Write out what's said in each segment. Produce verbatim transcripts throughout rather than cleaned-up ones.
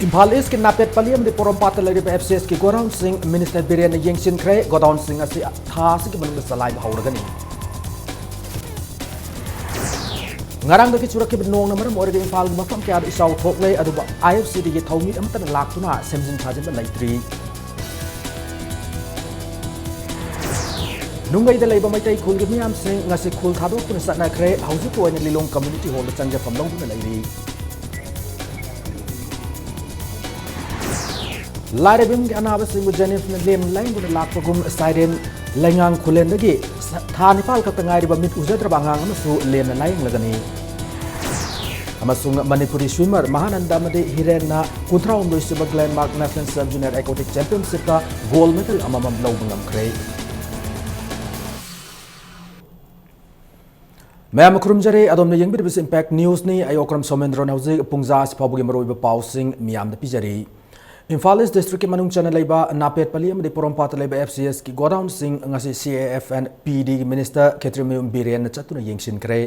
ꯏꯝꯐꯥꯜ ꯏꯁꯀꯤ ꯅꯥꯄꯦꯠꯄꯜꯂꯤ ꯑꯃꯗꯤ ꯄꯣꯔꯣꯝꯄꯥꯠꯇ ꯂꯩꯔꯤꯕ ꯑꯦꯐ ꯁꯤ ꯑꯦꯁꯀꯤ ꯒꯣꯗꯥꯎꯟꯁꯤꯡ ꯃꯤꯅꯤꯁꯇꯔ ꯕꯤꯔꯦꯟꯅ ꯌꯦꯡꯁꯤꯟꯈ꯭ꯔꯦ꯫ ꯒꯣꯗꯥꯎꯟꯁꯤꯡ ꯑꯁꯤ ꯊꯥ ꯑꯁꯤꯒꯤ ꯃꯅꯨꯡꯗ ꯆꯂꯥꯏꯕ ꯍꯧꯔꯒꯅꯤ꯫ ꯉꯔꯥꯡꯗꯒꯤ ꯆꯨꯔꯛꯈꯤꯕ ꯅꯣꯡꯅ ꯃꯔꯝ ꯑꯣꯏꯔꯒ ꯏꯝꯐꯥꯜꯒꯤ ꯃꯐꯝ ꯀꯌꯥꯗ ꯏꯆꯥꯎ ꯊꯣꯛꯂꯦ, ꯑꯗꯨꯕꯨ ꯑꯥꯏ ꯑꯦꯐ ꯁꯤꯗꯒꯤ ꯊꯧꯃꯤ ꯑꯃꯠꯇꯅ ꯂꯥꯛꯇꯨꯅ ꯁꯦꯝꯖꯤꯟ ꯁꯥꯖꯤꯟꯕ ꯂꯩꯇ꯭ꯔꯤ꯫ ꯅꯨꯡꯒꯩꯗ ꯂꯩꯕ ꯃꯩꯇꯩ ꯈꯨꯜꯒꯤ ꯃꯤꯌꯥꯝꯁꯤꯡ ꯉꯁꯤ ꯈꯨꯜ ꯊꯥꯗꯣꯛꯇꯨꯅ ꯆꯠꯅꯈ꯭ꯔꯦ꯫ ꯍꯧꯖꯤꯛꯀꯤ ꯑꯣꯏꯅ ꯂꯤꯂꯣꯡ ꯀꯝꯃ꯭ꯌꯨꯅꯤꯇꯤ ꯍꯣꯜꯗ ꯆꯪꯖꯐꯝ ꯂꯧꯗꯨꯅ ꯂꯩꯔꯤ꯫ ꯂꯥꯏꯔꯕ ꯏꯃꯨꯡꯒꯤ ꯑꯅꯥꯕꯁꯤꯡꯕꯨ ꯖꯦꯅꯤꯐꯅ ꯂꯦꯝꯅ ꯂꯥꯌꯦꯡꯗꯨꯅ ꯂꯥꯛꯄꯒꯨꯝ, ꯁꯥꯏꯔꯦꯟ ꯂꯩꯉꯥꯡ ꯈꯨꯂꯦꯟꯗꯒꯤ ꯊꯥ ꯅꯤꯄꯥꯜ ꯈꯛꯇ ꯉꯥꯏꯔꯤꯕ ꯃꯤꯠ ꯎꯖꯗ꯭ꯔꯕ ꯑꯉꯥꯡ ꯑꯃꯁꯨ ꯂꯦꯝꯅ ꯂꯥꯌꯦꯡꯂꯒꯅꯤ꯫ ꯑꯃꯁꯨꯡ ꯃꯅꯤꯄꯨꯔꯤ ꯁ꯭ꯋꯤꯃꯔ ꯃꯍꯥꯅꯟꯗ ꯑꯃꯗꯤ ꯍꯤꯔꯦꯟꯅ ꯀꯨꯟꯊ꯭ꯔꯥꯍꯨꯝꯗꯣꯏ ꯁꯨꯕ Glenmark national sub junior aquatic ꯆꯦꯝꯄꯤꯌꯟꯁꯤꯞꯇ ꯒꯣꯜ ꯃꯦꯗꯜ ꯑꯃꯃꯝ ꯂꯧꯕ ꯉꯝꯈ꯭ꯔꯦ꯫ ꯃꯌꯥꯝ ꯈꯨꯔꯨꯝꯖꯔꯤ, ꯑꯗꯣꯝꯅ ꯌꯦꯡꯕꯤꯔꯤꯕꯁꯤ ꯏꯝꯄꯦꯛ ꯅ꯭ꯌꯨꯁꯅꯤ꯫ ꯑꯩ ꯑꯣꯀ꯭ꯔꯝ ꯁꯣꯃꯦꯟꯗ꯭ꯔꯣꯅ ꯍꯧꯖꯤꯛ ꯄꯨꯡꯖꯥ ꯑꯁꯤ ꯐꯥꯎꯕꯒꯤ ꯃꯔꯨꯑꯣꯏꯕ ꯄꯥꯎꯁꯤꯡ ꯃꯤꯌꯥꯝꯗ ꯄꯤꯖꯔꯤ꯫ ꯏꯝꯐꯥꯜ ꯏꯁ ꯗꯤꯁꯇ꯭ꯔꯤꯛꯀꯤ ꯃꯅꯨꯡ ꯆꯟꯅ ꯂꯩꯕ ꯅꯥꯄꯦꯠꯄꯜꯂꯤ ꯑꯃꯗꯤ ꯄꯣꯔꯣꯝꯄꯥꯠꯇ ꯂꯩꯕ ꯑꯦꯐ ꯁꯤ ꯑꯦꯁꯀꯤ ꯒꯣꯗꯥꯎꯟꯁꯤꯡ ꯉꯁꯤ ꯁꯤ A F N P ꯗꯤꯒꯤ minister ꯈꯦꯇ꯭ꯔꯤꯃꯌꯨꯝ ꯕꯤꯔꯦꯟꯅ ꯆꯠꯇꯨꯅ ꯌꯦꯡꯁꯤꯟꯈ꯭ꯔꯦ꯫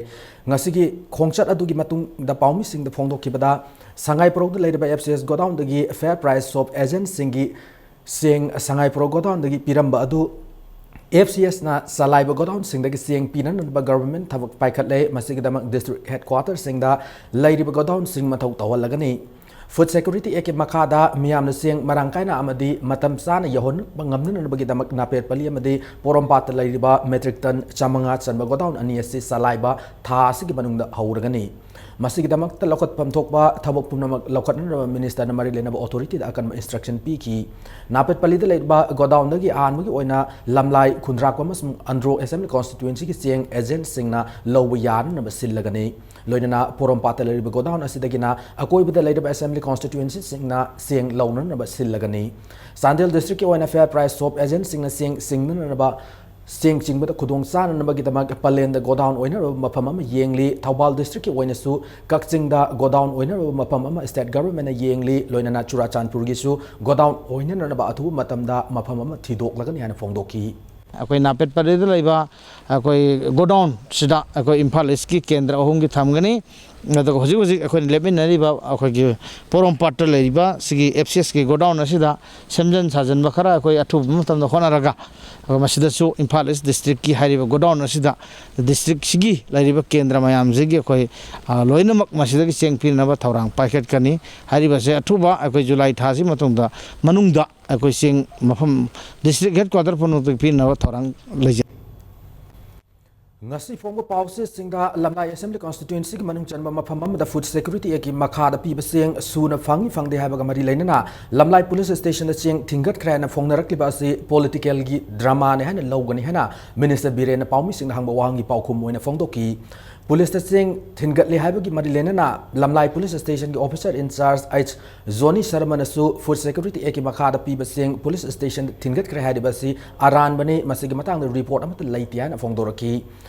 ꯉꯁꯤꯒꯤ ꯈꯣꯡꯆꯠ ꯑꯗꯨꯒꯤ ꯃꯇꯨꯡꯗ ꯄꯥꯎꯃꯤꯁꯤꯡꯗ ꯐꯣꯡꯗꯣꯛꯈꯤꯕꯗ, ꯁꯉꯥꯏꯄ꯭ꯔꯧꯗ ꯂꯩꯔꯤꯕ F C S ꯒꯣꯗꯥꯎꯟꯗꯒꯤ ꯐꯦꯌꯔ price shop ꯑꯦꯖꯦꯟꯁꯤꯡꯒꯤ ꯆꯦꯡ ꯁꯉꯥꯏꯄ꯭ꯔꯧ ꯒꯣꯗꯥꯎꯟꯗꯒꯤ ꯄꯤꯔꯝꯕ ꯑꯗꯨ ꯑꯦꯐ ꯁꯤ ꯑꯦꯁꯅ ꯆꯂꯥꯏꯕ ꯒꯣꯗꯥꯎꯟꯁꯤꯡꯗꯒꯤ ꯆꯦꯡ ꯄꯤꯅꯅꯕ ꯒꯚꯔꯟꯃꯦꯟꯠ ꯊꯕꯛ ꯄꯥꯏꯈꯠꯂꯦ꯫ ꯃꯁꯤꯒꯤꯗꯃꯛ ꯗꯤꯁꯇ꯭ꯔꯤꯛ ꯍꯦꯗꯀ꯭ꯋꯥꯇꯔꯁꯤꯡꯗ ꯂꯩꯔꯤꯕ ꯒꯣꯗꯥꯎꯟꯁꯤꯡ ꯃꯊꯧ ꯇꯧꯍꯜꯂꯒꯅꯤ꯫ ꯐꯨꯗ ꯁꯦꯀ꯭ꯌꯨꯔꯤꯇꯤ ꯑꯦꯛꯀꯤ ꯃꯈꯥꯗ ꯃꯤꯌꯥꯝꯅ ꯆꯦꯡ ꯃꯔꯥꯡ ꯀꯥꯏꯅ ꯑꯃꯗꯤ ꯃꯇꯝ ꯆꯥꯅ ꯌꯧꯍꯟꯕ ꯉꯝꯅꯅꯕꯒꯤꯗꯃꯛ ꯅꯥꯄꯦꯠꯄꯜꯂꯤ ꯑꯃꯗꯤ ꯄꯣꯔꯣꯝꯄꯥꯠꯇ ꯂꯩꯔꯤꯕ ꯃꯦꯇ꯭ꯔꯤꯛ ꯇꯟ ꯆꯥꯃꯉꯥ ꯆꯟꯕ ꯒꯣꯗꯥꯎꯟ ꯑꯅꯤ ꯑꯁꯤ ꯆꯂꯥꯏꯕ ꯊꯥ ꯑꯁꯤꯒꯤ ꯃꯅꯨꯡꯗ ꯍꯧꯔꯒꯅꯤ꯫ ꯃꯁꯤꯒꯤꯗꯃꯛꯇ ꯂꯧꯈꯠꯐꯝ ꯊꯣꯛꯄ ꯊꯕꯛ ꯄꯨꯝꯅꯃꯛ ꯂꯧꯈꯠꯅꯅꯕ ꯃꯤꯅꯤꯁꯇꯔꯅ ꯃꯔꯤ ꯂꯩꯅꯕ ꯑꯣꯊꯣꯔꯤꯇꯤꯗ ꯑꯀꯟꯕ ꯏꯟꯁꯇ꯭ꯔꯛꯁꯟ ꯄꯤꯈꯤ꯫ ꯅꯥꯄꯦꯠꯄꯜꯂꯤꯗ ꯂꯩꯔꯤꯕ ꯒꯣꯗꯥꯎꯟꯗꯒꯤ ꯑꯍꯥꯟꯕꯒꯤ ꯑꯣꯏꯅ ꯂꯝꯂꯥꯏ, ꯈꯨꯟꯗ꯭ꯔꯥꯛꯄꯝ ꯑꯃꯁꯨꯡ ꯑꯟꯗ꯭ꯔꯣ ꯑꯦꯁꯦꯝꯕ꯭ꯂꯤ ꯀꯣꯟꯁꯇꯤꯇ꯭ꯋꯦꯟꯁꯤꯒꯤ ꯆꯦꯡ ꯑꯦꯖꯦꯟꯠꯁꯤꯡꯅ ꯂꯧꯕ ꯌꯥꯅꯅꯕ ꯁꯤꯜꯂꯒꯅꯤ꯫ ꯂꯣꯏꯅꯅ ꯄꯣꯔꯣꯝꯄꯥꯠꯇ ꯂꯩꯔꯤꯕ ꯒꯣꯗꯥꯎꯟ ꯑꯁꯤꯗꯒꯤꯅ ꯑꯀꯣꯏꯕꯗ ꯂꯩꯔꯤꯕ ꯑꯦꯁꯦꯝꯕ꯭ꯂꯤ ꯀꯣꯟꯁꯇꯤꯇ꯭ꯋꯦꯟꯁꯤꯁꯤꯡꯅ ꯆꯦꯡ ꯂꯧꯅꯅꯕ ꯁꯤꯜꯂꯒꯅꯤ꯫ ꯆꯥꯟꯗꯦꯜ ꯗꯤꯁꯇ꯭ꯔꯤꯛꯀꯤ ꯑꯣꯏꯅ ꯐꯦꯌꯔ ꯄ꯭ꯔꯥꯏꯁ ꯁꯣꯞ ꯑꯦꯖꯦꯟꯠꯁꯤꯡꯅ ꯆꯦꯡ ꯆꯤꯡꯅꯅꯕ ꯆꯦꯡ ꯆꯤꯡꯕꯗ ꯈꯨꯗꯣꯡ ꯆꯥꯅꯅꯕꯒꯤꯗꯃꯛ ꯄꯂꯦꯟꯗ ꯒꯣꯗꯥꯎꯟ ꯑꯣꯏꯅꯔꯕ ꯃꯐꯝ ꯑꯃ ꯌꯦꯡꯂꯤ꯫ ꯊꯧꯕꯥꯜ ꯗꯤꯁꯇ꯭ꯔꯤꯛꯀꯤ ꯑꯣꯏꯅꯁꯨ ꯀꯛꯆꯤꯡꯗ ꯒꯣꯗꯥꯎꯟ ꯑꯣꯏꯅꯔꯕ ꯃꯐꯝ ꯑꯃ ꯁ꯭ꯇꯦꯠ ꯒꯚꯔꯟꯃꯦꯟꯠꯅ ꯌꯦꯡꯂꯤ꯫ ꯂꯣꯏꯅꯅ ꯆꯨꯔꯥꯆꯥꯟꯄꯨꯔꯒꯤꯁꯨ ꯒꯣꯗꯥꯎꯟ ꯑꯣꯏꯅꯅꯕ ꯑꯊꯨꯕ ꯃꯇꯝꯗ ꯃꯐꯝ ꯑꯃ ꯊꯤꯗꯣꯛꯂꯒꯅꯤ ꯍꯥꯏꯅ ꯐꯣꯡꯗꯣꯛꯈꯤ꯫ ꯑꯩꯈꯣꯏ ꯅꯥꯄꯦꯠ ꯄꯔꯦꯗ ꯂꯩꯕ ꯑꯩꯈꯣꯏ ꯒꯣꯗꯥꯎꯟꯁꯤꯗ ꯑꯩꯈꯣꯏ ꯏꯝꯐꯥꯜ ꯏꯁꯀꯤ ꯀꯦꯟꯗ꯭ꯔ ꯑꯍꯨꯝꯒꯤ ꯊꯝꯒꯅꯤ꯫ ꯑꯗꯨꯒ ꯍꯧꯖꯤꯛ ꯍꯧꯖꯤꯛ ꯑꯩꯈꯣꯏꯅ ꯂꯦꯞꯃꯤꯟꯅꯔꯤꯕ ꯑꯩꯈꯣꯏꯒꯤ ꯄꯣꯔꯣꯝꯄꯥꯠꯇ ꯂꯩꯔꯤꯕ ꯁꯤꯒꯤ ꯑꯦꯐ ꯁꯤ ꯑꯦꯁꯀꯤ ꯒꯣꯗꯥꯎꯟ ꯑꯁꯤꯗ ꯁꯦꯝꯖꯤꯟ ꯁꯥꯖꯤꯟꯕ ꯈꯔ ꯑꯩꯈꯣꯏ ꯑꯊꯨꯕ ꯃꯇꯝꯗ ꯍꯣꯠꯅꯔꯒ, ꯑꯩꯈꯣꯏ ꯃꯁꯤꯗꯁꯨ ꯏꯝꯐꯥꯜ ꯏꯁ ꯗꯤꯁꯇ꯭ꯔꯤꯛꯀꯤ ꯍꯥꯏꯔꯤꯕ ꯒꯣꯗꯥꯎꯟ ꯑꯁꯤꯗ ꯗꯤꯁꯇ꯭ꯔꯤꯛꯁꯤꯒꯤ ꯂꯩꯔꯤꯕ ꯀꯦꯟꯗ꯭ꯔ ꯃꯌꯥꯝꯁꯤꯒꯤ ꯑꯩꯈꯣꯏ, ꯑ, ꯂꯣꯏꯅꯃꯛ ꯃꯁꯤꯗꯒꯤ ꯆꯦꯡ ꯄꯤꯅꯅꯕ ꯊꯧꯔꯥꯡ ꯄꯥꯏꯈꯠꯀꯅꯤ꯫ ꯍꯥꯏꯔꯤꯕꯁꯦ ꯑꯊꯨꯕ ꯑꯩꯈꯣꯏ ꯖꯨꯂꯥꯏ ꯊꯥꯁꯤ ꯃꯇꯨꯡꯗ, ꯃꯅꯨꯡꯗ ꯑꯩꯈꯣꯏ ꯆꯦꯡ ꯃꯐꯝ ꯗꯤꯁꯇ꯭ꯔꯤꯛ ꯍꯦꯗ ꯀ꯭ꯋꯥꯇꯔ ꯄꯨꯝꯅꯃꯛꯇ ꯄꯤꯅꯕ ꯊꯧꯔꯥꯡ ꯂꯩꯖꯩ꯫ ꯉꯁꯤ ꯐꯣꯡꯕ ꯄꯥꯎꯆꯦꯁꯤꯡꯗ ꯂꯝꯂꯥꯏ ꯑꯦꯁꯦꯝꯕ꯭ꯂꯤ ꯀꯣꯟꯁꯇꯤꯇ꯭ꯋꯦꯟꯁꯤꯒꯤ ꯃꯅꯨꯡ ꯆꯟꯕ ꯃꯐꯝ ꯑꯃꯗ ꯐꯨꯗ ꯁꯦꯀ꯭ꯌꯨꯔꯤꯇꯤ ꯑꯦꯛꯀꯤ ꯃꯈꯥꯗ ꯄꯤꯕ ꯆꯦꯡ ꯁꯨꯅ ꯐꯪꯏ ꯐꯪꯗꯦ ꯍꯥꯏꯕꯒ ꯃꯔꯤ ꯂꯩꯅꯅ ꯂꯝꯂꯥꯏ ꯄꯨꯂꯤꯁ ꯁ꯭ꯇꯦꯁꯟꯗ ꯆꯦꯡ ꯊꯤꯡꯒꯠꯈ꯭ꯔꯦ ꯍꯥꯏꯅ ꯐꯣꯡꯅꯔꯛꯂꯤꯕ ꯑꯁꯤ ꯄꯣꯂꯤꯇꯤꯀꯦꯜꯒꯤ ꯗ꯭ꯔꯃꯥꯅꯤ ꯍꯥꯏꯅ ꯂꯧꯒꯅꯤ ꯍꯥꯏꯅ ꯃꯤꯅꯤꯁꯇꯔ ꯕꯤꯔꯦꯟꯅ ꯄꯥꯎꯃꯤꯁꯤꯡꯅ ꯍꯪꯕ ꯋꯥꯍꯪꯒꯤ ꯄꯥꯎꯈꯨꯝ ꯑꯣꯏꯅ ꯐꯣꯡꯗꯣꯛꯈꯤ꯫ ꯄꯨꯂꯤꯁꯇ ꯆꯦꯡ ꯊꯤꯟꯒꯠꯂꯤ ꯍꯥꯏꯕꯒꯤ ꯃꯔꯤ ꯂꯩꯅꯅ ꯂꯝꯂꯥꯏ ꯄꯨꯂꯤꯁ ꯁ꯭ꯇꯦꯁꯟꯒꯤ ꯑꯣꯐꯤꯁꯔ ꯏꯟꯆꯥꯔꯖ ꯑꯩꯆ ꯖꯣꯅꯤ ꯁꯔꯃꯅꯁꯨ ꯐꯨꯗ ꯁꯦꯀ꯭ꯌꯨꯔꯤꯇꯤ ꯑꯦꯛꯀꯤ ꯃꯈꯥꯗ ꯄꯤꯕ ꯆꯦꯡ ꯄꯨꯂꯤꯁ ꯁ꯭ꯇꯦꯁꯟꯗ ꯊꯤꯟꯒꯠꯈ꯭ꯔꯦ ꯍꯥꯏꯔꯤꯕ ꯑꯁꯤ ꯑꯔꯥꯟꯕꯅꯤ, ꯃꯁꯤꯒꯤ ꯃꯇꯥꯡꯗ ꯔꯤꯄꯣꯔꯠ ꯑꯃꯠꯇ ꯂꯩꯇꯦ ꯍꯥꯏꯅ ꯐꯣꯡꯗꯣꯔꯛꯈꯤ꯫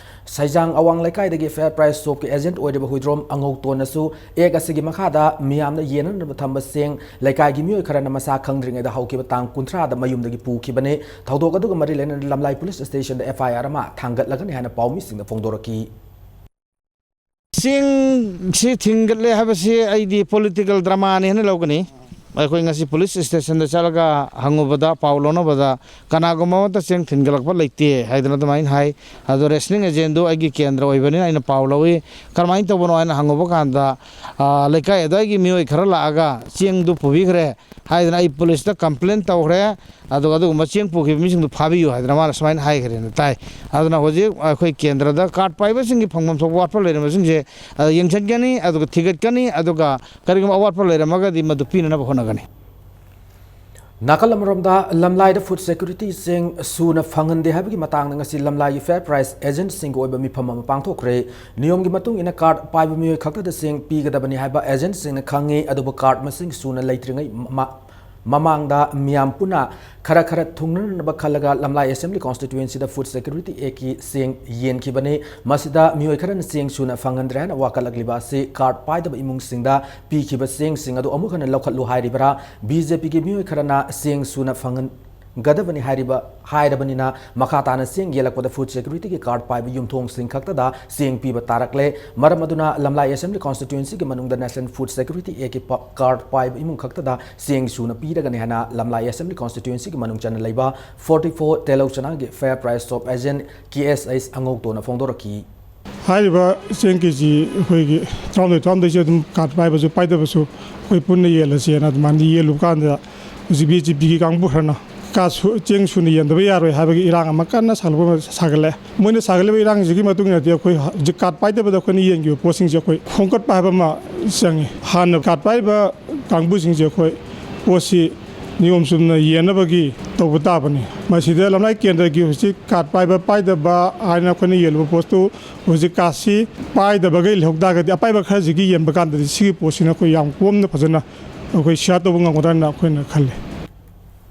ꯁꯩꯖꯥꯡ ꯑꯋꯥꯡ ꯂꯩꯀꯥꯏꯗꯒꯤ ꯐꯦꯌꯔ ꯄ꯭ꯔꯥꯏꯁ ꯁꯣꯞꯀꯤ ꯑꯦꯖꯦꯟꯠ ꯑꯣꯏꯔꯤꯕ ꯍꯨꯏꯗ꯭ꯔꯣꯝ ꯑꯉꯧꯇꯣꯟꯅꯁꯨ ꯑꯦꯛ ꯑꯁꯤꯒꯤ ꯃꯈꯥꯗ ꯃꯤꯌꯥꯝꯅ ꯌꯦꯟꯅꯅꯕ ꯊꯝꯕ ꯆꯦꯡ ꯂꯩꯀꯥꯏꯒꯤ ꯃꯤꯑꯣꯏ ꯈꯔꯅ ꯃꯁꯥ ꯈꯪꯗ꯭ꯔꯤꯉꯩꯗ ꯍꯧꯈꯤꯕ ꯇꯥꯡ ꯀꯨꯟꯊ꯭ꯔꯥꯗ ꯃꯌꯨꯝꯗꯒꯤ ꯄꯨꯈꯤꯕꯅꯤ꯫ ꯊꯧꯗꯣꯛ ꯑꯗꯨꯒ ꯃꯔꯤ ꯂꯩꯅꯅ ꯂꯝꯂꯥꯏ ꯄꯨꯂꯤꯁ ꯁ꯭ꯇꯦꯁꯟꯗ ꯑꯦꯐ ꯑꯥꯏ ꯑꯥꯔ ꯑꯃ ꯊꯥꯡꯒꯠꯂꯒꯅꯤ ꯍꯥꯏꯅ ꯄꯥꯎꯃꯤꯁꯤꯡꯗ ꯐꯣꯡꯗꯣꯔꯛꯈꯤ꯫ ꯆꯦꯡꯁꯤ ꯊꯤꯡꯒꯠꯂꯦ ꯍꯥꯏꯕꯁꯤ ꯑꯩꯗꯤ ꯄꯣꯂꯤꯇꯤꯀꯦꯜ ꯗ꯭ꯔꯃꯥꯅꯤ ꯍꯥꯏꯅ ꯂꯧꯒꯅꯤ꯫ ꯑꯩꯈꯣꯏ ꯉꯁꯤ ꯄꯨꯂꯤꯁ ꯁ꯭ꯇꯦꯁꯟꯗ ꯆꯠꯂꯒ ꯍꯪꯉꯨꯕꯗ, ꯄꯥꯎ ꯂꯧꯅꯕꯗ, ꯀꯅꯥꯒꯨꯝꯕ ꯑꯃꯠꯇ ꯆꯦꯡ ꯊꯤꯟꯒꯠꯂꯛꯄ ꯂꯩꯇꯦ ꯍꯥꯏꯗꯅ ꯑꯗꯨꯃꯥꯏꯅ ꯍꯥꯏ꯫ ꯑꯗꯣ ꯔꯦꯁꯅꯤꯡ ꯑꯦꯖꯦꯟꯗꯨ ꯑꯩꯒꯤ ꯀꯦꯟꯗ꯭ꯔ ꯑꯣꯏꯕꯅꯤꯅ ꯑꯩꯅ ꯄꯥꯎ ꯂꯧꯏ꯫ ꯀꯔꯝꯍꯥꯏꯅ ꯇꯧꯕꯅꯣ ꯍꯥꯏꯅ ꯍꯪꯉꯨꯕ ꯀꯥꯟꯗ, ꯑ, ꯂꯩꯀꯥꯏ ꯑꯗꯨꯋꯥꯏꯒꯤ ꯃꯤꯑꯣꯏ ꯈꯔ ꯂꯥꯛꯑꯒ ꯆꯦꯡꯗꯨ ꯄꯨꯕꯤꯈ꯭ꯔꯦ ꯍꯥꯏꯗꯅ ꯑꯩ ꯄꯨꯂꯤꯁꯇ ꯀꯝꯄ꯭ꯂꯦꯟ ꯇꯧꯈ꯭ꯔꯦ꯫ ꯑꯗꯨꯒ ꯑꯗꯨꯒꯨꯝꯕ ꯆꯦꯡ ꯄꯨꯈꯤꯕ ꯃꯤꯁꯤꯡꯗꯨ ꯐꯥꯕꯤꯌꯨ ꯍꯥꯏꯗꯅ ꯃꯥꯅ ꯁꯨꯃꯥꯏꯅ ꯍꯥꯏꯈ꯭ꯔꯦꯅ ꯇꯥꯏ꯫ ꯑꯗꯨꯅ ꯍꯧꯖꯤꯛ ꯑꯩꯈꯣꯏ ꯀꯦꯟꯗ꯭ꯔꯗ ꯀꯥꯔꯗ ꯄꯥꯏꯕꯁꯤꯡꯒꯤ ꯐꯪꯐꯝ ꯊꯣꯛꯄ ꯋꯥꯠꯄ ꯂꯩꯔꯝꯕꯁꯤꯡꯁꯦ, ꯑ, ꯌꯦꯡꯁꯤꯟꯒꯅꯤ, ꯑꯗꯨꯒ ꯊꯤꯒꯠꯀꯅꯤ, ꯑꯗꯨꯒ ꯀꯔꯤꯒꯨꯝꯕ ꯑꯋꯥꯠꯄ ꯂꯩꯔꯝꯃꯒꯗꯤ ꯃꯗꯨ ꯄꯤꯅꯅꯕ ꯍꯣꯠꯅꯒꯅꯤ꯫ ꯅꯥꯀꯜ ꯑꯃꯔꯣꯝꯗ, ꯂꯝꯂꯥꯏꯗ ꯐꯨꯗ ꯁꯦꯀ꯭ꯌꯨꯔꯤꯇꯤ ꯆꯦꯡ ꯁꯨꯅ ꯐꯪꯍꯟꯗꯦ ꯍꯥꯏꯕꯒꯤ ꯃꯇꯥꯡꯗ ꯉꯁꯤ ꯂꯝꯂꯥꯏꯒꯤ ꯐꯦꯌꯔ ꯄ꯭ꯔꯥꯏꯁ ꯑꯦꯖꯦꯟꯠꯁꯤꯡꯒꯤ ꯑꯣꯏꯕ ꯃꯤꯐꯝ ꯑꯃ ꯄꯥꯡꯊꯣꯛꯈ꯭ꯔꯦ꯫ ꯅꯤꯌꯣꯝꯒꯤ ꯃꯇꯨꯡ ꯏꯟꯅ ꯀꯥꯔꯗ ꯄꯥꯏꯕ ꯃꯤꯑꯣꯏ ꯈꯛꯇꯗ ꯆꯦꯡ ꯄꯤꯒꯗꯕꯅꯤ ꯍꯥꯏꯕ ꯑꯦꯖꯦꯟꯠꯁꯤꯡꯅ ꯈꯪꯉꯤ, ꯑꯗꯨꯕꯨ ꯀꯥꯔꯗ ꯃꯁꯤꯡ ꯁꯨꯅ ꯂꯩꯇ꯭ꯔꯤꯉꯩ ꯃ-, ꯃꯃꯥꯡꯗ ꯃꯤꯌꯥꯝ ꯄꯨꯟꯅ ꯈꯔ ꯈꯔ ꯊꯨꯡꯅꯅꯕ ꯈꯜꯂꯒ ꯂꯝꯂꯥꯏ ꯑꯦꯁꯦꯝꯕ꯭ꯂꯤ ꯀꯣꯟꯁꯇꯤꯇ꯭ꯋꯦꯟꯁꯤꯗ ꯐꯨꯗ ꯁꯦꯀ꯭ꯌꯨꯔꯤꯇꯤ ꯑꯦꯛꯀꯤ ꯆꯦꯡ ꯌꯦꯟꯈꯤꯕꯅꯤ꯫ ꯃꯁꯤꯗ ꯃꯤꯑꯣꯏ ꯈꯔꯅ ꯆꯦꯡ ꯁꯨꯅ ꯐꯪꯍꯟꯗ꯭ꯔꯦ ꯍꯥꯏꯅ ꯋꯥꯀꯠꯂꯛꯂꯤꯕ ꯑꯁꯤ ꯀꯥꯔꯗ ꯄꯥꯏꯗꯕ ꯏꯃꯨꯡꯁꯤꯡꯗ ꯄꯤꯈꯤꯕ ꯆꯦꯡꯁꯤꯡ ꯑꯗꯨ ꯑꯃꯨꯛ ꯍꯟꯅ ꯂꯧꯈꯠꯂꯨ ꯍꯥꯏꯔꯤꯕ꯭ꯔꯥ? ꯕꯤ ꯖꯦ ꯄꯤꯒꯤ ꯃꯤꯑꯣꯏ ꯈꯔꯅ ꯆꯦꯡ ꯁꯨꯅ ꯐꯪꯍꯟ-, ꯒꯗꯕꯅꯤ ꯍꯥꯏꯔꯤꯕ, ꯍꯥꯏꯔꯕꯅꯤꯅ, ꯃꯈꯥ ꯇꯥꯅ ꯆꯦꯡ ꯌꯦꯜꯂꯛꯄꯗ food security ꯒꯤ card ꯄꯥꯏꯕ ꯌꯨꯝꯊꯣꯡꯁꯤꯡ ꯈꯛꯇꯗ ꯆꯦꯡ ꯄꯤꯕ ꯇꯥꯔꯛꯂꯦ꯫ ꯃꯔꯝ ꯑꯗꯨꯅ ꯂꯝꯂꯥꯏ assembly constituency ꯒꯤ ꯃꯅꯨꯡꯗ National Food Security Act ꯀꯤ ꯄ-, card ꯄꯥꯏꯕ ꯏꯃꯨꯡ ꯈꯛꯇꯗ ꯆꯦꯡ ꯁꯨꯅ ꯄꯤꯔꯒꯅꯤ ꯍꯥꯏꯅ ꯂꯝꯂꯥꯏ assembly constituency ꯒꯤ ꯃꯅꯨꯡ ꯆꯟꯅ ꯂꯩꯕ forty four ꯇꯦꯂꯧ ꯆꯅꯥꯡꯒꯤ Fair Price Shop agent K S H ꯑꯉꯧꯇꯣꯟꯅ ꯐꯣꯡꯗꯣꯔꯛꯈꯤ꯫ ꯍꯥꯏꯔꯤꯕ ꯆꯦꯡ ꯀꯦ ꯖꯤ ꯑꯩꯈꯣꯏꯒꯤ ꯇꯔꯥꯍꯨꯝꯗꯣꯏ, ꯇꯔꯥꯍꯨꯝꯗꯣꯏꯁꯦ ꯑꯗꯨꯝ card ꯄꯥꯏꯕꯁꯨ ꯄꯥꯏꯗꯕꯁꯨ ꯑꯩꯈꯣꯏ ꯄꯨꯟꯅ ꯌꯦꯜꯂꯁꯦꯅ ꯑꯗꯨꯃꯥꯏꯅ ꯌꯦꯜꯂꯨꯕ ꯀꯥꯟꯗ, ꯍꯧꯖꯤꯛ B J P ꯒꯤ ꯀꯥꯡꯕꯨ ꯈꯔꯅ card ꯁꯨ-, ꯆꯦꯡ ꯁꯨꯅ ꯌꯦꯟꯗꯕ ꯌꯥꯔꯣꯏ ꯍꯥꯏꯕꯒꯤ ꯏꯔꯥꯡ ꯑꯃ ꯀꯟꯅ ꯁꯥꯒꯠꯂꯛꯄ, ꯁꯥꯒꯠꯂꯦ꯫ ꯃꯣꯏꯅ ꯁꯥꯒꯠꯂꯤꯕ ꯏꯔꯥꯡꯁꯤꯒꯤ ꯃꯇꯨꯡ ꯏꯟꯅꯗꯤ ꯑꯩꯈꯣꯏ ꯍꯧꯖꯤꯛ card ꯄꯥꯏꯗꯕꯗ ꯑꯩꯈꯣꯏꯅ ꯌꯦꯟꯈꯤꯕ ꯄꯣꯠꯁꯤꯡꯁꯦ ꯑꯩꯈꯣꯏ ꯈꯣꯝꯒꯠꯄ ꯍꯥꯏꯕ ꯑꯃ ꯆꯪꯉꯤ꯫ ꯍꯥꯟꯅ card ꯄꯥꯏꯕ ꯀꯥꯡꯕꯨꯁꯤꯡꯁꯦ ꯑꯩꯈꯣꯏ ꯄꯣꯠꯁꯤ ꯅꯤꯌꯣꯝ ꯆꯨꯝꯅ ꯌꯦꯟꯅꯕꯒꯤ ꯇꯧꯕ ꯇꯥꯕꯅꯤ꯫ ꯃꯁꯤꯗ ꯂꯝꯂꯥꯏ ꯀꯦꯟꯗ꯭ꯔꯒꯤ ꯍꯧꯖꯤꯛ card ꯄꯥꯏꯕ ꯄꯥꯏꯗꯕ ꯍꯥꯏꯅ ꯑꯩꯈꯣꯏꯅ ꯌꯦꯜꯂꯨꯕ ꯄꯣꯠꯇꯨ ꯍꯧꯖꯤꯛ card ꯁꯤ ꯄꯥꯏꯗꯕꯈꯩ ꯂꯩꯍꯧ ꯇꯥꯔꯒꯗꯤ, ꯑꯄꯥꯏꯕ ꯈꯔꯁꯤꯒꯤ ꯌꯦꯟꯕ ꯀꯥꯟꯗꯗꯤ ꯁꯤꯒꯤ ꯄꯣꯠꯁꯤꯅ ꯑꯩꯈꯣꯏ ꯌꯥꯝ ꯀꯣꯝꯅ ꯐꯖꯅ ꯑꯩꯈꯣꯏ share ꯇꯧꯕ ꯉꯝꯒꯗ꯭ꯔꯅ ꯑꯩꯈꯣꯏꯅ ꯈꯜꯂꯤ꯫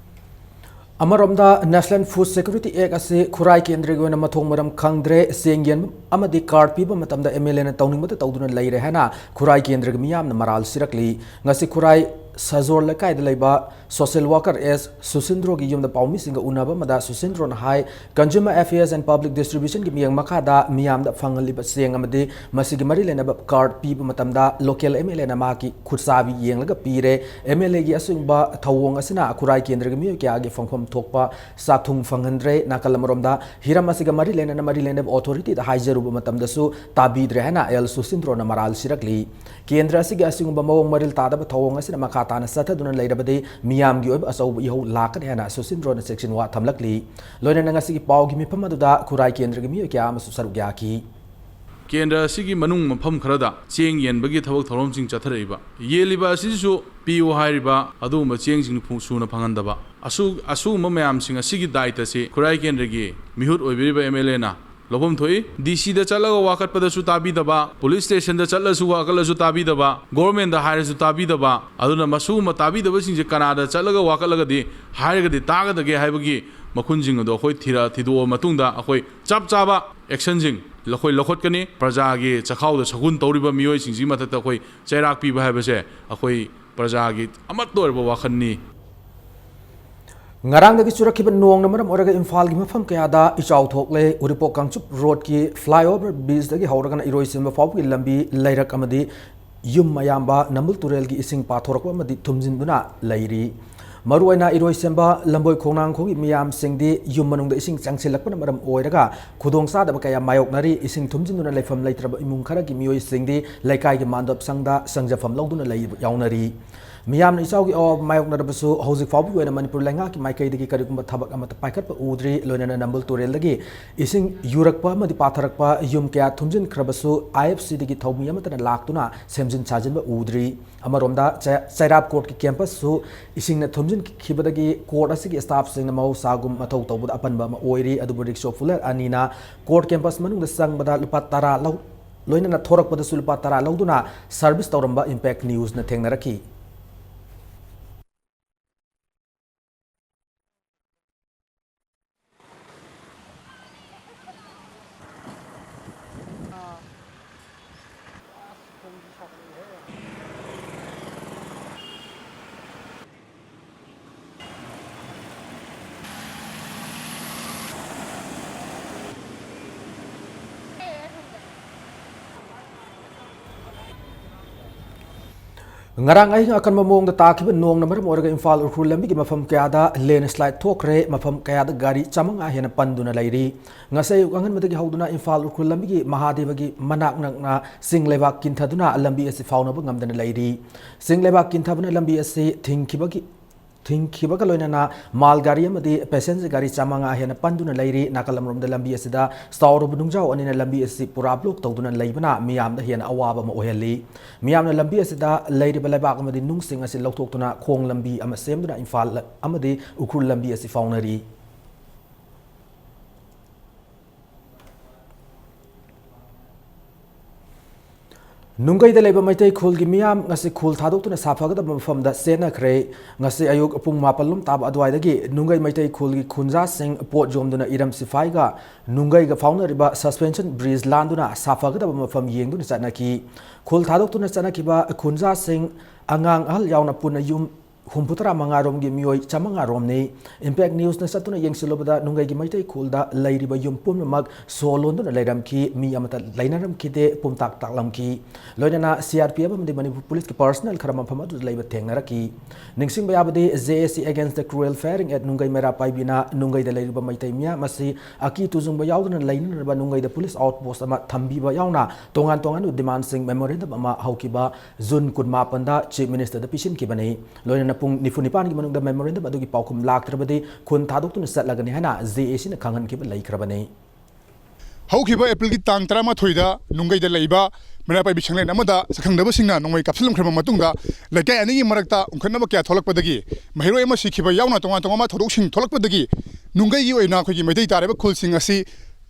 ꯑꯃꯔꯣꯝꯗ, National Food Security Act ꯑꯁꯤ ꯈꯨꯔꯥꯏ ꯀꯦꯟꯗ꯭ꯔꯒꯤ ꯑꯣꯏꯅ ꯃꯊꯣꯡ ꯃꯔꯝ ꯈꯪꯗ꯭ꯔꯦ, ꯆꯦꯡ ꯌꯦꯟꯕ ꯑꯃꯗꯤ card ꯄꯤꯕ ꯃꯇꯝꯗ M L A ꯅ ꯇꯧꯅꯤꯡꯕꯇ ꯇꯧꯗꯨꯅ ꯂꯩꯔꯦ ꯍꯥꯏꯅ ꯈꯨꯔꯥꯏ ꯀꯦꯟꯗ꯭ꯔꯒꯤ ꯃꯤꯌꯥꯝꯅ ꯃꯔꯥꯜ ꯁꯤꯔꯛꯂꯤ꯫ ꯉꯁꯤ ꯈꯨꯔꯥꯏ ꯁꯖꯣꯔ ꯂꯩꯀꯥꯏꯗ ꯂꯩꯕ social worker S ꯁꯨꯁꯤꯟꯗ꯭ꯔꯣꯒꯤ ꯌꯨꯝꯗ ꯄꯥꯎꯃꯤꯁꯤꯡꯒ ꯎꯅꯕ ꯑꯃꯗ ꯁꯨꯁꯤꯟꯗ꯭ꯔꯣꯅ ꯍꯥꯏ, Consumer Affairs and Public Distribution ꯒꯤ ꯃꯤꯠꯌꯦꯡ ꯃꯈꯥꯗ ꯃꯤꯌꯥꯝꯗ ꯐꯪꯍꯜꯂꯤꯕ ꯆꯦꯡ ꯑꯃꯗꯤ ꯃꯁꯤꯒꯤ ꯃꯔꯤ ꯂꯩꯅꯕ card ꯄꯤꯕ ꯃꯇꯝꯗ local M L A ꯅ ꯃꯍꯥꯛꯀꯤ ꯈꯨꯠꯁꯥꯕꯤ ꯌꯦꯡꯂꯒ ꯄꯤꯔꯦ꯫ M L A ꯒꯤ ꯑꯁꯤꯒꯨꯝꯕ ꯊꯧꯑꯣꯡ ꯑꯁꯤꯅ ꯈꯨꯔꯥꯏ ꯀꯦꯟꯗ꯭ꯔꯒꯤ ꯃꯤꯑꯣꯏ ꯀꯌꯥꯒꯤ ꯐꯪꯐꯝ ꯊꯣꯛꯄ ꯆꯥꯛꯊꯨꯡ ꯐꯪꯍꯟꯗ꯭ꯔꯦ꯫ ꯅꯥꯀꯜ ꯑꯃꯔꯣꯝꯗ, ꯍꯤꯔꯝ ꯑꯁꯤꯒ ꯃꯔꯤ ꯂꯩꯅꯅ ꯃꯔꯤ ꯂꯩꯅꯕ authority ꯗ ꯍꯥꯏꯖꯔꯨꯕ ꯃꯇꯝꯗꯁꯨ ꯇꯥꯕꯤꯗ꯭ꯔꯦ ꯍꯥꯏꯅ L ꯁꯨꯁꯤꯟꯗ꯭ꯔꯣꯅ ꯃꯔꯥꯜ ꯁꯤꯔꯛꯂꯤ꯫ ꯀꯦꯟꯗ꯭ꯔ ꯑꯁꯤꯒꯤ ꯑꯁꯤꯒꯨꯝꯕ ꯃꯑꯣꯡ ꯃꯔꯤꯜ ꯇꯥꯗꯕ ꯊꯧꯑꯣꯡ ꯑꯁꯤꯅ ꯃꯈꯥ ꯇꯥꯅ ꯆꯠꯊꯗꯨꯅ ꯂꯩꯔꯕꯗꯤ ꯃꯤꯌꯥꯝꯒꯤ ꯑꯣꯏꯕ ꯑꯆꯧꯕ ꯏꯍꯧ ꯂꯥꯛꯀꯅꯤ ꯍꯥꯏꯅ ꯁꯨꯁꯤꯟꯗ꯭ꯔꯣꯅ ꯆꯦꯛꯁꯤꯟ ꯋꯥ ꯊꯝꯂꯛꯂꯤ꯫ ꯂꯣꯏꯅꯅ ꯉꯁꯤꯒꯤ ꯄꯥꯎꯒꯤ ꯃꯤꯐꯝ ꯑꯗꯨꯗ ꯈꯨꯔꯥꯏ ꯀꯦꯟꯗ꯭ꯔꯒꯤ ꯃꯤꯑꯣꯏ ꯀꯌꯥ ꯑꯃꯁꯨ ꯁꯔꯨꯛ ꯌꯥꯈꯤ꯫ ꯀꯦꯟꯗ꯭ꯔ ꯑꯁꯤꯒꯤ ꯃꯅꯨꯡ ꯃꯐꯝ ꯈꯔꯗ ꯆꯦꯡ ꯌꯦꯟꯕꯒꯤ ꯊꯕꯛ ꯊꯧꯔꯝꯁꯤꯡ ꯆꯠꯊꯔꯛꯏꯕ, ꯌꯦꯜꯂꯤꯕ ꯑꯁꯤꯁꯨ ꯄꯤꯌꯨ ꯍꯥꯏꯔꯤꯕ ꯑꯗꯨꯒꯨꯝꯕ ꯆꯦꯡꯁꯤꯡ ꯐꯨ-, ꯁꯨꯅ ꯐꯪꯍꯟꯗꯕ, ꯑꯁꯨ-, ꯑꯁꯤꯒꯨꯝꯕ ꯃꯌꯥꯝꯁꯤꯡ ꯑꯁꯤꯒꯤ ꯗꯥꯏꯇꯁꯤ ꯈꯨꯔꯥꯏ ꯀꯦꯟꯗ꯭ꯔꯒꯤ ꯃꯤꯍꯨꯠ ꯑꯣꯏꯕꯤꯔꯤꯕ M L A ꯅ ꯂꯧꯐꯝ ꯊꯣꯛꯏ꯫ D C ꯗ ꯆꯠꯂꯒ ꯋꯥꯀꯠꯄꯗꯁꯨ ꯇꯥꯕꯤꯗꯕ, police station ꯗ ꯆꯠꯂꯁꯨ ꯋꯥꯀꯠꯂꯁꯨ ꯇꯥꯕꯤꯗꯕ, government ꯗ ꯍꯥꯏꯔꯁꯨ ꯇꯥꯕꯤꯗꯕ, ꯑꯗꯨꯅ ꯃꯁꯤꯒꯨꯝꯕ ꯇꯥꯕꯤꯗꯕꯁꯤꯡꯁꯦ ꯀꯅꯥꯗ ꯆꯠꯂꯒ ꯋꯥꯀꯠꯂꯒꯗꯤ ꯍꯥꯏꯔꯒꯗꯤ ꯇꯥꯒꯗꯒꯦ ꯍꯥꯏꯕꯒꯤ ꯃꯈꯨꯟꯁꯤꯡ ꯑꯗꯣ ꯑꯩꯈꯣꯏ ꯊꯤꯔ-, ꯊꯤꯗꯣꯛꯑ ꯃꯇꯨꯡꯗ ꯑꯩꯈꯣꯏ ꯆꯞ ꯆꯥꯕ action ꯁꯤꯡ ꯑꯩꯈꯣꯏ ꯂꯧꯈꯠꯀꯅꯤ꯫ ꯄ꯭ꯔꯖꯥꯒꯤ ꯆꯈꯥꯎꯗ ꯁꯒꯨꯟ ꯇꯧꯔꯤꯕ ꯃꯤꯑꯣꯏꯁꯤꯡꯁꯤꯒꯤ ꯃꯊꯛꯇ ꯑꯩꯈꯣꯏ ꯆꯩꯔꯥꯛ ꯄꯤꯕ ꯍꯥꯏꯕꯁꯦ ꯑꯩꯈꯣꯏ ꯄ꯭ꯔꯖꯥꯒꯤ ꯑꯃꯠꯇ ꯑꯣꯏꯔꯕ ꯋꯥꯈꯜꯅꯤ꯫ ꯉꯔꯥꯡꯗꯒꯤ ꯆꯨꯔꯛꯈꯤꯕ ꯅꯣꯡꯅ ꯃꯔꯝ ꯑꯣꯏꯔꯒ ꯏꯝꯐꯥꯜꯒꯤ ꯃꯐꯝ ꯀꯌꯥꯗ ꯏꯆꯥꯎ ꯊꯣꯛꯂꯦ꯫ ꯎꯔꯤꯄꯣꯛ ꯀꯥꯡꯆꯨꯞ ꯔꯣꯗꯀꯤ flyover bridgeꯗꯒꯤ ꯍꯧꯔꯒꯅ ꯏꯔꯣꯏꯁꯦꯝꯕ ꯐꯥꯎꯕꯒꯤ ꯂꯝꯕꯤ ꯂꯩꯔꯛ ꯑꯃꯗꯤ ꯌꯨꯝ ꯑꯌꯥꯝꯕ ꯅꯝꯕꯨꯜ ꯇꯨꯔꯦꯜꯒꯤ ꯏꯁꯤꯡ ꯄꯥꯊꯣꯔꯛꯄ ꯑꯃꯗꯤ ꯊꯨꯝꯖꯤꯟꯗꯨꯅ ꯂꯩꯔꯤ꯫ ꯃꯔꯨꯑꯣꯏꯅ ꯏꯔꯣꯏꯁꯦꯝꯕ ꯂꯝꯕꯣꯏ ꯈꯣꯡꯅꯥꯡꯈꯣꯡꯒꯤ ꯃꯤꯌꯥꯝꯁꯤꯡꯗꯤ ꯌꯨꯝ ꯃꯅꯨꯡꯗ ꯏꯁꯤꯡ ꯆꯪꯁꯤꯜꯂꯛꯄꯅ ꯃꯔꯝ ꯑꯣꯏꯔꯒ ꯈꯨꯗꯣꯡꯆꯥꯗꯕ ꯀꯌꯥ ꯃꯥꯌꯣꯛꯅꯔꯤ꯫ ꯏꯁꯤꯡ ꯊꯨꯝꯖꯤꯟꯗꯨꯅ ꯂꯩꯐꯝ ꯂꯩꯇ꯭ꯔꯕ ꯏꯃꯨꯡ ꯈꯔꯒꯤ ꯃꯤꯑꯣꯏꯁꯤꯡꯗꯤ ꯂꯩꯀꯥꯏꯒꯤ ꯃꯥꯟꯗꯣꯞ ꯁꯪꯗ ꯁꯪꯖꯐꯝ ꯂꯧꯗꯨꯅ ꯂꯩꯕ ꯌꯥꯎꯅꯔꯤ꯫ ꯃꯤꯌꯥꯝꯅ ꯏꯆꯥꯎꯒꯤ ꯑꯋꯥꯕ ꯃꯥꯌꯣꯛꯅꯔꯕꯁꯨ, ꯍꯧꯖꯤꯛ ꯐꯥꯎꯕꯒꯤ ꯑꯣꯏꯅ ꯃꯅꯤꯄꯨꯔ ꯂꯩꯉꯥꯛꯀꯤ ꯃꯥꯏꯀꯩꯗꯒꯤ ꯀꯔꯤꯒꯨꯝꯕ ꯊꯕꯛ ꯑꯃꯠꯇ ꯄꯥꯏꯈꯠꯄ ꯎꯗ꯭ꯔꯤ꯫ ꯂꯣꯏꯅꯅ ꯅꯝꯕꯨꯜ ꯇꯨꯔꯦꯜꯗꯒꯤ ꯏꯁꯤꯡ ꯌꯨꯔꯛꯄ ꯑꯃꯗꯤ ꯄꯥꯊꯔꯛꯄ ꯌꯨꯝ ꯀꯌꯥ ꯊꯨꯝꯖꯤꯟꯈ꯭ꯔꯕꯁꯨ, IFCꯗꯒꯤ ꯊꯧꯃꯤ ꯑꯃꯠꯇꯅ ꯂꯥꯛꯇꯨꯅ ꯁꯦꯝꯖꯤꯟ ꯁꯥꯖꯤꯟꯕ ꯎꯗ꯭ꯔꯤ꯫ ꯑꯃꯔꯣꯝꯗ, ꯆ-, ꯆꯩꯔꯥꯞ courtꯀꯤ campusꯁꯨ ꯏꯁꯤꯡꯅ ꯊꯨꯝꯖꯤꯟꯈꯤꯕꯗꯒꯤ court ꯑꯁꯤꯒꯤ staffꯁꯤꯡꯅ ꯃꯍꯧꯁꯥꯒꯨꯝ ꯃꯊꯧ ꯇꯧꯕꯗ ꯑꯄꯟꯕ ꯑꯃ ꯑꯣꯏꯔꯤ꯫ ꯑꯗꯨꯕꯨ rickshaw puller ꯑꯅꯤꯅ court campus ꯃꯅꯨꯡꯗ ꯆꯪꯕꯗ ꯂꯨꯄꯥ ꯇꯔꯥ ꯂꯧ-, ꯂꯣꯏꯅꯅ ꯊꯣꯔꯛꯄꯗꯁꯨ ꯂꯨꯄꯥ ꯇꯔꯥ ꯂꯧꯗꯨꯅ service ꯇꯧꯔꯝꯕ Impact Newsꯅ ꯊꯦꯡꯅꯔꯛꯈꯤ꯫ ꯉꯔꯥꯡ ꯑꯍꯤꯡ ꯑꯀꯟꯕ ꯃꯑꯣꯡꯗ ꯇꯥꯈꯤꯕ ꯅꯣꯡꯅ ꯃꯔꯝ ꯑꯣꯏꯔꯒ ꯏꯝꯐꯥꯜ ꯎꯈ꯭ꯔꯨꯜ ꯂꯝꯕꯤꯒꯤ ꯃꯐꯝ ꯀꯌꯥꯗ landslide ꯊꯣꯛꯈ꯭ꯔꯦ꯫ ꯃꯐꯝ ꯀꯌꯥꯗ ꯒꯥꯔꯤ ꯆꯥꯃꯉꯥ ꯍꯦꯟꯅ ꯄꯟꯗꯨꯅ ꯂꯩꯔꯤ꯫ ꯉꯁꯤ ꯑꯌꯨꯛ ꯑꯉꯟꯕꯗꯒꯤ ꯍꯧꯗꯨꯅ ꯏꯝꯐꯥꯜ ꯎꯈ꯭ꯔꯨꯜ ꯂꯝꯕꯤꯒꯤ ꯃꯍꯥꯗꯦꯕꯒꯤ ꯃꯅꯥꯛ ꯅꯛꯅ ꯆꯤꯡ ꯂꯩꯕꯥꯛ ꯀꯤꯟꯊꯗꯨꯅ ꯂꯝꯕꯤ ꯑꯁꯤ ꯐꯥꯎꯅꯕ ꯉꯝꯗꯅ ꯂꯩꯔꯤ꯫ ꯆꯤꯡ ꯂꯩꯕꯥꯛ ꯀꯤꯟꯊꯕꯅ ꯂꯝꯕꯤ ꯑꯁꯤ ꯊꯤꯡꯈꯤꯕꯒꯤ, ꯊꯤꯡꯈꯤꯕꯒ ꯂꯣꯏꯅꯅ ꯃꯥꯜ ꯒꯥꯔꯤ ꯑꯃꯗꯤ passenger ꯒꯥꯔꯤ ꯆꯥꯃꯉꯥ ꯍꯦꯟꯅ ꯄꯟꯗꯨꯅ ꯂꯩꯔꯤ꯫ ꯅꯥꯀꯜ ꯑꯃꯔꯣꯝꯗ ꯂꯝꯕꯤ ꯑꯁꯤꯗ ꯆꯥꯎꯔꯕ ꯅꯨꯡꯖꯥꯎ ꯑꯅꯤꯅ ꯂꯝꯕꯤ ꯑꯁꯤ ꯄꯨꯔꯥ block ꯇꯧꯗꯨꯅ ꯂꯩꯕꯅ ꯃꯤꯌꯥꯝꯗ ꯍꯦꯟꯅ ꯑꯋꯥꯕ ꯑꯃ ꯑꯣꯏꯍꯜꯂꯤ꯫ ꯃꯤꯌꯥꯝꯅ ꯂꯝꯕꯤ ꯑꯁꯤꯗ ꯂꯩꯔꯤꯕ ꯂꯩꯕꯥꯛ ꯑꯃꯗꯤ ꯅꯨꯡꯁꯤꯡ ꯑꯁꯤ ꯂꯧꯊꯣꯛꯇꯨꯅ ꯈꯣꯡ ꯂꯝꯕꯤ ꯑꯃ ꯁꯦꯝꯗꯨꯅ ꯏꯝꯐꯥꯜ ꯑꯃꯗꯤ ꯎꯈ꯭ꯔꯨꯜ ꯂꯝꯕꯤ ꯑꯁꯤ ꯐꯥꯎꯅꯔꯤ꯫ ꯅꯨꯡꯒꯩꯗ ꯂꯩꯕ ꯃꯩꯇꯩ ꯈꯨꯜꯒꯤ ꯃꯤꯌꯥꯝ ꯉꯁꯤ ꯈꯨꯜ ꯊꯥꯗꯣꯛꯇꯨꯅ ꯁꯥꯐꯒꯗꯕ ꯃꯐꯝꯗ ꯆꯦꯟꯅꯈ꯭ꯔꯦ꯫ ꯉꯁꯤ ꯑꯌꯨꯛ ꯄꯨꯡ ꯃꯥꯄꯜ ꯂꯣꯝ ꯇꯥꯕ ꯑꯗꯨꯋꯥꯏꯗꯒꯤ ꯅꯨꯡꯒꯩ ꯃꯩꯇꯩ ꯈꯨꯜꯒꯤ ꯈꯨꯟꯖꯥꯁꯤꯡ ꯄꯣꯠ ꯌꯣꯝꯗꯨꯅ ꯏꯔꯝ ꯁꯤꯐꯥꯏꯒ ꯅꯨꯡꯒꯩꯒ ꯐꯥꯎꯅꯔꯤꯕ suspension bridge ꯂꯥꯟꯗꯨꯅ ꯁꯥꯐꯒꯗꯕ ꯃꯐꯝ ꯌꯦꯡꯗꯨꯅ ꯆꯠꯅꯈꯤ꯫ ꯈꯨꯜ ꯊꯥꯗꯣꯛꯇꯨꯅ ꯆꯠꯅꯈꯤꯕ ꯈꯨꯟꯖꯥꯁꯤꯡ ꯑꯉꯥꯡ ꯑꯍꯜ ꯌꯥꯎꯅ ꯄꯨꯟꯅ ꯌꯨꯝ ꯍꯨꯝꯐꯨꯇꯔꯥ ꯃꯉꯥ ꯔꯣꯝꯒꯤ ꯃꯤꯑꯣꯏ ꯆꯥꯃꯉꯥ ꯔꯣꯝꯅꯤ꯫ Impact Newsꯅ ꯆꯠꯇꯨꯅ ꯌꯦꯡꯁꯤꯜꯂꯨꯕꯗ ꯅꯨꯡꯒꯩꯒꯤ ꯃꯩꯇꯩ ꯈꯨꯜꯗ ꯂꯩꯔꯤꯕ ꯌꯨꯝ ꯄꯨꯝꯅꯃꯛ ꯁꯣ ꯂꯣꯟꯗꯨꯅ ꯂꯩꯔꯝꯈꯤ, ꯃꯤ ꯑꯃꯠꯇ ꯂꯩꯅꯔꯝꯈꯤꯗꯦ, ꯄꯨꯝꯇꯥꯛ ꯇꯥꯛꯂꯝꯈꯤ꯫ ꯂꯣꯏꯅꯅ CRPF ꯑꯃꯗꯤ ꯃꯅꯤꯄꯨꯔ ꯄꯨꯂꯤꯁꯀꯤ personnel ꯈꯔ ꯃꯐꯝ ꯑꯗꯨꯗ ꯂꯩꯕ ꯊꯦꯡꯅꯔꯛꯈꯤ꯫ ꯅꯤꯡꯁꯤꯡꯕ ꯌꯥꯕꯗꯤ, JAC Against the Cruel Firing at ꯅꯨꯡꯒꯩ ꯃꯩꯔꯥ ꯄꯥꯏꯕꯤꯅ ꯅꯨꯡꯒꯩꯗ ꯂꯩꯔꯤꯕ ꯃꯩꯇꯩ ꯃꯤꯌꯥꯝ ꯑꯁꯤ ꯑꯀꯤ ꯇꯨꯖꯨꯡꯕ ꯌꯥꯎꯗꯅ ꯂꯩꯅꯅꯕ ꯅꯨꯡꯒꯩꯗ police outpost ꯑꯃ ꯊꯝꯕꯤꯕ ꯌꯥꯎꯅ ꯇꯣꯉꯥꯟ ꯇꯣꯉꯥꯟꯕ demandꯁꯤꯡ memorandum ꯑꯃ ꯍꯧꯈꯤꯕ June ꯀꯨꯟꯃꯥꯄꯟꯗ Chief Ministerꯗ ꯄꯤꯁꯤꯟꯈꯤꯕꯅꯤ꯫ ꯂꯣꯏꯅꯅ ꯄꯨꯡ ꯅꯤꯐꯨ ꯅꯤꯄꯥꯟꯒꯤ ꯃꯅꯨꯡꯗ memorandum ꯑꯗꯨꯒꯤ ꯄꯥꯎꯈꯨꯝ ꯂꯥꯛꯇ꯭ꯔꯕꯗꯤ ꯈꯨꯟ ꯊꯥꯗꯣꯛꯇꯨꯅ ꯆꯠꯂꯒꯅꯤ ꯍꯥꯏꯅ JACꯅ ꯈꯪꯍꯟꯈꯤꯕ ꯂꯩꯈ꯭ꯔꯕꯅꯤ꯫ ꯍꯧꯈꯤꯕ Aprilꯒꯤ ꯇꯥꯡ ꯇꯔꯥꯃꯥꯊꯣꯏꯗ ꯅꯨꯡꯒꯩꯗ ꯂꯩꯕ ꯃꯩꯔꯥ ꯄꯥꯏꯕꯤ ꯁꯪꯂꯦꯟ ꯑꯃꯗ ꯁꯛꯈꯪꯗꯕꯁꯤꯡꯅ ꯅꯣꯡꯃꯩ ꯀꯥꯞꯁꯤꯜꯂꯝꯈ꯭ꯔꯕ ꯃꯇꯨꯡꯗ, ꯂꯩꯀꯥꯏ ꯑꯅꯤꯒꯤ ꯃꯔꯛꯇ ꯎꯪꯈꯠꯅꯕ ꯀꯌꯥ ꯊꯣꯛꯂꯛꯄꯗꯒꯤ ꯃꯍꯩꯔꯣꯏ ꯑꯃ ꯁꯤꯈꯤꯕ ꯌꯥꯎꯅ ꯇꯣꯉꯥꯟ ꯇꯣꯉꯥꯟꯕ ꯊꯧꯗꯣꯛꯁꯤꯡ ꯊꯣꯛꯂꯛꯄꯗꯒꯤ, ꯅꯨꯡꯒꯩꯒꯤ ꯑꯣꯏꯅ ꯑꯩꯈꯣꯏꯒꯤ ꯃꯩꯇꯩ ꯇꯥꯔꯤꯕ ꯈꯨꯜꯁꯤꯡ ꯑꯁꯤ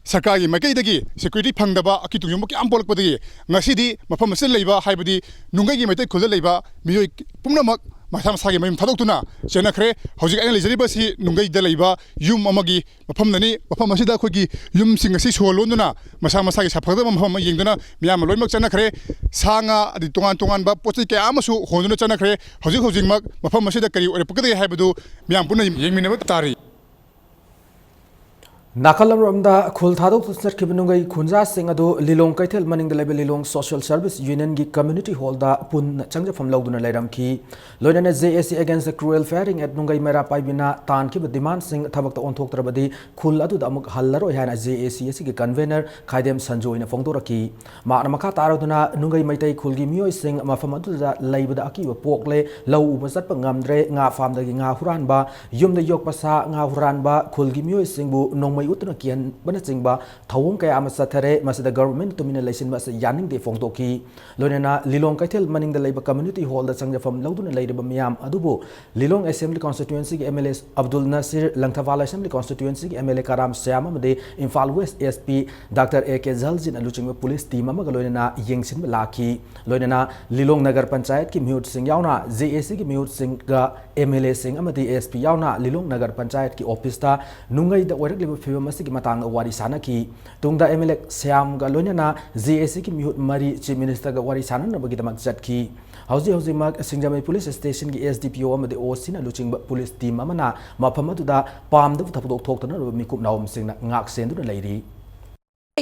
ꯁꯔꯀꯥꯔꯒꯤ ꯃꯥꯏꯀꯩꯗꯒꯤ security ꯐꯪꯗꯕ, ꯑꯀꯤ ꯇꯨꯡꯖꯨꯡꯕ ꯀꯌꯥ ꯑꯃ ꯄꯣꯛꯂꯛꯄꯗꯒꯤ, ꯉꯁꯤꯗꯤ ꯃꯐꯝ ꯑꯁꯤꯗ ꯂꯩꯕ, ꯍꯥꯏꯕꯗꯤ ꯅꯨꯡꯒꯩꯒꯤ ꯃꯩꯇꯩ ꯈꯨꯜꯗ ꯂꯩꯕ ꯃꯤꯑꯣꯏ ꯄꯨꯝꯅꯃꯛ ꯃꯁꯥ ꯃꯁꯥꯒꯤ ꯃꯌꯨꯝ ꯊꯥꯗꯣꯛꯇꯨꯅ ꯆꯦꯟꯅꯈ꯭ꯔꯦ꯫ ꯍꯧꯖꯤꯛ ꯑꯩꯅ ꯂꯩꯖꯔꯤꯕꯁꯤ ꯅꯨꯡꯒꯩꯗ ꯂꯩꯕ ꯌꯨꯝ ꯑꯃꯒꯤ ꯃꯐꯝꯗꯅꯤ꯫ ꯃꯐꯝ ꯑꯁꯤꯗ ꯑꯩꯈꯣꯏꯒꯤ ꯌꯨꯝꯁꯤꯡ ꯑꯁꯤ ꯁꯣ ꯂꯣꯟꯗꯨꯅ, ꯃꯁꯥ ꯃꯁꯥꯒꯤ ꯁꯥꯐꯒꯗꯕ ꯃꯐꯝ ꯑꯃ ꯌꯦꯡꯗꯨꯅ ꯃꯤꯌꯥꯝ ꯑꯃ ꯂꯣꯏꯅꯃꯛ ꯆꯠꯅꯈ꯭ꯔꯦ꯫ ꯁꯥ ꯉꯥ ꯑꯗꯩ ꯇꯣꯉꯥꯟ ꯇꯣꯉꯥꯟꯕ ꯄꯣꯠ ꯆꯩ ꯀꯌꯥ ꯑꯃꯁꯨ ꯍꯣꯟꯗꯨꯅ ꯆꯠꯅꯈ꯭ꯔꯦ꯫ ꯍꯧꯖꯤꯛ ꯍꯧꯖꯤꯛꯃꯛ ꯃꯐꯝ ꯑꯁꯤꯗ ꯀꯔꯤ ꯑꯣꯏꯔꯛꯄꯒꯗꯒꯦ ꯍꯥꯏꯕꯗꯨ ꯃꯤꯌꯥꯝ ꯄꯨꯟꯅ ꯌꯦꯡꯃꯤꯟꯅꯕ ꯇꯥꯔꯤ꯫ ꯅꯥꯀꯜ ꯑꯃꯔꯣꯝꯗ, ꯈꯨꯜ ꯊꯥꯗꯣꯛꯇꯨꯅ ꯆꯠꯈꯤꯕ ꯅꯨꯡꯒꯩ ꯈꯨꯟꯖꯥꯁꯤꯡ ꯑꯗꯨ ꯂꯤꯂꯣꯡ ꯀꯩꯊꯦꯜ ꯃꯅꯤꯡꯗ ꯂꯩꯕ ꯂꯤꯂꯣꯡ Social Service Unionꯒꯤ community hallꯗ ꯄꯨꯟꯅ ꯆꯪꯖꯐꯝ ꯂꯧꯗꯨꯅ ꯂꯩꯔꯝꯈꯤ꯫ ꯂꯣꯏꯅꯅ JAC Against the Cruel Firing at ꯅꯨꯡꯒꯩ ꯃꯩꯔꯥ ꯄꯥꯏꯕꯤꯅ ꯇꯥꯟꯈꯤꯕ demandꯁꯤꯡ ꯊꯕꯛꯇ ꯑꯣꯟꯊꯣꯛꯇ꯭ꯔꯕꯗꯤ ꯈꯨꯜ ꯑꯗꯨꯗ ꯑꯃꯨꯛ ꯍꯜꯂꯔꯣꯏ ꯍꯥꯏꯅ JAC ꯑꯁꯤꯒꯤ convener ꯈꯥꯏꯗꯦꯝ ꯁꯟꯖꯣꯏꯅ ꯐꯣꯡꯗꯣꯔꯛꯈꯤ꯫ ꯃꯍꯥꯛꯅ ꯃꯈꯥ ꯇꯥꯔꯗꯨꯅ, ꯅꯨꯡꯒꯩ ꯃꯩꯇꯩ ꯈꯨꯜꯒꯤ ꯃꯤꯑꯣꯏꯁꯤꯡ ꯃꯐꯝ ꯑꯗꯨꯗ ꯂꯩꯕꯗ ꯑꯀꯤꯕ ꯄꯣꯛꯂꯦ, ꯂꯧ ꯎꯕ ꯆꯠꯄ ꯉꯝꯗ꯭ꯔꯦ, ꯉꯥ farmꯗꯒꯤ ꯉꯥ ꯍꯨꯔꯥꯟꯕ, ꯌꯨꯝꯗ ꯌꯣꯛꯄ ꯁꯥ ꯉꯥ ꯍꯨꯔꯥꯟꯕ, ꯈꯨꯜꯒꯤ ꯃꯤꯑꯣꯏꯁꯤꯡꯕꯨ ꯅꯣꯡꯃꯩ ꯎꯠꯇꯨꯅ ꯀꯤꯍꯟꯕꯅꯆꯤꯡꯕ ꯊꯧꯑꯣꯡ ꯀꯌꯥ ꯑꯃ ꯆꯠꯊꯔꯦ꯫ ꯃꯁꯤꯗ government ꯇꯨꯃꯤꯟꯅ ꯂꯩꯁꯤꯟꯕ ꯑꯁꯤ ꯌꯥꯅꯤꯡꯗꯦ ꯐꯣꯡꯗꯣꯛꯈꯤ꯫ ꯂꯣꯏꯅꯅ ꯂꯤꯂꯣꯡ ꯀꯩꯊꯦꯜ ꯃꯅꯤꯡꯗ ꯂꯩꯕ community hallꯗ ꯆꯪꯖꯐꯝ ꯂꯧꯗꯨꯅ ꯂꯩꯔꯤꯕ ꯃꯤꯌꯥꯝ ꯑꯗꯨꯕꯨ ꯂꯤꯂꯣꯡ Assembly Constituencyꯒꯤ MLA ꯑꯕꯗꯨꯜ ꯅꯁꯤꯔ, ꯂꯪꯊꯕꯥꯜ Assembly Constituencyꯒꯤ MLA ꯀꯔꯥꯝ ꯁ꯭ꯌꯥꯝ ꯑꯃꯗꯤ Imphal West SP Doctor A K ꯖꯜꯖꯤꯟ ꯂꯨꯆꯤꯡꯕ police team ꯑꯃꯒ ꯂꯣꯏꯅꯅ ꯌꯦꯡꯁꯤꯟꯕ ꯂꯥꯛꯈꯤ꯫ ꯂꯣꯏꯅꯅ ꯂꯤꯂꯣꯡ ꯅꯒꯔ ꯄꯟꯆꯥꯌꯠꯀꯤ ꯃꯤꯍꯨꯠꯁꯤꯡ ꯌꯥꯎꯅ JACꯒꯤ ꯃꯤꯍꯨꯠꯁꯤꯡꯒ MLAꯁꯤꯡ ꯑꯃꯗꯤ SP ꯌꯥꯎꯅ ꯂꯤꯂꯣꯡ ꯅꯒꯔ ꯄꯟꯆꯥꯌꯠꯀꯤ officeꯇ ꯅꯨꯡꯒꯩꯗ ꯑꯣꯏꯔꯛꯂꯤꯕ ꯐꯤꯕꯝ ꯑꯁꯤꯒꯤ ꯃꯇꯥꯡꯗ ꯋꯥꯔꯤ ꯁꯥꯟꯅꯈꯤ꯫ ꯇꯨꯡꯗ ꯑꯦꯝ ꯑꯦꯜ ꯑꯦ ꯁ꯭ꯌꯥꯝꯒ ꯂꯣꯏꯅꯅ ꯖꯦ ꯑꯦ ꯁꯤꯒꯤ ꯃꯤꯍꯨꯠ ꯃꯔꯤ ꯆꯤꯐ ꯃꯤꯅꯤꯁꯇꯔꯒ ꯋꯥꯔꯤ ꯁꯥꯟꯅꯅꯕꯒꯤꯗꯃꯛ ꯆꯠꯈꯤ꯫ ꯍꯧꯖꯤꯛ ꯍꯧꯖꯤꯛꯃꯛ ꯁꯤꯡꯖꯃꯩ ꯄꯨꯂꯤꯁ ꯁ꯭ꯇꯦꯁꯟꯒꯤ ꯑꯦꯁ ꯗꯤ ꯄꯤ ꯑꯣ ꯑꯃꯗꯤ ꯑꯣ ꯁꯤꯅ ꯂꯨꯆꯤꯡꯕ ꯄꯨꯂꯤꯁ ꯇꯤꯝ ꯑꯃꯅ ꯃꯐꯝ ꯑꯗꯨꯗ ꯄꯥꯝꯗꯕ ꯊꯧꯗꯣꯛ ꯊꯣꯛꯇꯅꯕ ꯃꯤꯀꯨꯞ ꯅꯥꯍꯣꯝꯁꯤꯡꯅ ꯉꯥꯛ ꯁꯦꯟꯗꯨꯅ ꯂꯩꯔꯤ꯫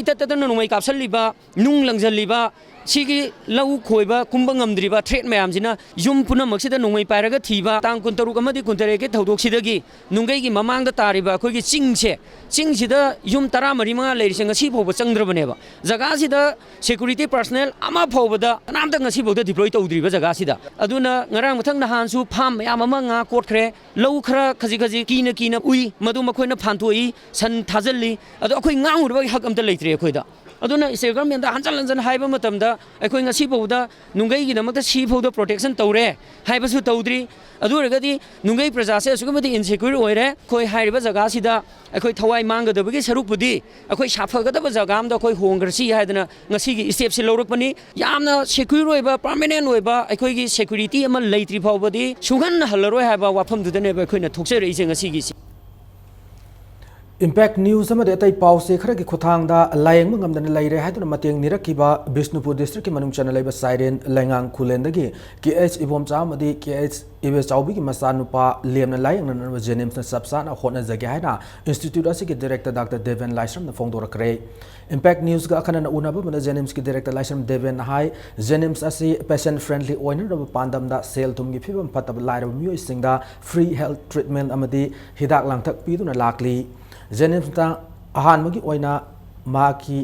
ꯏꯇꯠ ꯇꯠꯇꯅ ꯅꯣꯡꯃꯩ ꯀꯥꯞꯁꯜꯂꯤꯕ, ꯅꯨꯡ ꯂꯪꯁꯤꯜꯂꯤꯕ, ꯁꯤꯒꯤ ꯂꯧ ꯈꯣꯏꯕ ꯀꯨꯝꯕ ꯉꯝꯗ꯭ꯔꯤꯕ ꯊ꯭ꯔꯦꯠ ꯃꯌꯥꯝꯁꯤꯅ ꯌꯨꯝ ꯄꯨꯝꯅꯃꯛꯁꯤꯗ ꯅꯣꯡꯃꯩ ꯄꯥꯏꯔꯒ ꯊꯤꯕ, ꯇꯥꯡ ꯀꯨꯟꯇꯔꯨꯛ ꯑꯃꯗꯤ ꯀꯨꯟꯇꯔꯦꯠꯀꯤ ꯊꯧꯗꯣꯛꯁꯤꯗꯒꯤ ꯅꯨꯡꯒꯩꯒꯤ ꯃꯃꯥꯡꯗ ꯇꯥꯔꯤꯕ ꯑꯩꯈꯣꯏꯒꯤ ꯆꯤꯡꯁꯦ, ꯆꯤꯡꯁꯤꯗ ꯌꯨꯝ ꯇꯔꯥꯃꯔꯤ ꯃꯉꯥ ꯂꯩꯔꯤꯁꯦ ꯉꯁꯤ ꯐꯥꯎꯕ ꯆꯪꯗ꯭ꯔꯕꯅꯦꯕ꯫ ꯖꯒꯥꯁꯤꯗ ꯁꯦꯀ꯭ꯌꯨꯔꯤꯇꯤ ꯄꯔꯁꯅꯦꯜ ꯑꯃ ꯐꯥꯎꯕꯗ ꯀꯅꯥꯝꯇ ꯉꯁꯤ ꯐꯥꯎꯗ ꯗꯤꯄ꯭ꯂꯣꯏ ꯇꯧꯗ꯭ꯔꯤꯕ ꯖꯒꯥꯁꯤꯗ꯫ ꯑꯗꯨꯅ ꯉꯔꯥꯡ ꯃꯊꯪ ꯅꯍꯥꯟꯁꯨ ꯐꯥꯝ ꯃꯌꯥꯝ ꯑꯃ ꯉꯥ ꯀꯣꯠꯈ꯭ꯔꯦ, ꯂꯧ ꯈꯔ ꯈꯖꯤꯛ ꯈꯖꯤꯛ ꯀꯤꯅ ꯀꯤꯅ ꯎꯏ, ꯃꯗꯨ ꯃꯈꯣꯏꯅ ꯐꯥꯟꯊꯣꯛꯏ, ꯁꯟ ꯊꯥꯖꯤꯜꯂꯤ꯫ ꯑꯗꯣ ꯑꯩꯈꯣꯏ ꯉꯥꯡꯉꯨꯅꯕꯒꯤ ꯍꯛ ꯑꯝꯇ ꯂꯩꯇ꯭ꯔꯦ ꯑꯩꯈꯣꯏꯗ꯫ ꯑꯗꯨꯅ ꯁ꯭ꯇꯦꯠ ꯒꯚꯔꯟꯃꯦꯟꯠꯇ ꯍꯟꯖꯟ ꯍꯟꯖꯟ ꯍꯥꯏꯕ ꯃꯇꯝꯗ ꯑꯩꯈꯣꯏ ꯉꯁꯤ ꯐꯥꯎꯕꯗ ꯅꯨꯡꯒꯩꯒꯤꯗꯃꯛꯇ ꯁꯤ ꯐꯥꯎꯗ ꯄ꯭ꯔꯣꯇꯦꯛꯁꯟ ꯇꯧꯔꯦ ꯍꯥꯏꯕꯁꯨ ꯇꯧꯗ꯭ꯔꯤ꯫ ꯑꯗꯨ ꯑꯣꯏꯔꯒꯗꯤ ꯅꯨꯡꯒꯩ ꯄ꯭ꯔꯖꯥꯁꯦ ꯑꯁꯨꯛꯀꯤ ꯃꯇꯤꯛ ꯏꯟꯁꯦꯀ꯭ꯌꯨꯔ ꯑꯣꯏꯔꯦ꯫ ꯑꯩꯈꯣꯏ ꯍꯥꯏꯔꯤꯕ ꯖꯒꯥꯁꯤꯗ ꯑꯩꯈꯣꯏ ꯊꯋꯥꯏ ꯃꯥꯡꯒꯗꯕꯒꯤ ꯁꯔꯨꯛꯄꯨꯗꯤ ꯑꯩꯈꯣꯏ ꯁꯥꯐꯒꯗꯕ ꯖꯒꯥ ꯑꯃꯗ ꯑꯩꯈꯣꯏ ꯍꯣꯡꯈ꯭ꯔꯁꯤ ꯍꯥꯏꯗꯅ ꯉꯁꯤꯒꯤ ꯁ꯭ꯇꯦꯞꯁꯤ ꯂꯧꯔꯛꯄꯅꯤ꯫ ꯌꯥꯝꯅ ꯁꯦꯀ꯭ꯌꯨꯔ ꯑꯣꯏꯕ, ꯄꯔꯃꯅꯦꯟꯠ ꯑꯣꯏꯕ ꯑꯩꯈꯣꯏꯒꯤ ꯁꯦꯀ꯭ꯌꯨꯔꯤꯇꯤ ꯑꯃ ꯂꯩꯇ꯭ꯔꯤ ꯐꯥꯎꯕꯗꯤ ꯁꯨꯡꯍꯟ ꯍꯜꯂꯔꯣꯏ ꯍꯥꯏꯕ ꯋꯥꯐꯝꯗꯨꯗꯅꯦꯕ ꯑꯩꯈꯣꯏꯅ ꯊꯣꯛꯆꯔꯛꯏꯁꯦ ꯉꯁꯤꯒꯤꯁꯤ꯫ ꯏꯝꯄꯦꯛ ꯅ꯭ꯌꯨꯁ ꯑꯃꯗꯤ ꯑꯇꯩ ꯄꯥꯎ ꯆꯦ ꯈꯔꯒꯤ ꯈꯨꯠꯊꯥꯡꯗ ꯂꯥꯌꯦꯡꯕ ꯉꯝꯗꯅ ꯂꯩꯔꯦ ꯍꯥꯏꯗꯨꯅ ꯃꯇꯦꯡ ꯅꯤꯔꯛꯈꯤꯕ ꯕꯤꯁꯅꯨꯄꯨꯔ ꯗꯤꯁꯇ꯭ꯔꯤꯛꯀꯤ ꯃꯅꯨꯡ ꯆꯟꯅ ꯂꯩꯕ ꯁꯥꯏꯔꯦꯟ ꯂꯩꯉꯥꯡ ꯈꯨꯂꯦꯟꯗꯒꯤ ꯀꯦ ꯑꯩꯆ ꯏꯕꯣꯝꯆꯥ ꯑꯃꯗꯤ ꯀꯦ ꯑꯩꯆ ꯏꯕꯦꯆꯥꯎꯕꯤꯒꯤ ꯃꯆꯥꯅꯨꯄꯥ ꯂꯦꯝꯅ ꯂꯥꯌꯦꯡꯅꯅꯕ ꯖꯦꯅꯤꯝꯁꯅ ꯆꯞ ꯆꯥꯅ ꯍꯣꯠꯅꯖꯒꯦ ꯍꯥꯏꯅ ꯏꯟꯁꯇꯤꯇ꯭ꯌꯨꯠ ꯑꯁꯤꯒꯤ ꯗꯤꯔꯦꯛꯇꯔ ꯗꯥꯛꯇꯔ ꯗꯦꯕꯦꯟ ꯂꯥꯏꯁ꯭ꯔꯝꯅ ꯐꯣꯡꯗꯣꯔꯛꯈ꯭ꯔꯦ꯫ ꯏꯝꯄꯦꯛ ꯅ꯭ꯌꯨꯁꯀ ꯑꯈꯟꯅꯅ ꯎꯅꯕ ꯑꯃꯗ ꯖꯦꯅꯤꯝꯁꯀꯤ ꯗꯤꯔꯦꯛꯇꯔ ꯂꯥꯏꯁ꯭ꯔꯝ ꯗꯦꯕꯦꯟꯅ ꯍꯥꯏ, ꯖꯦꯅꯤꯝꯁ ꯑꯁꯤ ꯄꯦꯁꯦꯟꯠ ꯐ꯭ꯔꯦꯟꯗꯂꯤ ꯑꯣꯏꯅꯅꯕ ꯄꯥꯟꯗꯝꯗ ꯁꯦꯜ ꯊꯨꯝꯒꯤ ꯐꯤꯕꯝ ꯐꯠꯇꯕ ꯂꯥꯏꯔꯕ ꯃꯤꯑꯣꯏꯁꯤꯡꯗ ꯐ꯭ꯔꯤ ꯍꯦꯜꯊ ꯇ꯭ꯔꯤꯠꯃꯦꯟꯠ ꯑꯃꯗꯤ ꯍꯤꯗꯥꯛ ꯂꯥꯡꯊꯛ ꯄꯤꯗꯨꯅ ꯂꯥꯛꯂꯤ꯫ ꯖꯦꯅꯤꯝꯁꯇ ꯑꯍꯥꯟꯕꯒꯤ ꯑꯣꯏꯅ ꯃꯍꯥꯛꯀꯤ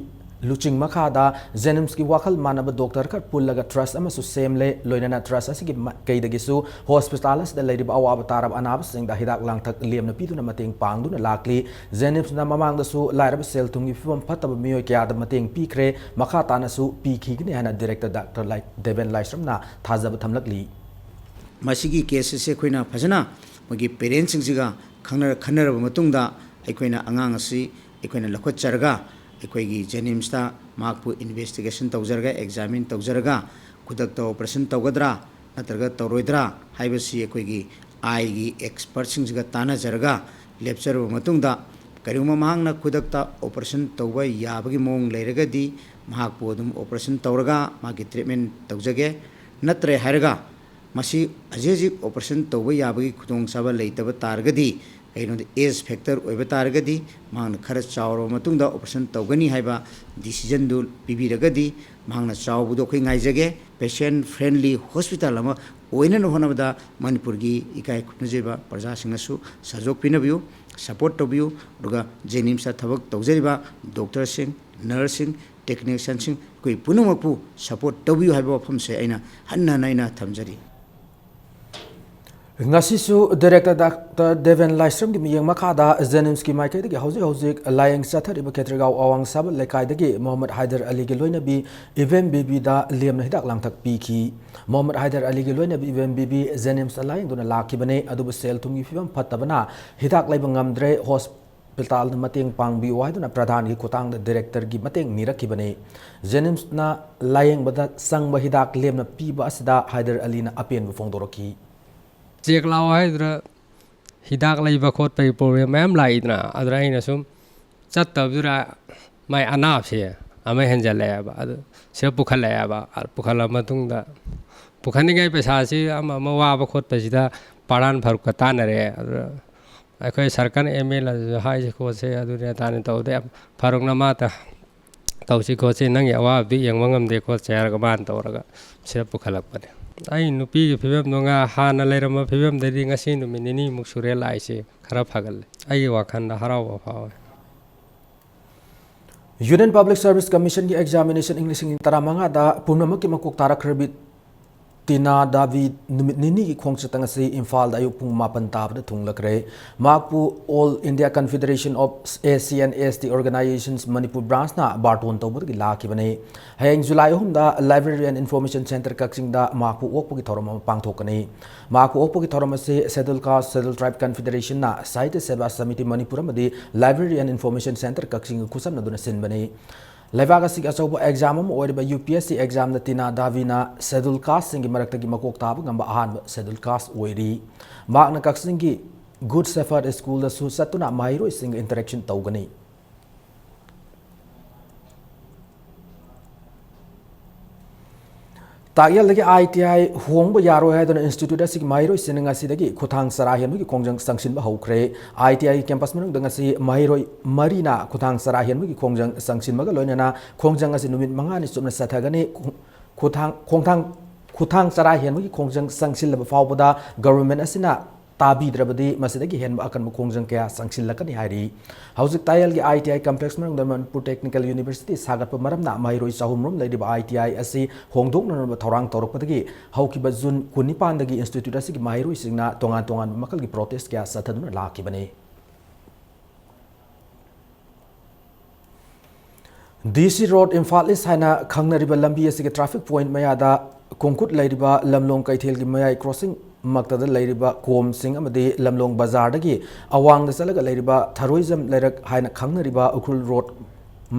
ꯂꯨꯆꯤꯡ ꯃꯈꯥꯗ ꯖꯦꯅꯤꯝꯁꯀꯤ ꯋꯥꯈꯜ ꯃꯥꯟꯅꯕ ꯗꯣꯛꯇꯔ ꯈꯔ ꯄꯨꯜꯂꯒ ꯇ꯭ꯔꯁ ꯑꯃꯁꯨ ꯁꯦꯝꯂꯦ꯫ ꯂꯣꯏꯅꯅ ꯇ꯭ꯔꯁ ꯑꯁꯤꯒꯤ ꯃꯥꯏꯀꯩꯗꯒꯤꯁꯨ ꯍꯣꯁꯄꯤꯇꯥꯜ ꯑꯁꯤꯗ ꯂꯩꯔꯤꯕ ꯑꯋꯥꯕ ꯇꯥꯔꯕ ꯑꯅꯥꯕꯁꯤꯡꯗ ꯍꯤꯗꯥꯛ ꯂꯥꯡꯊꯛ ꯂꯦꯝꯅ ꯄꯤꯗꯨꯅ ꯃꯇꯦꯡ ꯄꯥꯡꯗꯨꯅ ꯂꯥꯛꯂꯤ꯫ ꯖꯦꯅꯤꯝꯁꯅ ꯃꯃꯥꯡꯗꯁꯨ ꯂꯥꯏꯔꯕ ꯁꯦꯜ ꯊꯨꯝꯒꯤ ꯐꯤꯕꯝ ꯐꯠꯇꯕ ꯃꯤꯑꯣꯏ ꯀꯌꯥꯗ ꯃꯇꯦꯡ ꯄꯤꯈ꯭ꯔꯦ, ꯃꯈꯥ ꯇꯥꯅꯁꯨ ꯄꯤꯈꯤꯒꯅꯤ ꯍꯥꯏꯅ ꯗꯤꯔꯦꯛꯇꯔ ꯗꯥꯛꯇꯔ ꯂꯥꯏ-, ꯗꯦꯕꯦꯟ ꯂꯥꯏꯁ꯭ꯔꯝꯅ ꯊꯥꯖꯕ ꯊꯝꯂꯛꯂꯤ꯫ ꯃꯁꯤꯒꯤ ꯀꯦꯁ ꯑꯁꯤ ꯑꯩꯈꯣꯏꯅ ꯐꯖꯅ ꯃꯣꯏꯒꯤ ꯄꯦꯔꯦꯟꯠꯁꯤꯡꯁꯤꯒ ꯈꯪꯅꯔ-, ꯈꯟꯅꯔꯕ ꯃꯇꯨꯡꯗ ꯑꯩꯈꯣꯏꯅ ꯑꯉꯥꯡ ꯑꯁꯤ ꯑꯩꯈꯣꯏꯅ ꯂꯧꯈꯠꯆꯔꯒ ꯑꯩꯈꯣꯏꯒꯤ ꯖꯦꯅꯤꯝꯁꯇ ꯃꯍꯥꯛꯄꯨ ꯏꯟꯚꯦꯁꯇꯤꯒꯦꯁꯟ ꯇꯧꯖꯔꯒ, ꯑꯦꯛꯖꯥꯃꯤꯟ ꯇꯧꯖꯔꯒ, ꯈꯨꯗꯛꯇ ꯑꯣꯄꯔꯦꯁꯟ ꯇꯧꯒꯗ꯭ꯔꯥ ꯅꯠꯇ꯭ꯔꯒ ꯇꯧꯔꯣꯏꯗ꯭ꯔꯥ ꯍꯥꯏꯕꯁꯤ ꯑꯩꯈꯣꯏꯒꯤ ꯑꯥꯏꯒꯤ ꯑꯦꯛꯁꯄꯔꯠꯁꯤꯡꯁꯤꯒ ꯇꯥꯟꯅꯖꯔꯒ ꯂꯦꯞꯆꯔꯕ ꯃꯇꯨꯡꯗ ꯀꯔꯤꯒꯨꯝꯕ ꯃꯍꯥꯛꯅ ꯈꯨꯗꯛꯇ operation ꯇꯧꯕ ꯌꯥꯕꯒꯤ ꯃꯑꯣꯡ ꯂꯩꯔꯒꯗꯤ, ꯃꯍꯥꯛꯄꯨ ꯑꯗꯨꯝ operation ꯇꯧꯔꯒ ꯃꯥꯒꯤ treatment ꯇꯧꯖꯒꯦ꯫ ꯅꯠꯇ꯭ꯔꯦ ꯍꯥꯏꯔꯒ, ꯃꯁꯤ ꯍꯧꯖꯤꯛ ꯍꯧꯖꯤꯛ operation ꯇꯧꯕ ꯌꯥꯕꯒꯤ ꯈꯨꯗꯣꯡꯆꯥꯕ ꯂꯩꯇꯕ ꯇꯥꯔꯒꯗꯤ, ꯀꯩꯒꯤꯅꯣꯗ age factor ꯑꯣꯏꯕ ꯇꯥꯔꯒꯗꯤ, ꯃꯍꯥꯛꯅ ꯈꯔ ꯆꯥꯎꯔꯕ ꯃꯇꯨꯡꯗ operation ꯇꯧꯒꯅꯤ ꯍꯥꯏꯕ decisionꯗꯨ ꯄꯤꯕꯤꯔꯒꯗꯤ, ꯃꯍꯥꯛꯅ ꯆꯥꯎꯕꯗꯣ ꯑꯩꯈꯣꯏ ꯉꯥꯏꯖꯒꯦ꯫ Patient friendly hospital ꯑꯃ ꯑꯣꯏꯅꯅ ꯍꯣꯠꯅꯕꯗ ꯃꯅꯤꯄꯨꯔꯒꯤ ꯏꯀꯥꯏ ꯈꯨꯝꯅꯖꯕ ꯄ꯭ꯔꯖꯥꯁꯤꯡꯅꯁꯨ ꯁꯍꯌꯣꯒ ꯄꯤꯅꯕꯤꯌꯨ, support ꯇꯧꯕꯤꯌꯨ꯫ ꯑꯗꯨꯒ JNIMSꯇ ꯊꯕꯛ ꯇꯧꯖꯔꯤꯕ doctorꯁꯤꯡ, nurseꯁꯤꯡ, technicianꯁꯤꯡ, ꯑꯩꯈꯣꯏ ꯄꯨꯝꯅꯃꯛꯄꯨ support ꯇꯧꯕꯤꯌꯨ ꯍꯥꯏꯕ ꯋꯥꯐꯝꯁꯦ ꯑꯩꯅ ꯍꯟꯅ ꯍꯟꯅ ꯑꯩꯅ ꯊꯝꯖꯔꯤ꯫ ꯉꯁꯤꯁꯨ director ꯗꯥꯛꯇꯔ ꯗꯦꯕꯦꯟ ꯂꯥꯏꯁ꯭ꯔꯝꯒꯤ ꯃꯤꯠꯌꯦꯡ ꯃꯈꯥꯗ JNIMSꯀꯤ ꯃꯥꯏꯀꯩꯗꯒꯤ ꯍꯧꯖꯤꯛ ꯍꯧꯖꯤꯛ ꯂꯥꯌꯦꯡ ꯆꯠꯊꯔꯤꯕ ꯈꯦꯇ꯭ꯔꯤꯒꯥꯎ ꯑꯋꯥꯡ ꯁꯥꯕ ꯂꯩꯀꯥꯏꯗꯒꯤ ꯃꯣꯍꯃꯗ ꯍꯥꯏꯗꯔ ꯑꯂꯤꯒꯤ ꯂꯣꯏꯅꯕꯤ ꯏꯕꯦꯝ ꯕꯤꯕꯤꯗ ꯂꯦꯝꯅ ꯍꯤꯗꯥꯛ ꯂꯥꯡꯊꯛ ꯄꯤꯈꯤ꯫ ꯃꯣꯍꯃꯗ ꯍꯥꯏꯗꯔ ꯑꯂꯤꯒꯤ ꯂꯣꯏꯅꯕꯤ ꯏꯕꯦꯝ ꯕꯤꯕꯤ JNIMSꯇ ꯂꯥꯌꯦꯡꯗꯨꯅ ꯂꯥꯛꯈꯤꯕꯅꯤ, ꯑꯗꯨꯕꯨ ꯁꯦꯜ ꯊꯨꯝꯒꯤ ꯐꯤꯕꯝ ꯐꯠꯇꯕꯅ ꯍꯤꯗꯥꯛ ꯂꯩꯕ ꯉꯝꯗ꯭ꯔꯦ꯫ ꯍꯣꯁꯄꯤꯇꯥꯜꯗ ꯃꯇꯦꯡ ꯄꯥꯡꯕꯤꯌꯨ ꯍꯥꯏꯗꯨꯅ ꯄ꯭ꯔꯙꯥꯟꯒꯤ ꯈꯨꯠꯊꯥꯡꯗ directorꯒꯤ ꯃꯇꯦꯡ ꯅꯤꯔꯛꯈꯤꯕꯅꯤ꯫ JNIMSꯅ ꯂꯥꯌꯦꯡꯕꯗ ꯆꯪꯕ ꯍꯤꯗꯥꯛ ꯂꯦꯝꯅ ꯄꯤꯕ ꯑꯁꯤꯗ ꯍꯥꯏꯗꯔ ꯑꯂꯤꯅ ꯑꯄꯦꯟꯕ ꯐꯣꯡꯗꯣꯔꯛꯈꯤ꯫ Check ꯂꯥꯛꯑꯣ ꯍꯥꯏꯗꯨꯅ ꯍꯤꯗꯥꯛ ꯂꯩꯕ ꯈꯣꯠꯄꯒꯤ problem ꯃꯌꯥꯝ ꯂꯥꯛꯏꯗꯅ, ꯑꯗꯨꯅ ꯑꯩꯅ ꯁꯨꯝ ꯆꯠꯇꯕꯗꯨꯗ ꯃꯥꯏ ꯑꯅꯥꯕꯁꯦ ꯑꯃ ꯍꯦꯟꯖꯜꯂꯛꯑꯦꯕ꯫ ꯑꯗꯨ ꯁꯤꯗ ꯄꯨꯈꯠꯂꯛꯑꯦꯕ꯫ ꯑ, ꯄꯨꯈꯠꯂ ꯃꯇꯨꯡꯗ, ꯄꯨꯈꯠꯅꯤꯡꯉꯥꯏ ꯄꯩꯁꯥꯁꯤ ꯑꯃ ꯑꯃ ꯋꯥꯕ ꯈꯣꯠꯄꯁꯤꯗ ꯄ꯭ꯔꯙꯥꯟ ꯐꯥꯔꯨꯛꯀ ꯇꯥꯟꯅꯔꯦ꯫ ꯑꯗꯨꯗ ꯑꯩꯈꯣꯏ circle MLAꯗꯁꯨ ꯍꯥꯏꯁꯤ ꯈꯣꯠꯁꯤ, ꯑꯗꯨꯅꯤ ꯑꯗꯥꯅꯤ ꯇꯧꯗꯦ꯫ ꯐꯥꯔꯨꯛꯅ ꯃꯥ ꯇ-, ꯇꯧꯁꯤ ꯈꯣꯠꯁꯤ, ꯅꯪꯒꯤ ꯑꯋꯥꯕꯗꯤ ꯌꯦꯡꯕ ꯉꯝꯗꯦ ꯈꯣꯠꯁꯤ ꯍꯥꯏꯔꯒ ꯃꯥꯅ ꯇꯧꯔꯒ ꯁꯤꯗ ꯄꯨꯈꯠꯂꯛꯄꯅꯦ꯫ ꯑꯩ ꯅꯨꯄꯤꯒꯤ ꯐꯤꯕꯝꯗꯣ ꯉꯥ-, ꯍꯥꯟꯅ ꯂꯩꯔꯝꯕ ꯐꯤꯕꯝꯗꯩꯗꯤ ꯉꯁꯤ ꯅꯨꯃꯤꯠ ꯅꯤꯅꯤꯃꯨꯛ ꯁꯨꯔꯦ ꯂꯥꯛꯏꯁꯦ, ꯈꯔ ꯐꯒꯠꯂꯦ꯫ ꯑꯩꯒꯤ ꯋꯥꯈꯜꯗ ꯍꯔꯥꯎꯕ ꯐꯥꯎꯋꯦ꯫ Union Public Service Commissionꯒꯤ examination ꯏꯪ ꯂꯤꯁꯤꯡ ꯑꯅꯤ ꯇꯔꯥꯃꯉꯥꯗ ꯄꯨꯝꯅꯃꯛꯀꯤ ꯃꯀꯣꯛ ꯇꯥꯔꯛꯈ꯭ꯔꯕꯤ ꯇꯤꯅꯥ ꯗꯥꯕꯤ ꯅꯨꯃꯤꯠ ꯅꯤꯅꯤꯒꯤ ꯈꯣꯡꯆꯠꯇ ꯉꯁꯤ ꯏꯝꯐꯥꯜꯗ ꯑꯌꯨꯛ ꯄꯨꯡ ꯃꯥꯄꯟ ꯇꯥꯕꯗ ꯊꯨꯡꯂꯈ꯭ꯔꯦ꯫ ꯃꯍꯥꯛꯄꯨ All India Confederation of SC and ST Organisations Manipur branchꯅ ꯕꯥꯔꯇꯣꯟ ꯇꯧꯕꯗꯒꯤ ꯂꯥꯛꯈꯤꯕꯅꯤ꯫ ꯍꯌꯦꯡ ꯖꯨꯂꯥꯏ ꯑꯍꯨꯝꯗ Library and Information Centre ꯀꯛꯆꯤꯡꯗ ꯃꯍꯥꯛꯄꯨ ꯑꯣꯛꯄꯒꯤ ꯊꯧꯔꯝ ꯑꯃ ꯄꯥꯡꯊꯣꯛꯀꯅꯤ꯫ ꯃꯍꯥꯛꯄꯨ ꯑꯣꯛꯄꯒꯤ ꯊꯧꯔꯝ ꯑꯁꯤ Scheduled Caste, Scheduled Tribe Confederationꯅ, ꯁꯥꯍꯤꯇ꯭ꯌ ꯁꯦꯕꯥ ꯁꯃꯤꯇꯤ ꯃꯅꯤꯄꯨꯔ ꯑꯃꯗꯤ Library and Information Centre ꯀꯛꯆꯤꯡꯒ ꯈꯨꯠꯁꯝꯅꯗꯨꯅ ꯁꯤꯟꯕꯅꯤ꯫ ꯂꯩꯕꯥꯛ ꯑꯁꯤꯒꯤ ꯑꯆꯧꯕ exam ꯑꯃ ꯑꯣꯏꯔꯤꯕ UPSC examꯗ ꯇꯤꯅꯥ ꯗꯥꯕꯤꯅ Scheduled Casteꯁꯤꯡꯒꯤ ꯃꯔꯛꯇꯒꯤ ꯃꯀꯣꯛ ꯇꯥꯕ ꯉꯝꯕ ꯑꯍꯥꯟꯕ Scheduled Caste ꯑꯣꯏꯔꯤ꯫ ꯃꯍꯥꯛꯅ ꯀꯛꯆꯤꯡꯒꯤ Good Shepherd School ꯗꯁꯨ ꯆꯠꯇꯨꯅ ꯃꯍꯩꯔꯣꯏꯁꯤꯡꯒ interaction ꯇꯧꯒꯅꯤ꯫ ꯇꯥꯛꯌꯦꯜꯗꯒꯤ I T I ꯍꯣꯡꯕ ꯌꯥꯔꯣꯏ ꯍꯥꯏꯗꯨꯅ institute ꯑꯁꯤꯒꯤ ꯃꯍꯩꯔꯣꯏꯁꯤꯡꯅ ꯉꯁꯤꯗꯒꯤ ꯈꯨꯠꯊꯥꯡ ꯆꯔꯥ ꯍꯦꯟꯕꯒꯤ ꯈꯣꯡꯖꯪ ꯆꯪꯁꯤꯟꯕ ꯍꯧꯈ꯭ꯔꯦ꯫ I T I campus ꯃꯅꯨꯡꯗ ꯉꯁꯤ ꯃꯍꯩꯔꯣꯏ ꯃꯔꯤꯅ ꯈꯨꯠꯊꯥꯡ ꯆꯔꯥ ꯍꯦꯟꯕꯒꯤ ꯈꯣꯡꯖꯪ ꯆꯪꯁꯤꯟꯕꯒ ꯂꯣꯏꯅꯅ ꯈꯣꯡꯖꯪ ꯑꯁꯤ ꯅꯨꯃꯤꯠ ꯃꯉꯥꯅꯤ ꯆꯨꯞꯅ ꯆꯠꯊꯒꯅꯤ꯫ ꯈꯨ-, ꯈꯨꯠꯊꯥꯡ, ꯈꯣꯡꯊꯥꯡ, ꯈꯨꯠꯊꯥꯡ ꯆꯔꯥ ꯍꯦꯟꯕꯒꯤ ꯈꯣꯡꯖꯪ ꯆꯪꯁꯤꯜꯂꯕ ꯐꯥꯎꯕꯗ government ꯑꯁꯤꯅ ꯇꯥꯕꯤꯗ꯭ꯔꯕꯗꯤ ꯃꯁꯤꯗꯒꯤ ꯍꯦꯟꯕ ꯑꯀꯟꯕ ꯈꯣꯡꯖꯪ ꯀꯌꯥ ꯆꯪꯁꯤꯜꯂꯛꯀꯅꯤ ꯍꯥꯏꯔꯤ꯫ ꯍꯧꯖꯤꯛ ꯇꯥꯌꯦꯜꯒꯤ I T I complex ꯃꯅꯨꯡꯗ ꯃꯅꯤꯄꯨꯔ Technical University ꯁꯥꯒꯠꯄ ꯃꯔꯝꯅ ꯃꯍꯩꯔꯣꯏ ꯆꯍꯨꯝ ꯔꯣꯝ ꯂꯩꯔꯤꯕ I T I ꯑꯁꯤ ꯍꯣꯡꯗꯣꯛꯅꯅꯕ ꯊꯧꯔꯥꯡ ꯇꯧꯔꯛꯄꯗꯒꯤ ꯍꯧꯈꯤꯕ ꯖꯨꯟ ꯀꯨꯟꯅꯤꯄꯥꯟꯗꯒꯤ institute ꯑꯁꯤꯒꯤ ꯃꯍꯩꯔꯣꯏꯁꯤꯡꯅ ꯇꯣꯉꯥꯟ ꯇꯣꯉꯥꯟꯕ ꯃꯈꯜꯒꯤ protest ꯀꯌꯥ ꯆꯠꯊꯗꯨꯅ ꯂꯥꯛꯈꯤꯕꯅꯤ꯫ D C Road, Imphal East ꯍꯥꯏꯅ ꯈꯪꯅꯔꯤꯕ ꯂꯝꯕꯤ ꯑꯁꯤꯒꯤ traffic point ꯃꯌꯥꯗ ꯀꯣꯡꯀꯨꯠ ꯂꯩꯔꯤꯕ ꯂꯝꯂꯣꯡ ꯀꯩꯊꯦꯜꯒꯤ ꯃꯌꯥꯏ crossing ꯃꯛꯇꯗ ꯂꯩꯔꯤꯕ ꯀꯣꯝꯁꯤꯡ ꯑꯃꯗꯤ ꯂꯝꯂꯣꯡ ꯕꯖꯥꯔꯗꯒꯤ ꯑꯋꯥꯡꯗ ꯆꯠꯂꯒ ꯂꯩꯔꯤꯕ ꯊꯔꯣꯏꯖꯝ ꯂꯩꯔꯛ ꯍꯥꯏꯅ ꯈꯪꯅꯔꯤꯕ ꯎꯈ꯭ꯔꯨꯜ road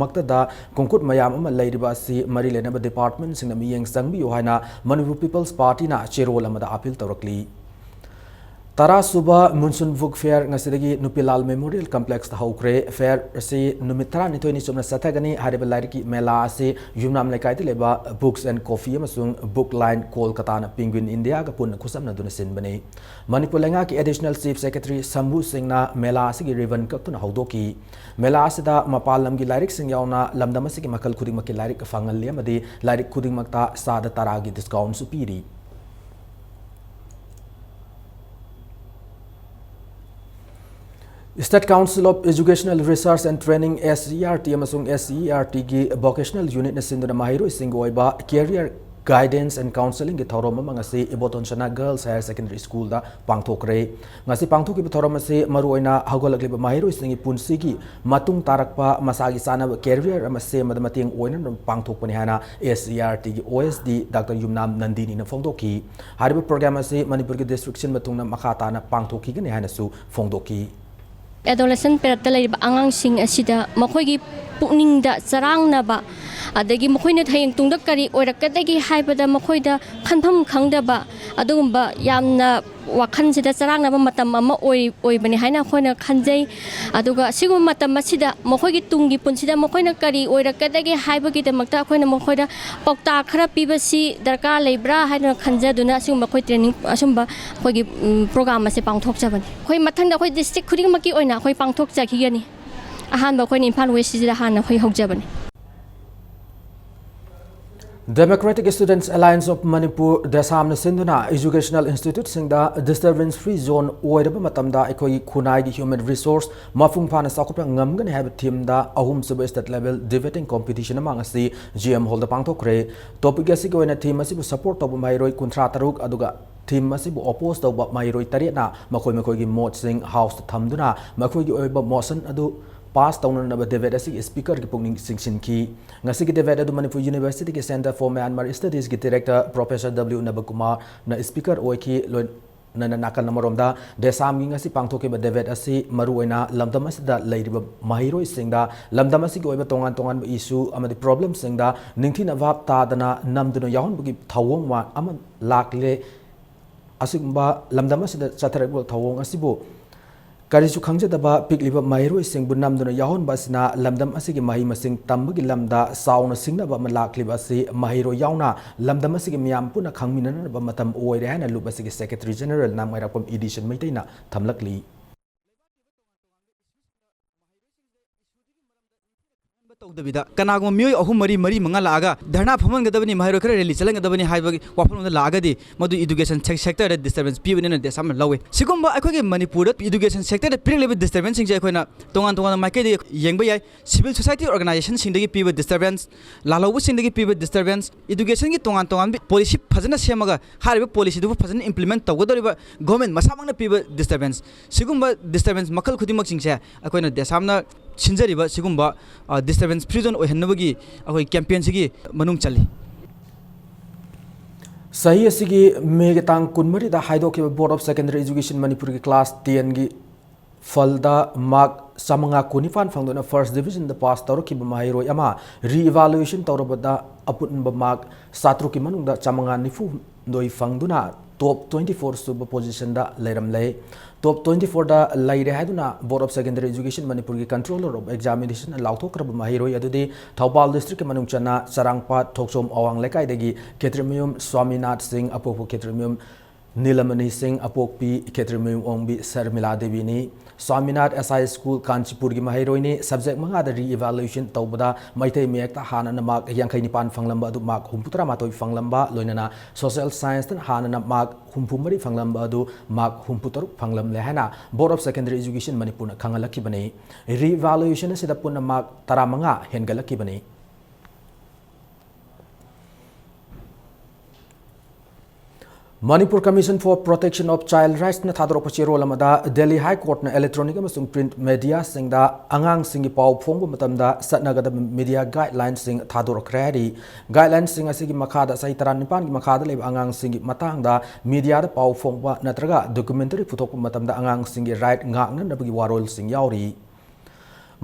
ꯃꯛꯇꯗ ꯀꯣꯡꯀꯨꯠ ꯃꯌꯥꯝ ꯑꯃ ꯂꯩꯔꯤꯕ ꯑꯁꯤ ꯃꯔꯤ ꯂꯩꯅꯕ department ꯁꯤꯡꯅ ꯃꯤꯠꯌꯦꯡ ꯆꯪꯕꯤꯌꯨ ꯍꯥꯏꯅ Manipur People's Party ꯅ ꯆꯦꯔꯣꯜ ꯑꯃꯗ appeal ꯇꯧꯔꯛꯂꯤ꯫ ꯇꯔꯥ ꯁꯨꯕ Monsoon Book Fair ꯉꯁꯤꯗꯒꯤ ꯅꯨꯄꯤꯂꯥꯜ Memorial Complex ꯇ ꯍꯧꯈ꯭ꯔꯦ꯫ Fair ꯑꯁꯤ ꯅꯨꯃꯤꯠ ꯇꯔꯥꯅꯤꯊꯣꯏꯅꯤ ꯆꯨꯞꯅ ꯆꯠꯊꯒꯅꯤ꯫ ꯍꯥꯏꯔꯤꯕ ꯂꯥꯏꯔꯤꯛꯀꯤ ꯃꯦꯂꯥ ꯑꯁꯤ ꯌꯨꯝꯅꯥꯝ ꯂꯩꯀꯥꯏꯗ ꯂꯩꯕ Books and Coffee ꯑꯃꯁꯨꯡ Book Line ꯀꯣꯜꯀꯇꯥꯅ Penguin India ꯒ ꯄꯨꯟꯅ ꯈꯨꯠꯁꯝꯅꯗꯨꯅ ꯁꯤꯟꯕꯅꯤ꯫ ꯃꯅꯤꯄꯨꯔ ꯂꯩꯉꯥꯛꯀꯤ Additional Chief Secretary ꯁꯝꯕꯨ ꯁꯤꯡꯅ ꯃꯦꯂꯥ ꯑꯁꯤꯒꯤ ribbon ꯀꯛꯇꯨꯅ ꯍꯧꯗꯣꯛꯈꯤ꯫ ꯃꯦꯂꯥ ꯑꯁꯤꯗ ꯃꯄꯥꯟ ꯂꯝꯒꯤ ꯂꯥꯏꯔꯤꯛꯁꯤꯡ ꯌꯥꯎꯅ ꯂꯝꯗꯝ ꯑꯁꯤꯒꯤ ꯃꯈꯜ ꯈꯨꯗꯤꯡꯃꯛꯀꯤ ꯂꯥꯏꯔꯤꯛ ꯐꯪꯍꯜꯂꯤ ꯑꯃꯗꯤ ꯂꯥꯏꯔꯤꯛ ꯈꯨꯗꯤꯡꯃꯛꯇ ꯆꯥꯗ ꯇꯔꯥꯒꯤ discount ꯁꯨ ꯄꯤꯔꯤ꯫ State Council of Educational Research and Training, S C E R T, ꯑꯃꯁꯨꯡ S C E R T ꯒꯤ Vocational Unit ꯅ ꯁꯤꯟꯗꯨꯅ ꯃꯍꯩꯔꯣꯏꯁꯤꯡꯒꯤ ꯑꯣꯏꯕ Career Guidance and Counseling ꯒꯤ ꯊꯧꯔꯝ ꯑꯃ ꯉꯁꯤ ꯏꯕꯣꯇꯣꯟ ꯁꯅꯥ Girls Higher Secondary School ꯗ ꯄꯥꯡꯊꯣꯛꯈ꯭ꯔꯦ꯫ ꯉꯁꯤ ꯄꯥꯡꯊꯣꯛꯈꯤꯕ ꯊꯧꯔꯝ ꯑꯁꯤ ꯃꯔꯨꯑꯣꯏꯅ ꯍꯧꯒꯠꯂꯛꯂꯤꯕ ꯃꯍꯩꯔꯣꯏꯁꯤꯡꯒꯤ ꯄꯨꯟꯁꯤꯒꯤ ꯃꯇꯨꯡ ꯇꯥꯔꯛꯄ ꯃꯁꯥꯒꯤ ꯆꯥꯅꯕ career ꯑꯃ ꯁꯦꯝꯕꯗ ꯃꯇꯦꯡ ꯑꯣꯏꯅꯅꯕ ꯄꯥꯡꯊꯣꯛꯄꯅꯤ ꯍꯥꯏꯅ S C E R T ꯒꯤ O S D Doctor ꯌꯨꯝꯅꯥꯝ ꯅꯟꯗꯤꯅꯤꯅ ꯐꯣꯡꯗꯣꯛꯈꯤ꯫ ꯍꯥꯏꯔꯤꯕ program ꯑꯁꯤ ꯃꯅꯤꯄꯨꯔꯒꯤ district ꯁꯤꯟꯕ ꯊꯨꯡꯅ ꯃꯈꯥ ꯇꯥꯅ ꯄꯥꯡꯊꯣꯛꯈꯤꯒꯅꯤ ꯍꯥꯏꯅꯁꯨ ꯐꯣꯡꯗꯣꯛꯈꯤ꯫ Adolescent period ꯇ ꯂꯩꯔꯤꯕ ꯑꯉꯥꯡꯁꯤꯡ ꯑꯁꯤꯗ ꯃꯈꯣꯏꯒꯤ ꯄꯨꯛꯅꯤꯡꯗ ꯆꯔꯥꯡꯅꯕ, ꯑꯗꯒꯤ ꯃꯈꯣꯏꯅ ꯍꯌꯦꯡ ꯇꯨꯡꯗ ꯀꯔꯤ ꯑꯣꯏꯔꯛꯀꯗꯒꯦ ꯍꯥꯏꯕꯗ ꯃꯈꯣꯏꯗ ꯈꯟꯐꯝ ꯈꯪꯗꯕ, ꯑꯗꯨꯒꯨꯝꯕ ꯌꯥꯝꯅ ꯋꯥꯈꯜꯁꯤꯗ ꯆꯔꯥꯡꯅꯕ ꯃꯇꯝ ꯑꯃ ꯑꯣꯏ-, ꯑꯣꯏꯕꯅꯤ ꯍꯥꯏꯅ ꯑꯩꯈꯣꯏꯅ ꯈꯟꯖꯩ꯫ ꯑꯗꯨꯒ ꯑꯁꯤꯒꯨꯝꯕ ꯃꯇꯝ ꯑꯁꯤꯗ ꯃꯈꯣꯏꯒꯤ ꯇꯨꯡꯒꯤ ꯄꯨꯟꯁꯤꯗ ꯃꯈꯣꯏꯅ ꯀꯔꯤ ꯑꯣꯏꯔꯛꯀꯗꯒꯦ ꯍꯥꯏꯕꯒꯤꯗꯃꯛꯇ ꯑꯩꯈꯣꯏꯅ ꯃꯈꯣꯏꯗ ꯄꯥꯎꯇꯥꯛ ꯈꯔ ꯄꯤꯕꯁꯤ ꯗꯔꯀꯥꯔ ꯂꯩꯕ꯭ꯔꯥ ꯍꯥꯏꯅ ꯈꯟꯖꯗꯨꯅ ꯑꯁꯤꯒꯨꯝꯕ ꯑꯩꯈꯣꯏ training, ꯑꯁꯤꯒꯨꯝꯕ ꯑꯩꯈꯣꯏꯒꯤ, ꯎꯝ, program ꯑꯁꯦ ꯄꯥꯡꯊꯣꯛꯆꯕꯅꯤ꯫ ꯑꯩꯈꯣꯏ ꯃꯊꯪꯗ ꯑꯩꯈꯣꯏ district ꯈꯨꯗꯤꯡꯃꯛꯀꯤ ꯑꯣꯏꯅ ꯑꯩꯈꯣꯏ ꯄꯥꯡꯊꯣꯛꯆꯈꯤꯒꯅꯤ꯫ ꯑꯍꯥꯟꯕ ꯑꯩꯈꯣꯏꯅ ꯏꯝꯐꯥꯜ West ꯁꯤꯗ ꯍꯥꯟꯅ ꯑꯩꯈꯣꯏ ꯍꯧꯖꯕꯅꯤ꯫ Democratic Students Alliance of Manipur, ꯗꯦꯁꯥꯝꯅ ꯁꯤꯟꯗꯨꯅ educational instituteꯁꯤꯡꯗ disturbance free zone ꯑꯣꯏꯔꯕ ꯃꯇꯝꯗ ꯑꯩꯈꯣꯏꯒꯤ ꯈꯨꯟꯅꯥꯏꯒꯤ human resource ꯃꯄꯨꯡ ꯐꯥꯅ ꯆꯥꯎꯈꯠꯄ ꯉꯝꯒꯅꯤ ꯍꯥꯏꯕ themeꯗ ꯑꯍꯨꯝꯁꯨꯕ state level debating competition ꯑꯃ ꯉꯁꯤ G M Hallꯗ ꯄꯥꯡꯊꯣꯛꯈ꯭ꯔꯦ꯫ Topic ꯑꯁꯤꯒꯤ ꯑꯣꯏꯅ theme ꯑꯁꯤꯕꯨ support ꯇꯧꯕ ꯃꯍꯩꯔꯣꯏ ꯀꯨꯟꯊ꯭ꯔꯥ ꯇꯔꯨꯛ, ꯑꯗꯨꯒ theme ꯑꯁꯤꯕꯨ oppose ꯇꯧꯕ ꯃꯍꯩꯔꯣꯏ ꯇꯔꯦꯠꯅ ꯃꯈꯣꯏ ꯃꯈꯣꯏꯒꯤ ꯃꯣꯠꯁꯤꯡ Houseꯇ ꯊꯝꯗꯨꯅ ꯃꯈꯣꯏꯒꯤ ꯑꯣꯏꯕ motion ꯑꯗꯨ pass ꯇꯧꯅꯅꯕ debate ꯑꯁꯤꯒꯤ speakerꯒꯤ ꯄꯨꯛꯅꯤꯡ ꯆꯤꯡꯁꯤꯟꯈꯤ꯫ ꯉꯁꯤꯒꯤ debate ꯑꯗꯨ Manipur Universityꯒꯤ Center for Myanmar Studiesꯀꯤ director Professor W ꯅꯕꯀꯨꯃꯥꯔꯅ speaker ꯑꯣꯏꯈꯤ꯫ ꯂꯣꯏꯅꯅ ꯅꯥꯀꯜ ꯑꯃꯔꯣꯝꯗ ꯗꯦꯁꯥꯝꯒꯤ ꯉꯁꯤ ꯄꯥꯡꯊꯣꯛꯈꯤꯕ debate ꯑꯁꯤ ꯃꯔꯨꯑꯣꯏꯅ ꯂꯝꯗꯝ ꯑꯁꯤꯗ ꯂꯩꯔꯤꯕ ꯃꯍꯩꯔꯣꯏꯁꯤꯡꯗ ꯂꯝꯗꯝ ꯑꯁꯤꯒꯤ ꯑꯣꯏꯕ ꯇꯣꯉꯥꯟ ꯇꯣꯉꯥꯟꯕ issue ꯑꯃꯗꯤ problemꯁꯤꯡꯗ ꯅꯤꯡꯊꯤꯅ ꯚꯥꯞ ꯇꯥꯗꯅ ꯅꯝꯗꯨꯅ ꯌꯥꯎꯍꯟꯕꯒꯤ ꯊꯧꯑꯣꯡ ꯋꯥ-, ꯑꯃ ꯂꯥꯛꯂꯦ꯫ ꯑꯁꯤꯒꯨꯝꯕ ꯂꯝꯗꯝ ꯑꯁꯤꯗ ꯆꯠꯊꯔꯛꯂꯤꯕ ꯊꯧꯑꯣꯡ ꯑꯁꯤꯕꯨ ꯀꯔꯤꯁꯨ ꯈꯪꯖꯗꯕ ꯄꯤꯛꯂꯤꯕ ꯃꯍꯩꯔꯣꯏꯁꯤꯡꯕꯨ ꯅꯝꯗꯨꯅ ꯌꯥꯎꯍꯟꯕ ꯑꯁꯤꯅ ꯂꯝꯗꯝ ꯑꯁꯤꯒꯤ ꯃꯍꯩ ꯃꯁꯤꯡ ꯇꯝꯕꯒꯤ ꯂꯝꯗ ꯆꯥꯎꯅ ꯁꯤꯡꯅꯕ ꯑꯃ ꯂꯥꯛꯂꯤꯕ ꯑꯁꯤ ꯃꯍꯩꯔꯣꯏ ꯌꯥꯎꯅ ꯂꯝꯗꯝ ꯑꯁꯤꯒꯤ ꯃꯤꯌꯥꯝ ꯄꯨꯟꯅ ꯈꯪꯃꯤꯟꯅꯅꯕ ꯃꯇꯝ ꯑꯣꯏꯔꯦ ꯍꯥꯏꯅ ꯂꯨꯞ ꯑꯁꯤꯒꯤ Secretary General ꯅꯥꯝꯃꯩꯔꯥꯛꯄꯝ ꯏꯗꯤꯁꯟ ꯃꯩꯇꯩꯅ ꯊꯝꯂꯛꯂꯤ꯫ ꯇꯧꯗꯕꯤꯗ ꯀꯅꯥꯒꯨꯝꯕ ꯃꯤꯑꯣꯏ ꯑꯍꯨꯝ, ꯃꯔꯤ, ꯃꯔꯤ, ꯃꯉꯥ ꯂꯥꯛꯑꯒ ꯙꯔꯅꯥ ꯐꯝꯍꯟꯒꯗꯕꯅꯤ, ꯃꯍꯩꯔꯣꯏ ꯈꯔ rally ꯆꯠꯍꯟꯒꯗꯕꯅꯤ ꯍꯥꯏꯕꯒꯤ ꯋꯥꯐꯝꯂꯣꯝꯗ ꯂꯥꯛꯑꯒꯗꯤ ꯃꯗꯨ education sec-, sectorꯗ disturbance ꯄꯤꯕꯅꯤꯅ ꯗꯦꯁꯥꯝꯅ ꯂꯧꯏ꯫ ꯁꯤꯒꯨꯝꯕ ꯑꯩꯈꯣꯏꯒꯤ ꯃꯅꯤꯄꯨꯔꯗ education sectorꯗ ꯄꯤꯔꯛꯂꯤꯕ disturbanceꯁꯤꯡꯁꯦ ꯑꯩꯈꯣꯏꯅ ꯇꯣꯉꯥꯟ ꯇꯣꯉꯥꯟꯕ ꯃꯥꯏꯀꯩꯗꯒꯤ ꯌꯦꯡꯕ ꯌꯥꯏ꯫ Civil society organizationꯁꯤꯡꯗꯒꯤ ꯄꯤꯕ disturbance, ꯂꯥꯜꯍꯧꯕꯁꯤꯡꯗꯒꯤ ꯄꯤꯕ disturbance, educationꯒꯤ ꯇꯣꯉꯥꯟ ꯇꯣꯉꯥꯟꯕ policy ꯐꯖꯅ ꯁꯦꯝꯃꯒ ꯍꯥꯏꯔꯤꯕ policyꯗꯨꯕꯨ ꯐꯖꯅ implement ꯇꯧꯒꯗꯧꯔꯤꯕ government ꯃꯁꯥꯃꯛꯅ ꯄꯤꯕ disturbance, ꯁꯤꯒꯨꯝꯕ disturbance ꯃꯈꯜ ꯈꯨꯗꯤꯡꯃꯛꯁꯤꯡꯁꯦ ꯑꯩꯈꯣꯏꯅ ꯗꯦꯁꯥꯝꯅ ꯁꯤꯟꯖꯔꯤꯕ ꯁꯤꯒꯨꯝꯕ, ꯑ, disturbance free zone ꯑꯣꯏꯍꯟꯅꯕꯒꯤ ꯑꯩꯈꯣꯏ campaignꯁꯤꯒꯤ ꯃꯅꯨꯡ ꯆꯜꯂꯤ꯫ ꯆꯍꯤ ꯑꯁꯤꯒꯤ Mayꯒꯤ ꯇꯥꯡ ꯀꯨꯟꯃꯔꯤꯗ ꯍꯥꯏꯗꯣꯛꯈꯤꯕ Board of Secondary Education ꯃꯅꯤꯄꯨꯔꯒꯤ class tenꯒꯤ ꯐꯜꯗ mark ꯆꯥꯃꯉꯥ ꯀꯨꯟꯅꯤꯄꯥꯟ ꯐꯪꯗꯨꯅ first divisionꯗ pass ꯇꯧꯔꯛꯈꯤꯕ ꯃꯍꯩꯔꯣꯏ ꯑꯃ re-evaluation ꯇꯧꯔꯕꯗ ꯑꯄꯨꯟꯕ mark ꯆꯥꯇ꯭ꯔꯨꯛꯀꯤ ꯃꯅꯨꯡꯗ ꯆꯥꯃꯉꯥ ꯅꯤꯐꯨ ꯍꯨꯝꯗꯣꯏ ꯐꯪꯗꯨꯅ top twenty four ꯁꯨꯕ positionꯗ ꯂꯩꯔꯝꯂꯦ꯫ Top twenty fourꯗ ꯂꯩꯔꯦ ꯍꯥꯏꯗꯨꯅ Board of Secondary Education ꯃꯅꯤꯄꯨꯔꯒꯤ Controller of Examination ꯂꯥꯎꯊꯣꯛꯈ꯭ꯔꯕ ꯃꯍꯩꯔꯣꯏ ꯑꯗꯨꯗꯤ ꯊꯧꯕꯥꯜ districtꯀꯤ ꯃꯅꯨꯡ ꯆꯟꯅ ꯆꯔꯥꯡꯄꯥꯠ ꯊꯣꯛꯆꯣꯝ ꯑꯋꯥꯡ ꯂꯩꯀꯥꯏꯗꯒꯤ ꯈꯦꯇ꯭ꯔꯤꯃꯌꯨꯝ ꯁ꯭ꯋꯥꯃꯤꯅꯥꯊ ꯁꯤꯡ ꯑꯄꯣꯛꯄ ꯈꯦꯇ꯭ꯔꯤꯃꯌꯨꯝ ꯅꯤꯂꯃꯅꯤ ꯁꯤꯡ ꯑꯄꯣꯛꯄꯤ ꯈꯦꯇ꯭ꯔꯤꯃꯌꯨꯝ ꯑꯣꯡꯕꯤ Sharmila ꯗꯦꯕꯤꯅꯤ꯫ ꯁ꯭ꯋꯥꯃꯤꯅꯥꯊ S I School ꯀꯥꯟꯆꯤꯄꯨꯔꯒꯤ ꯃꯍꯩꯔꯣꯏꯅꯤ꯫ Subject ꯃꯉꯥꯗ re-evaluation ꯇꯧꯕꯗ ꯃꯩꯇꯩ ꯃꯌꯦꯛꯇ ꯍꯥꯟꯅꯅ mark ꯌꯥꯡꯈꯩ ꯅꯤꯄꯥꯟ ꯐꯪꯂꯝꯕ ꯑꯗꯨ mark ꯍꯨꯝꯐꯨ ꯇꯔꯥ ꯃꯥꯊꯣꯏ ꯐꯪꯂꯝꯕ, ꯂꯣꯏꯅꯅ Social Scienceꯇ ꯍꯥꯟꯅꯅ mark ꯍꯨꯝꯐꯨ ꯃꯔꯤ ꯐꯪꯂꯝꯕ ꯑꯗꯨ mark ꯍꯨꯝꯐꯨ ꯇꯔꯨꯛ ꯐꯪꯂꯝꯂꯦ ꯍꯥꯏꯅ Board of Secondary Education ꯃꯅꯤꯄꯨꯔꯅ ꯈꯪꯍꯜꯂꯛꯈꯤꯕꯅꯤ꯫ Re-evaluation ꯑꯁꯤꯗ ꯄꯨꯟꯅ mark ꯇꯔꯥꯃꯉꯥ ꯍꯦꯟꯒꯠꯂꯛꯈꯤꯕꯅꯤ꯫ Manipur Commission for Protection of Child Rightsꯅ ꯊꯥꯗꯣꯔꯛꯄ ꯆꯦꯔꯣꯜ ꯑꯃꯗ Delhi High Courtꯅ electronic ꯑꯃꯁꯨꯡ print mediaꯁꯤꯡꯗ ꯑꯉꯥꯡꯁꯤꯡꯒꯤ ꯄꯥꯎ ꯐꯣꯡꯕ ꯃꯇꯝꯗ ꯆꯠꯅꯒꯗꯕ media guidelinesꯁꯤꯡ ꯊꯥꯗꯣꯔꯛꯈ꯭ꯔꯦ ꯍꯥꯏꯔꯤ꯫ Guidelinesꯁꯤꯡ ꯑꯁꯤꯒꯤ ꯃꯈꯥꯗ ꯆꯍꯤ ꯇꯔꯥꯅꯤꯄꯥꯟꯒꯤ ꯃꯈꯥꯗ ꯂꯩꯕ ꯑꯉꯥꯡꯁꯤꯡꯒꯤ ꯃꯇꯥꯡꯗ mediaꯗ ꯄꯥꯎ ꯐꯣꯡꯕ ꯅꯠꯇ꯭ꯔꯒ documentary ꯄꯨꯊꯣꯛꯄ ꯃꯇꯝꯗ ꯑꯉꯥꯡꯁꯤꯡꯒꯤ right ꯉꯥꯛꯅꯅꯕꯒꯤ ꯋꯥꯔꯣꯜꯁꯤꯡ ꯌꯥꯎꯔꯤ꯫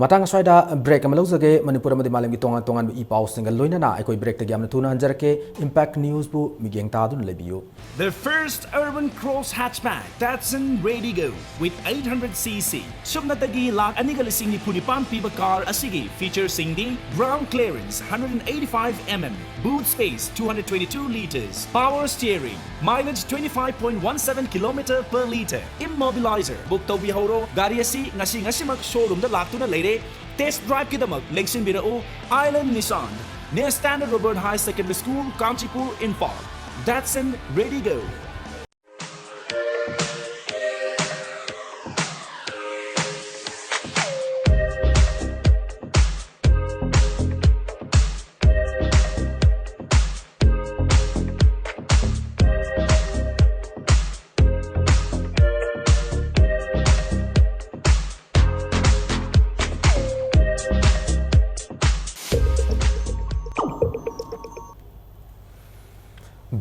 ꯃꯇꯥꯡ ꯑꯁ꯭ꯋꯥꯏꯗ break ꯑꯃ ꯂꯧꯖꯒꯦ꯫ ꯃꯅꯤꯄꯨꯔ ꯑꯃꯗꯤ ꯃꯥꯂꯦꯝꯒꯤ ꯇꯣꯉꯥꯟ ꯇꯣꯉꯥꯟꯕ ꯏ ꯄꯥꯎꯁꯤꯡꯒ ꯂꯣꯏꯅꯅ ꯑꯩꯈꯣꯏ breakꯇꯒꯤ ꯌꯥꯝꯅ ꯊꯨꯅ ꯍꯟꯖꯔꯛꯀꯦ꯫ Impact Newsꯕꯨ ꯃꯤꯠꯌꯦꯡ ꯇꯥꯗꯨꯅ ꯂꯩꯕꯤꯌꯨ꯫ The first urban cross hatchback Datsun Redigo with eight hundred C C. ꯁꯨꯞꯅꯇꯒꯤ ꯂꯥꯈ ꯑꯅꯤꯒ ꯂꯤꯁꯤꯡ ꯅꯤꯐꯨ ꯅꯤꯄꯥꯟ ꯄꯤꯕ car ꯑꯁꯤꯒꯤ featureꯁꯤꯡꯗꯤ ground clearance hundred and eighty-five mm, boot space two hundred twenty-two liters, power steering, mileage twenty-five point one seven kilometer per liter, immobilizer. Book ꯇꯧꯕꯤꯍꯧꯔꯣ꯫ ꯒꯥꯔꯤ ꯑꯁꯤ ꯉꯁꯤ ꯉꯁꯤꯃꯛ showroomꯗ ꯂꯥꯛꯇꯨꯅ ꯂꯩꯔꯦ꯫ Test driveꯀꯤꯗꯃꯛ ꯂꯦꯡꯁꯤꯟꯕꯤꯔꯛꯎ Island Nissan, near Standard Robert High Secondary School, Kanchipur, Imphal. Datsun Redigo.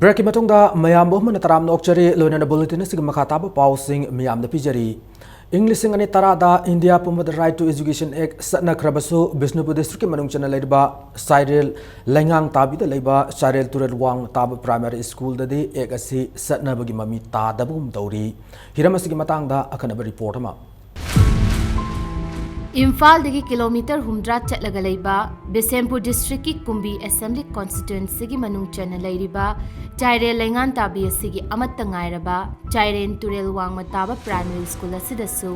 Breakꯀꯤ ꯃꯇꯨꯡꯗ ꯃꯌꯥꯝꯕꯨ ꯑꯃꯅ ꯇꯔꯥꯝꯅ ꯑꯣꯛꯆꯔꯤ꯫ ꯂꯣꯏꯅꯅ bulletin ꯑꯁꯤꯒꯤ ꯃꯈꯥ ꯇꯥꯕ ꯄꯥꯎꯁꯤꯡ ꯃꯤꯌꯥꯝꯗ ꯄꯤꯖꯔꯤ꯫ ꯏꯪ ꯂꯤꯁꯤꯡ ꯑꯅꯤ ꯇꯔꯥꯗ ꯏꯟꯗꯤꯌꯥ ꯄꯨꯝꯕꯗ Right to Education Act ꯆꯠꯅꯈ꯭ꯔꯕꯁꯨ, Bishnupur district ꯀꯤ ꯃꯅꯨꯡ ꯆꯟꯅ ꯂꯩꯔꯤꯕ ꯆꯥꯏꯔꯦꯜ ꯂꯩꯉꯥꯡ ꯇꯥꯕꯤꯗ ꯂꯩꯕ ꯆꯥꯏꯔꯦꯜ ꯇꯨꯔꯦꯜ ꯋꯥꯡꯃ ꯇꯥꯕ primary school ꯗꯗꯤ act ꯑꯁꯤ ꯆꯠꯅꯕꯒꯤ ꯃꯃꯤ ꯇꯥꯗꯕꯒꯨꯝ ꯇꯧꯔꯤ꯫ ꯍꯤꯔꯝ ꯑꯁꯤꯒꯤ ꯃꯇꯥꯡꯗ ꯑꯈꯟꯅꯕ report ꯑꯃ꯫ ꯏꯝꯐꯥꯜꯗꯒꯤ kilometre ꯍꯨꯝꯗ꯭ꯔꯥ ꯆꯠꯂꯒ ꯂꯩꯕ, ꯕꯤꯁꯦꯝꯄꯨꯔ district ꯀꯤ ꯀꯨꯝꯕꯤ assembly constituency ꯒꯤ ꯃꯅꯨꯡ ꯆꯟꯅ ꯂꯩꯔꯤꯕ ꯆꯥꯏꯔꯦꯜ ꯂꯩꯉꯥꯡ ꯇꯥꯕꯤ ꯑꯁꯤꯒꯤ ꯑꯃꯠꯇ ꯉꯥꯏꯔꯕ ꯆꯥꯏꯔꯦꯟ ꯇꯨꯔꯦꯜ ꯋꯥꯡꯃ ꯇꯥꯕ primary school ꯑꯁꯤꯗꯁꯨ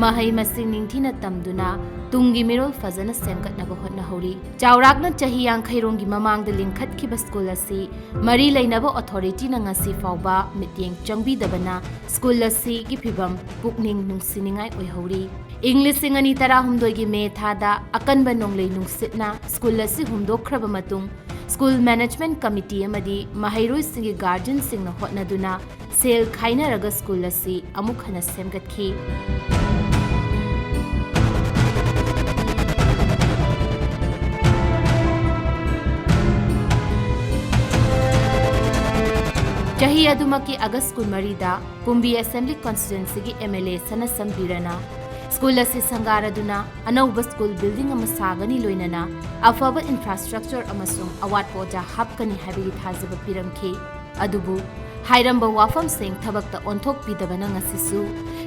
ꯃꯍꯩ ꯃꯁꯤꯡ ꯅꯤꯡꯊꯤꯅ ꯇꯝꯗꯨꯅ ꯇꯨꯡꯒꯤ ꯃꯤꯔꯣꯜ ꯐꯖꯅ ꯁꯦꯝꯒꯠꯅꯕ ꯍꯣꯠꯅꯍꯧꯔꯤ꯫ ꯆꯥꯎꯔꯥꯛꯅ ꯆꯍꯤ ꯌꯥꯡꯈꯩꯔꯣꯝꯒꯤ ꯃꯃꯥꯡꯗ ꯂꯤꯡꯈꯠꯈꯤꯕ school ꯑꯁꯤ ꯃꯔꯤ ꯂꯩꯅꯕ authority ꯅ ꯉꯁꯤ ꯐꯥꯎꯕ ꯃꯤꯠꯌꯦꯡ ꯆꯪꯕꯤꯗꯕꯅ school ꯑꯁꯤꯒꯤ ꯐꯤꯚꯝ ꯄꯨꯛꯅꯤꯡ ꯅꯨꯡꯁꯤꯅꯤꯡꯉꯥꯏ ꯑꯣꯏꯍꯧꯔꯤ꯫ ꯏꯪ ꯂꯤꯁꯤꯡ ꯑꯅꯤ ꯇꯔꯥꯍꯨꯝꯗꯣꯏꯒꯤ ꯃꯦ ꯊꯥꯗ ꯑꯀꯟꯕ ꯅꯣꯡꯂꯩ ꯅꯨꯡꯁꯤꯠꯅ school ꯑꯁꯤ ꯍꯨꯝꯗꯣꯛꯈ꯭ꯔꯕ ꯃꯇꯨꯡ, school management committee ꯑꯃꯗꯤ ꯃꯍꯩꯔꯣꯏꯁꯤꯡꯒꯤ guardian ꯁꯤꯡꯅ ꯍꯣꯠꯅꯗꯨꯅ ꯁꯦꯜ ꯈꯥꯏꯅꯔꯒ school ꯑꯁꯤ ꯑꯃꯨꯛ ꯍꯟꯅ ꯁꯦꯝꯒꯠꯈꯤ꯫ ꯆꯍꯤ ꯑꯗꯨꯃꯛꯀꯤ August ꯀꯨꯟꯃꯔꯤꯗ ꯀꯨꯝꯕꯤ Assembly Constituency ꯒꯤ M L A ꯁꯅꯥꯁꯝ ꯕꯤꯔꯅ school ꯑꯁꯤ ꯁꯪꯒꯥꯔꯗꯨꯅ ꯑꯅꯧꯕ school building ꯑꯃ ꯁꯥꯒꯅꯤ, ꯂꯣꯏꯅꯅ ꯑꯐꯕ infrastructure ꯑꯃꯁꯨꯡ ꯑꯋꯥꯠꯄ ꯑꯣꯖꯥ ꯍꯥꯞꯀꯅꯤ ꯍꯥꯏꯕꯒꯤ ꯊꯥꯖꯕ ꯄꯤꯔꯝꯈꯤ꯫ ꯑꯗꯨꯕꯨ ꯍꯥꯏꯔꯝꯕ ꯋꯥꯐꯝꯁꯤꯡ ꯊꯕꯛꯇ ꯑꯣꯟꯊꯣꯛꯄꯤꯗꯕꯅ ꯉꯁꯤꯁꯨ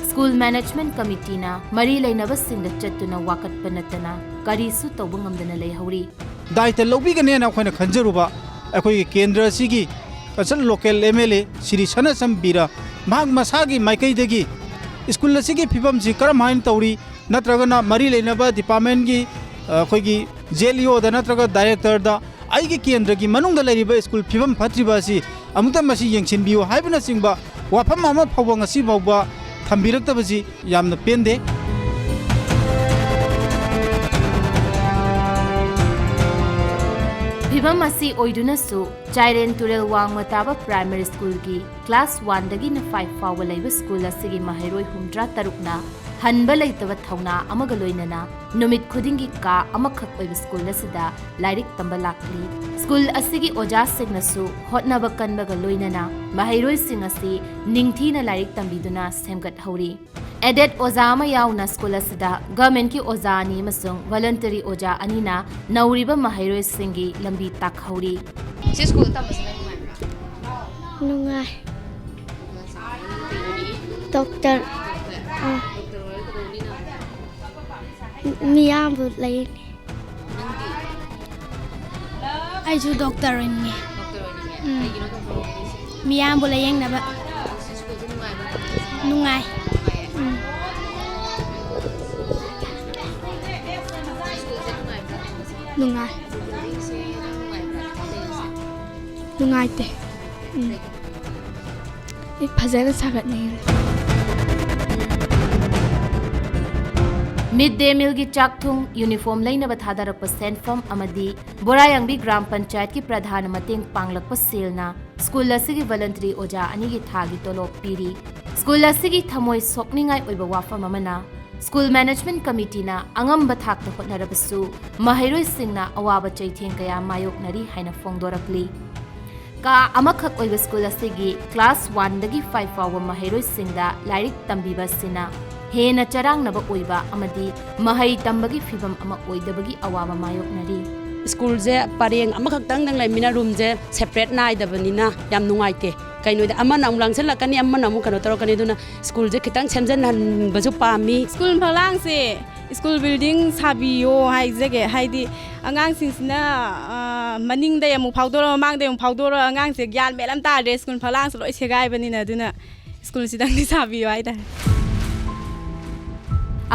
school management committee ꯅ ꯃꯔꯤ ꯂꯩꯅꯕꯁꯤꯡꯗ ꯆꯠꯇꯨꯅ ꯋꯥꯀꯠꯄ ꯅꯠꯇꯅ ꯀꯔꯤꯁꯨ ꯇꯧꯕ ꯉꯝꯗꯅ ꯂꯩꯍꯧꯔꯤ꯫ ꯗꯥꯏꯇ ꯂꯧꯕꯤꯒꯅꯦꯅ ꯑꯩꯈꯣꯏꯅ ꯈꯟꯖꯔꯨꯕ ꯑꯩꯈꯣꯏꯒꯤ ꯀꯦꯟꯗ꯭ꯔ ꯑꯁꯤꯒꯤ concerned local M L A Shri ꯁꯅꯥꯁꯝ ꯕꯤꯔ, ꯃꯍꯥꯛ ꯃꯁꯥꯒꯤ ꯃꯥꯏꯀꯩꯗꯒꯤ school ꯑꯁꯤꯒꯤ ꯐꯤꯕꯝꯁꯤ ꯀꯔꯝ ꯍꯥꯏꯅ ꯇꯧꯔꯤ, ꯅꯠꯇ꯭ꯔꯒꯅ ꯃꯔꯤ ꯂꯩꯅꯕ department ꯀꯤ, ꯑ, ꯑꯩꯈꯣꯏꯒꯤ J L E O ꯗ ꯅꯠꯇ꯭ꯔꯒ director ꯗ ꯑꯩꯒꯤ ꯀꯦꯟꯗ꯭ꯔꯒꯤ ꯃꯅꯨꯡꯗ ꯂꯩꯔꯤꯕ school ꯐꯤꯕꯝ ꯐꯠꯇ꯭ꯔꯤꯕ ꯑꯁꯤ ꯑꯃꯨꯛꯇ ꯃꯁꯤ ꯌꯦꯡꯁꯤꯟꯕꯤꯌꯨ ꯍꯥꯏꯕꯅꯆꯤꯡꯕ ꯋꯥꯐꯝ ꯑꯃ ꯐꯥꯎꯕ ꯉꯁꯤ ꯐꯥꯎꯕ ꯊꯝꯕꯤꯔꯛꯇꯕꯁꯤ ꯌꯥꯝꯅ ꯄꯦꯟꯗꯦ꯫ ꯐꯤꯚꯝ ꯑꯁꯤ ꯑꯣꯏꯗꯨꯅꯁꯨ ꯆꯥꯏꯔꯦꯟ ꯇꯨꯔꯦꯜ ꯋꯥꯡꯃ ꯇꯥꯕ primary school ꯒꯤ class one ꯗꯒꯤꯅ five ꯐꯥꯎꯕ ꯂꯩꯕ school ꯑꯁꯤꯒꯤ ꯃꯍꯩꯔꯣꯏ ꯍꯨꯝꯗ꯭ꯔꯥ ꯇꯔꯨꯛꯅ ꯍꯟꯕ ꯂꯩꯇꯕ ꯊꯧꯅꯥ ꯑꯃꯒ ꯂꯣꯏꯅꯅ ꯅꯨꯃꯤꯠ ꯈꯨꯗꯤꯡꯒꯤ ꯀꯥ ꯑꯃꯈꯛ ꯑꯣꯏꯕ school ꯑꯁꯤꯗ ꯂꯥꯏꯔꯤꯛ ꯇꯝꯕ ꯂꯥꯛꯂꯤ꯫ School ꯑꯁꯤꯒꯤ ꯑꯣꯖꯥꯁꯤꯡꯅꯁꯨ ꯍꯣꯠꯅꯕ ꯀꯟꯕꯒ ꯂꯣꯏꯅꯅ ꯃꯍꯩꯔꯣꯏꯁꯤꯡ ꯑꯁꯤ ꯅꯤꯡꯊꯤꯅ ꯂꯥꯏꯔꯤꯛ ꯇꯝꯕꯤꯗꯨꯅ ꯁꯦꯝꯒꯠꯍꯧꯔꯤ꯫ ꯑꯦꯗꯦꯠ ꯑꯣꯖꯥ ꯑꯃ ꯌꯥꯎꯅ ꯁ꯭ꯀꯨꯜ ꯑꯁꯤꯗ ꯒꯚꯔꯟꯃꯦꯟꯠꯀꯤ ꯑꯣꯖꯥ ꯑꯅꯤ ꯑꯃꯁꯨꯡ ꯚꯣꯂꯨꯟꯇꯔꯤ ꯑꯣꯖꯥ ꯑꯅꯤꯅ ꯅꯧꯔꯤꯕ ꯃꯍꯩꯔꯣꯏꯁꯤꯡꯒꯤ ꯂꯝꯕꯤ ꯇꯥꯛꯍꯧꯔꯤ꯫ ꯁꯤ ꯁ꯭ꯀꯨꯜꯗ ꯇꯝꯕꯁꯤꯅ ꯅꯨꯡꯉꯥꯏꯕ꯭ꯔꯥ? ꯅꯨꯡꯉꯥꯏ꯫ ꯗꯣꯛꯇꯔ꯫ ꯑꯥ꯫ ꯗꯣꯛꯇꯔ ꯑꯣꯏꯔꯒ ꯀꯩꯗꯧꯅꯤ ꯅꯪ? ꯃꯤꯌꯥꯝꯕꯨ ꯂꯥꯌꯦꯡꯅꯤ꯫ ꯅꯪꯗꯤ? ꯑꯩꯁꯨ ꯗꯣꯛꯇꯔ ꯑꯣꯏꯅꯤꯡꯉꯦ꯫ ꯗꯣꯛꯇꯔ ꯑꯣꯏꯅꯤꯡꯉꯦ? ꯎꯝ꯫ ꯀꯩꯒꯤꯅꯣ ꯗꯣꯛꯇꯔ ꯑꯣꯏꯅꯤꯡꯉꯤꯁꯦ? ꯃꯤꯌꯥꯝꯕꯨ ꯂꯥꯌꯦꯡꯅꯕ꯫ ꯁꯤ ꯁ꯭ꯀꯨꯜꯁꯦ ꯅꯨꯡꯉꯥꯏꯕ꯭ꯔꯥ? ꯅꯨꯡꯉꯥꯏ꯫ ꯅꯨꯡꯉꯥꯏꯌꯦ? ꯎꯝ꯫ ꯁꯤ ꯁ꯭ꯀꯨꯜꯁꯦ ꯅꯨꯡꯉꯥꯏꯕ꯭ꯔꯥ? ꯅꯨꯡꯉꯥꯏ꯫ ꯕꯤꯜꯗꯤꯡꯁꯦ ꯅꯪ ꯅꯨꯡꯉꯥꯏꯕ꯭ꯔꯥ? ꯂꯩꯔꯤꯁꯦ? ꯅꯨꯡꯉꯥꯏꯇꯦ꯫ ꯎꯝ꯫ ꯑꯩ ꯐꯖꯅ ꯁꯥꯒꯠꯅꯤꯡꯉꯦ꯫ ꯃꯤꯗ ꯗꯦ ꯃꯤꯜꯒꯤ ꯆꯥꯛ ꯊꯨꯝ, ꯌꯨꯅꯤꯐꯣꯔꯝ ꯂꯩꯅꯕ ꯊꯥꯗꯔꯛꯄ ꯁꯦꯟꯐꯝ ꯑꯃꯗꯤ ꯕꯣꯔꯥꯌꯥꯡꯕꯤ ꯒ꯭ꯔꯥꯝ ꯄꯟꯆꯥꯌꯠꯀꯤ ꯄ꯭ꯔꯙꯥꯟꯅ ꯃꯇꯦꯡ ꯄꯥꯡꯂꯛꯄ ꯁꯦꯜꯅ ꯁ꯭ꯀꯨꯜ ꯑꯁꯤꯒꯤ ꯚꯣꯂꯨꯟꯇꯔꯤ ꯑꯣꯖꯥ ꯑꯅꯤꯒꯤ ꯊꯥꯒꯤ ꯇꯣꯂꯣꯞ ꯄꯤꯔꯤ꯫ ꯁ꯭ꯀꯨꯜ ꯑꯁꯤꯒꯤ ꯊꯃꯣꯏ ꯁꯣꯛꯅꯤꯡꯉꯥꯏ ꯑꯣꯏꯕ ꯋꯥꯐꯝ ꯑꯃꯅ, ꯁ꯭ꯀꯨꯜ ꯃꯦꯅꯦꯖꯃꯦꯟꯠ ꯀꯃꯤꯇꯤꯅ ꯑꯉꯝꯕ ꯊꯥꯛꯇ ꯍꯣꯠꯅꯔꯕꯁꯨ, ꯃꯍꯩꯔꯣꯏꯁꯤꯡꯅ ꯑꯋꯥꯕ ꯆꯩꯊꯦꯡ ꯀꯌꯥ ꯃꯥꯌꯣꯛꯅꯔꯤ ꯍꯥꯏꯅ ꯐꯣꯡꯗꯣꯔꯛꯂꯤ꯫ ꯀꯥ ꯑꯃꯈꯛ ꯑꯣꯏꯕ ꯁ꯭ꯀꯨꯜ ꯑꯁꯤꯒꯤ ꯀ꯭ꯂꯥꯁ ꯋꯥꯟꯗꯒꯤ ꯐꯥꯏꯚ ꯐꯥꯎꯕ ꯃꯍꯩꯔꯣꯏꯁꯤꯡꯗ ꯂꯥꯏꯔꯤꯛ ꯇꯝꯕꯤꯕ ꯑꯁꯤꯅ ꯍꯦꯟꯅ ꯆꯔꯥꯡꯅꯕ ꯑꯣꯏꯕ ꯑꯃꯗꯤ ꯃꯍꯩ ꯇꯝꯕꯒꯤ ꯐꯤꯚꯝ ꯑꯃ ꯑꯣꯏꯗꯕꯒꯤ ꯑꯋꯥꯕ ꯃꯥꯌꯣꯛꯅꯔꯤ꯫ ꯁ꯭ꯀꯨꯜꯁꯦ ꯄꯔꯦꯡ ꯑꯃꯈꯛꯇꯪꯗꯪ ꯂꯩꯃꯤꯅ, ꯔꯨꯝꯁꯦ ꯁꯦꯄꯔꯦꯠ ꯅꯥꯏꯗꯕꯅꯤꯅ ꯌꯥꯝ ꯅꯨꯡꯉꯥꯏꯇꯦ꯫ ꯀꯩꯅꯣꯗꯤ ꯑꯃꯅ ꯑꯃꯨꯛ ꯂꯥꯡꯁꯤꯜꯂꯛꯀꯅꯤ, ꯑꯃꯅ ꯑꯃꯨꯛ ꯀꯩꯅꯣ ꯇꯧꯔꯛꯀꯅꯤ꯫ ꯑꯗꯨꯅ ꯁ꯭ꯀꯨꯜꯁꯦ ꯈꯤꯇꯪ ꯁꯦꯝꯖꯤꯟꯍꯟꯕꯁꯨ ꯄꯥꯝꯃꯤ꯫ ꯁ꯭ꯀꯨꯜ ꯐꯛꯂꯥꯡꯁꯦ, ꯁ꯭ꯀꯨꯜ ꯕꯤꯜꯗꯤꯡ ꯁꯥꯕꯤꯌꯣ ꯍꯥꯏꯖꯒꯦ꯫ ꯍꯥꯏꯗꯤ ꯑꯉꯥꯡꯁꯤꯡꯁꯤꯅ, ꯑ, ꯃꯅꯤꯡꯗꯩ ꯑꯃꯨꯛ ꯐꯥꯎꯗꯣꯔꯛ, ꯃꯃꯥꯡꯗꯩ ꯑꯃꯨꯛ ꯐꯥꯎꯗꯣꯔꯛ, ꯑꯉꯥꯡꯁꯦ ꯒ꯭ꯌꯥꯟ ꯃꯦꯟ ꯑꯃ ꯇꯥꯗ꯭ꯔꯦ꯫ ꯁ꯭ꯀꯨꯜ ꯐꯛꯂꯥꯡꯁꯦ ꯂꯣꯏ ꯁꯦꯒꯥꯏꯕꯅꯤꯅ꯫ ꯑꯗꯨꯅ ꯁ꯭ꯀꯨꯜꯁꯤꯗꯪꯗꯤ ꯁꯥꯕꯤꯌꯣ ꯍꯥꯏꯇꯥꯔꯦ꯫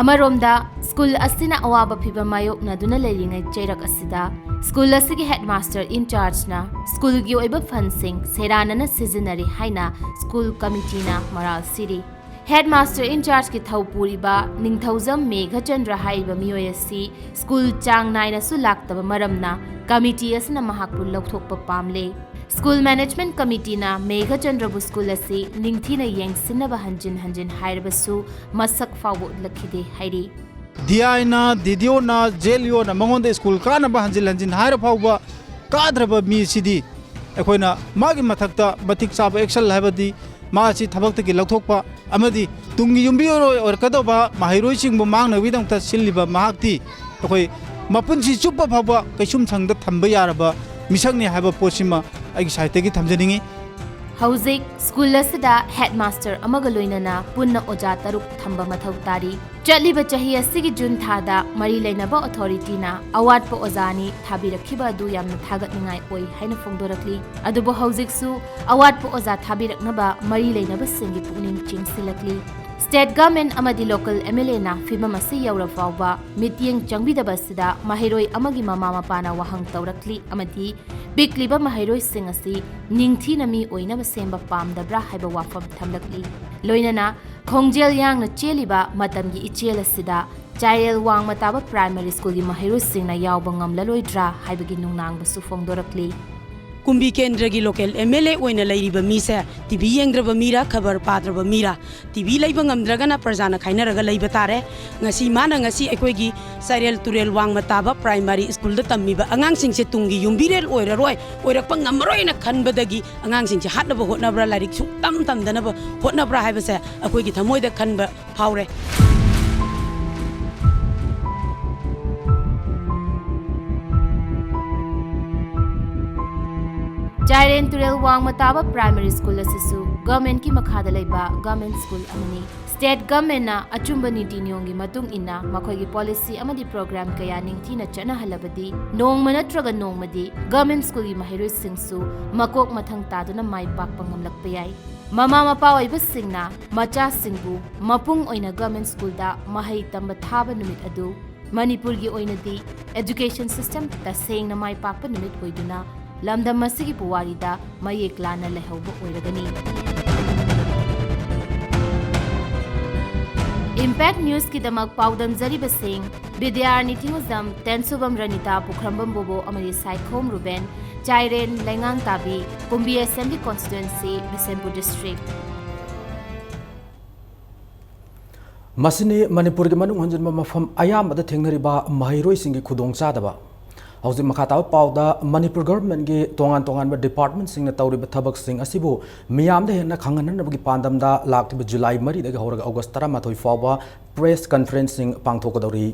ꯑꯃꯔꯣꯝꯗ, ꯁ꯭ꯀꯨꯜ ꯑꯁꯤꯅ ꯑꯋꯥꯕ ꯐꯤꯚꯝ ꯃꯥꯌꯣꯛꯅꯗꯨꯅ ꯂꯩꯔꯤꯉꯩ ꯆꯩꯔꯛ ꯑꯁꯤꯗ ꯁ꯭ꯀꯨꯜ ꯑꯁꯤꯒꯤ ꯍꯦꯗꯃꯥꯁꯇꯔ ꯏꯟꯆꯥꯔꯖꯅ ꯁ꯭ꯀꯨꯜꯒꯤ ꯑꯣꯏꯕ ꯐꯟꯁꯤꯡ ꯁꯦꯔꯥꯟꯅꯅ ꯁꯤꯖꯤꯟꯅꯔꯤ ꯍꯥꯏꯅ ꯁ꯭ꯀꯨꯜ ꯀꯃꯤꯇꯤꯅ ꯃꯔꯥꯜ ꯁꯤꯔꯤ꯫ ꯍꯦꯗꯃꯥꯁꯇꯔ ꯏꯟꯆꯥꯔꯖꯀꯤ ꯊꯧ ꯄꯨꯔꯤꯕ ꯅꯤꯡꯊꯧꯖꯝ ꯃꯦꯘꯆꯟꯗ꯭ꯔ ꯍꯥꯏꯔꯤꯕ ꯃꯤꯑꯣꯏ ꯑꯁꯤ ꯁ꯭ꯀꯨꯜ ꯆꯥꯡ ꯅꯥꯏꯅꯁꯨ ꯂꯥꯛꯇꯕ ꯃꯔꯝꯅ ꯀꯃꯤꯇꯤ ꯑꯁꯤꯅ ꯃꯍꯥꯛꯄꯨ ꯂꯧꯊꯣꯛꯄ ꯄꯥꯝꯂꯦ꯫ ꯁ꯭ꯀꯨꯜ ꯃꯦꯅꯦꯖꯃꯦꯟꯠ ꯀꯃꯤꯇꯤꯅ ꯃꯦꯘꯆꯟꯗ꯭ꯔꯕꯨ ꯁ꯭ꯀꯨꯜ ꯑꯁꯤ ꯅꯤꯡꯊꯤꯅ ꯌꯦꯡꯁꯤꯟꯅꯕ ꯍꯟꯖꯤꯟ ꯍꯟꯖꯤꯟ ꯍꯥꯏꯔꯕꯁꯨ ꯃꯁꯛ ꯐꯥꯎꯕ ꯎꯠꯂꯛꯈꯤꯗꯦ ꯍꯥꯏꯔꯤ꯫ ꯗꯤ ꯑꯥꯏꯅ, ꯗꯤ ꯗꯤ ꯑꯣꯅ, ꯖꯦ ꯑꯦꯜ ꯏ ꯑꯣꯅ ꯃꯉꯣꯟꯗ ꯁ꯭ꯀꯨꯜ ꯀꯥꯅꯕ ꯍꯟꯖꯤꯟ ꯍꯟꯖꯤꯟ ꯍꯥꯏꯔ ꯐꯥꯎꯕ ꯀꯥꯗ꯭ꯔꯕ ꯃꯤꯁꯤꯗꯤ ꯑꯩꯈꯣꯏꯅ ꯃꯥꯒꯤ ꯃꯊꯛꯇ ꯃꯇꯤꯛ ꯆꯥꯕ action, ꯍꯥꯏꯕꯗꯤ ꯃꯍꯥꯛ ꯑꯁꯤ ꯊꯕꯛꯇꯒꯤ ꯂꯧꯊꯣꯛꯄ ꯑꯃꯗꯤ ꯇꯨꯡꯒꯤ ꯌꯨꯝꯕꯤꯔꯣꯏ ꯑꯣꯏꯔꯛꯀꯗꯧꯕ ꯃꯍꯩꯔꯣꯏꯁꯤꯡꯕꯨ ꯃꯥꯡꯅꯕꯒꯤꯗꯃꯛꯇ ꯁꯤꯜꯂꯤꯕ ꯃꯍꯥꯛꯇꯤ ꯑꯩꯈꯣꯏ ꯃꯄꯨꯟꯁꯤ ꯆꯨꯞꯄ ꯐꯥꯎꯕ ꯀꯩꯁꯨꯝꯁꯪꯗ ꯊꯝꯕ ꯌꯥꯔꯕ ꯃꯤꯁꯛꯅꯤ ꯍꯥꯏꯕ ꯄꯣꯠꯁꯤꯃ ꯑꯩꯒꯤ ꯁꯥꯏꯠꯇꯒꯤ ꯊꯝꯖꯅꯤꯡꯏ꯫ ꯍꯧꯖꯤꯛ ꯁ꯭ꯀꯨꯜ ꯑꯁꯤꯗ ꯍꯦꯗꯃꯥꯁꯇꯔ ꯑꯃꯒ ꯂꯣꯏꯅꯅ ꯄꯨꯟꯅ ꯑꯣꯖꯥ ꯇꯔꯨꯛ ꯊꯝꯕ ꯃꯊꯧ ꯇꯥꯔꯤ꯫ ꯆꯠꯂꯤꯕ ꯆꯍꯤ ꯑꯁꯤꯒꯤ ꯖꯨꯟ ꯊꯥꯗ ꯃꯔꯤ ꯂꯩꯅꯕ ꯑꯣꯊꯣꯔꯤꯇꯤꯅ ꯑꯋꯥꯠꯄ ꯑꯣꯖꯥ ꯑꯅꯤ ꯊꯥꯕꯤꯔꯛꯈꯤꯕ ꯑꯗꯨ ꯌꯥꯝꯅ ꯊꯥꯒꯠꯅꯤꯡꯉꯥꯏ ꯑꯣꯏ ꯍꯥꯏꯅ ꯐꯣꯡꯗꯣꯔꯛꯂꯤ꯫ ꯑꯗꯨꯕꯨ ꯍꯧꯖꯤꯛꯁꯨ ꯑꯋꯥꯠꯄ ꯑꯣꯖꯥ ꯊꯥꯕꯤꯔꯛꯅꯕ ꯃꯔꯤ ꯂꯩꯅꯕꯁꯤꯡꯒꯤ ꯄꯨꯛꯅꯤꯡ ꯆꯤꯡꯁꯤꯜꯂꯛꯂꯤ꯫ ꯁ꯭ꯇꯦꯠ ꯒꯚꯔꯟꯃꯦꯟꯠ ꯑꯃꯗꯤ ꯂꯣꯀꯦꯜ ꯑꯦꯝ ꯑꯦꯜ ꯑꯦꯅ ꯐꯤꯚꯝ ꯑꯁꯤ ꯌꯧꯔ ꯐꯥꯎꯕ ꯃꯤꯠꯌꯦꯡ ꯆꯪꯕꯤꯗꯕ ꯑꯁꯤꯗ ꯃꯍꯩꯔꯣꯏ ꯑꯃꯒꯤ ꯃꯃꯥ ꯃꯄꯥꯅ ꯋꯥꯍꯪ ꯇꯧꯔꯛꯂꯤ ꯑꯃꯗꯤ ꯄꯤꯛꯂꯤꯕ ꯃꯍꯩꯔꯣꯏꯁꯤꯡ ꯑꯁꯤ ꯅꯤꯡꯊꯤꯅ ꯃꯤ ꯑꯣꯏꯅꯕ ꯁꯦꯝꯕ ꯄꯥꯝꯗꯕ꯭ꯔꯥ ꯍꯥꯏꯕ ꯋꯥꯐꯝ ꯊꯝꯂꯛꯂꯤ꯫ ꯂꯣꯏꯅꯅ ꯈꯣꯡꯖꯦꯜ ꯌꯥꯡꯅ ꯆꯦꯜꯂꯤꯕ ꯃꯇꯝꯒꯤ ꯏꯆꯦꯜ ꯑꯁꯤꯗ ꯆꯥꯏꯔꯦꯜ ꯋꯥꯡꯃ ꯇꯥꯕ ꯄ꯭ꯔꯥꯏꯃꯥꯔꯤ ꯁ꯭ꯀꯨꯜꯒꯤ ꯃꯍꯩꯔꯣꯏꯁꯤꯡꯅ ꯌꯥꯎꯕ ꯉꯝꯂꯔꯣꯏꯗ꯭ꯔꯥ ꯍꯥꯏꯕꯒꯤ ꯅꯨꯡꯅꯥꯡꯕꯁꯨ ꯐꯣꯡꯗꯣꯔꯛꯂꯤ꯫ ꯀꯨꯝꯕꯤ ꯀꯦꯟꯗ꯭ꯔꯒꯤ ꯂꯣꯀꯦꯜ ꯑꯦꯝ ꯑꯦꯜ ꯑꯦ ꯑꯣꯏꯅ ꯂꯩꯔꯤꯕ ꯃꯤꯁꯦ ꯇꯤ ꯚꯤ ꯌꯦꯡꯗ꯭ꯔꯕ ꯃꯤꯔꯥ, ꯈꯕꯔ ꯄꯥꯗ꯭ꯔꯕ ꯃꯤꯔꯥ? ꯇꯤ ꯚꯤ ꯂꯩꯕ ꯉꯝꯗ꯭ꯔꯒꯅ ꯄ꯭ꯔꯖꯥꯅ ꯈꯥꯏꯅꯔꯒ ꯂꯩꯕ ꯇꯥꯔꯦ꯫ ꯉꯁꯤ ꯃꯥꯅ ꯉꯁꯤ ꯑꯩꯈꯣꯏꯒꯤ ꯆꯥꯏꯔꯦꯜ ꯇꯨꯔꯦꯜ ꯋꯥꯡꯃ ꯇꯥꯕ ꯄ꯭ꯔꯥꯏꯃꯥꯔꯤ ꯁ꯭ꯀꯨꯜꯗ ꯇꯝꯃꯤꯕ ꯑꯉꯥꯡꯁꯤꯡꯁꯦ ꯇꯨꯡꯒꯤ ꯌꯨꯝꯕꯤꯔꯦꯜ ꯑꯣꯏꯔꯔꯣꯏ, ꯑꯣꯏꯔꯛꯄ ꯉꯝꯃꯔꯣꯏꯅ ꯈꯟꯕꯗꯒꯤ ꯑꯉꯥꯡꯁꯤꯡꯁꯦ ꯍꯥꯠꯅꯕ ꯍꯣꯠꯅꯕ꯭ꯔꯥ, ꯂꯥꯏꯔꯤꯛ ꯁꯨꯡꯇꯝ ꯇꯝꯗꯅꯕ ꯍꯣꯠꯅꯕ꯭ꯔꯥ ꯍꯥꯏꯕꯁꯦ ꯑꯩꯈꯣꯏꯒꯤ ꯊꯃꯣꯏꯗ ꯈꯟꯕ ꯐꯥꯎꯔꯦ꯫ ꯆꯥꯏꯔꯦꯟ ꯇꯨꯔꯦꯜ ꯋꯥꯡꯃ ꯇꯥꯕ ꯄ꯭ꯔꯥꯏꯃꯥꯔꯤ ꯁ꯭ꯀꯨꯜ ꯑꯁꯤꯁꯨ ꯒꯚꯔꯟꯃꯦꯟꯠꯀꯤ ꯃꯈꯥꯗ ꯂꯩꯕ ꯒꯚꯔꯟꯃꯦꯟꯠ ꯁ꯭ꯀꯨꯜ ꯑꯃꯅꯤ꯫ ꯁ꯭ꯇꯦꯠ ꯒꯚꯔꯟꯃꯦꯟꯠꯅ ꯑꯆꯨꯝꯕ ꯅꯤꯇꯤ ꯅꯤꯌꯣꯝꯒꯤ ꯃꯇꯨꯡ ꯏꯟꯅ ꯃꯈꯣꯏꯒꯤ ꯄꯣꯂꯤꯁꯤ ꯑꯃꯗꯤ ꯄ꯭ꯔꯣꯒ꯭ꯔꯥꯝ ꯀꯌꯥ ꯅꯤꯡꯊꯤꯅ ꯆꯠꯅꯍꯜꯂꯕꯗꯤ ꯅꯣꯡꯃ ꯅꯠꯇ꯭ꯔꯒ ꯅꯣꯡꯃꯗꯤ ꯒꯚꯔꯟꯃꯦꯟꯠ ꯁ꯭ꯀꯨꯜꯒꯤ ꯃꯍꯩꯔꯣꯏꯁꯤꯡꯁꯨ ꯃꯀꯣꯛ ꯃꯊꯪ ꯇꯥꯗꯨꯅ ꯃꯥꯏ ꯄꯥꯛꯄ ꯉꯝꯂꯛꯄ ꯌꯥꯏ꯫ ꯃꯃꯥ ꯃꯄꯥ ꯑꯣꯏꯕꯁꯤꯡꯅ ꯃꯆꯥꯁꯤꯡꯕꯨ ꯃꯄꯨꯡ ꯑꯣꯏꯅ ꯒꯚꯔꯟꯃꯦꯟꯠ ꯁ꯭ꯀꯨꯜꯗ ꯃꯍꯩ ꯇꯝꯕ ꯊꯥꯕ ꯅꯨꯃꯤꯠ ꯑꯗꯨ ꯃꯅꯤꯄꯨꯔꯒꯤ ꯑꯣꯏꯅꯗꯤ ꯑꯦꯖꯨꯀꯦꯁꯟ ꯁꯤꯁꯇꯦꯝ ꯇꯁꯦꯡꯅ ꯃꯥꯏ ꯄꯥꯛꯄ ꯅꯨꯃꯤꯠ ꯑꯣꯏꯗꯨꯅ ꯂꯝꯗꯝ ꯑꯁꯤꯒꯤ ꯄꯨꯋꯥꯔꯤꯗ ꯃꯌꯦꯛ ꯂꯥꯅ ꯂꯩꯍꯧꯕ ꯑꯣꯏꯔꯒꯅꯤ꯫ ꯏꯝꯄꯦꯛ ꯅ꯭ꯌꯨꯁꯀꯤꯗꯃꯛ ꯄꯥꯎꯗꯝꯖꯔꯤꯕꯁꯤꯡ ꯕꯤꯗ꯭ꯌꯥꯔꯅꯤ ꯊꯤꯉꯨꯖꯝ, ꯇꯦꯟꯁꯨꯕꯝ ꯔꯅꯤꯇꯥ, ꯄꯨꯈ꯭ꯔꯝꯕꯝ ꯕꯣꯕꯣ ꯑꯃꯗꯤ ꯁꯥꯏꯈꯣꯝ ꯔꯨꯕꯦꯟ, ꯆꯥꯏꯔꯦꯟ, ꯂꯩꯉꯥꯡꯇꯥꯕꯤ, ꯀꯨꯝꯕꯤ ꯑꯦꯁꯦꯝꯕ꯭ꯂꯤ ꯀꯣꯟꯁꯇꯤꯇ꯭ꯋꯦꯟꯁꯤ, ꯕꯤꯁꯦꯝꯄꯨꯔ ꯗꯤꯁꯇ꯭ꯔꯤꯛ꯫ ꯃꯁꯤꯅꯤ ꯃꯅꯤꯄꯨꯔꯒꯤ ꯃꯅꯨꯡ ꯍꯟꯖꯤꯟꯕ ꯃꯐꯝ ꯑꯌꯥꯝꯕꯗ ꯊꯦꯡꯅꯔꯤꯕ ꯃꯍꯩꯔꯣꯏꯁꯤꯡꯒꯤ ꯈꯨꯗꯣꯡꯆꯥꯗꯕ꯫ ꯍꯧꯖꯤꯛ ꯃꯈꯥ ꯇꯥꯕ ꯄꯥꯎꯗ, ꯃꯅꯤꯄꯨꯔ ꯒꯚꯔꯟꯃꯦꯟꯠꯀꯤ ꯇꯣꯉꯥꯟ ꯇꯣꯉꯥꯟꯕ ꯗꯤꯄꯥꯔꯠꯃꯦꯟꯠꯁꯤꯡꯅ ꯇꯧꯔꯤꯕ ꯊꯕꯛꯁꯤꯡ ꯑꯁꯤꯕꯨ ꯃꯤꯌꯥꯝꯗ ꯍꯦꯟꯅ ꯈꯪꯍꯟꯅꯅꯕꯒꯤ ꯄꯥꯟꯗꯝꯗ ꯂꯥꯛꯂꯤꯕ ꯖꯨꯂꯥꯏ ꯃꯔꯤꯗꯒꯤ ꯍꯧꯔꯒ ꯑꯣꯒꯁ ꯇꯔꯥꯃꯥꯊꯣꯏ ꯐꯥꯎꯕ ꯄ꯭ꯔꯦꯁ ꯀꯟꯐꯔꯦꯟꯁꯁꯤꯡ ꯄꯥꯡꯊꯣꯛꯀꯗꯧꯔꯤ꯫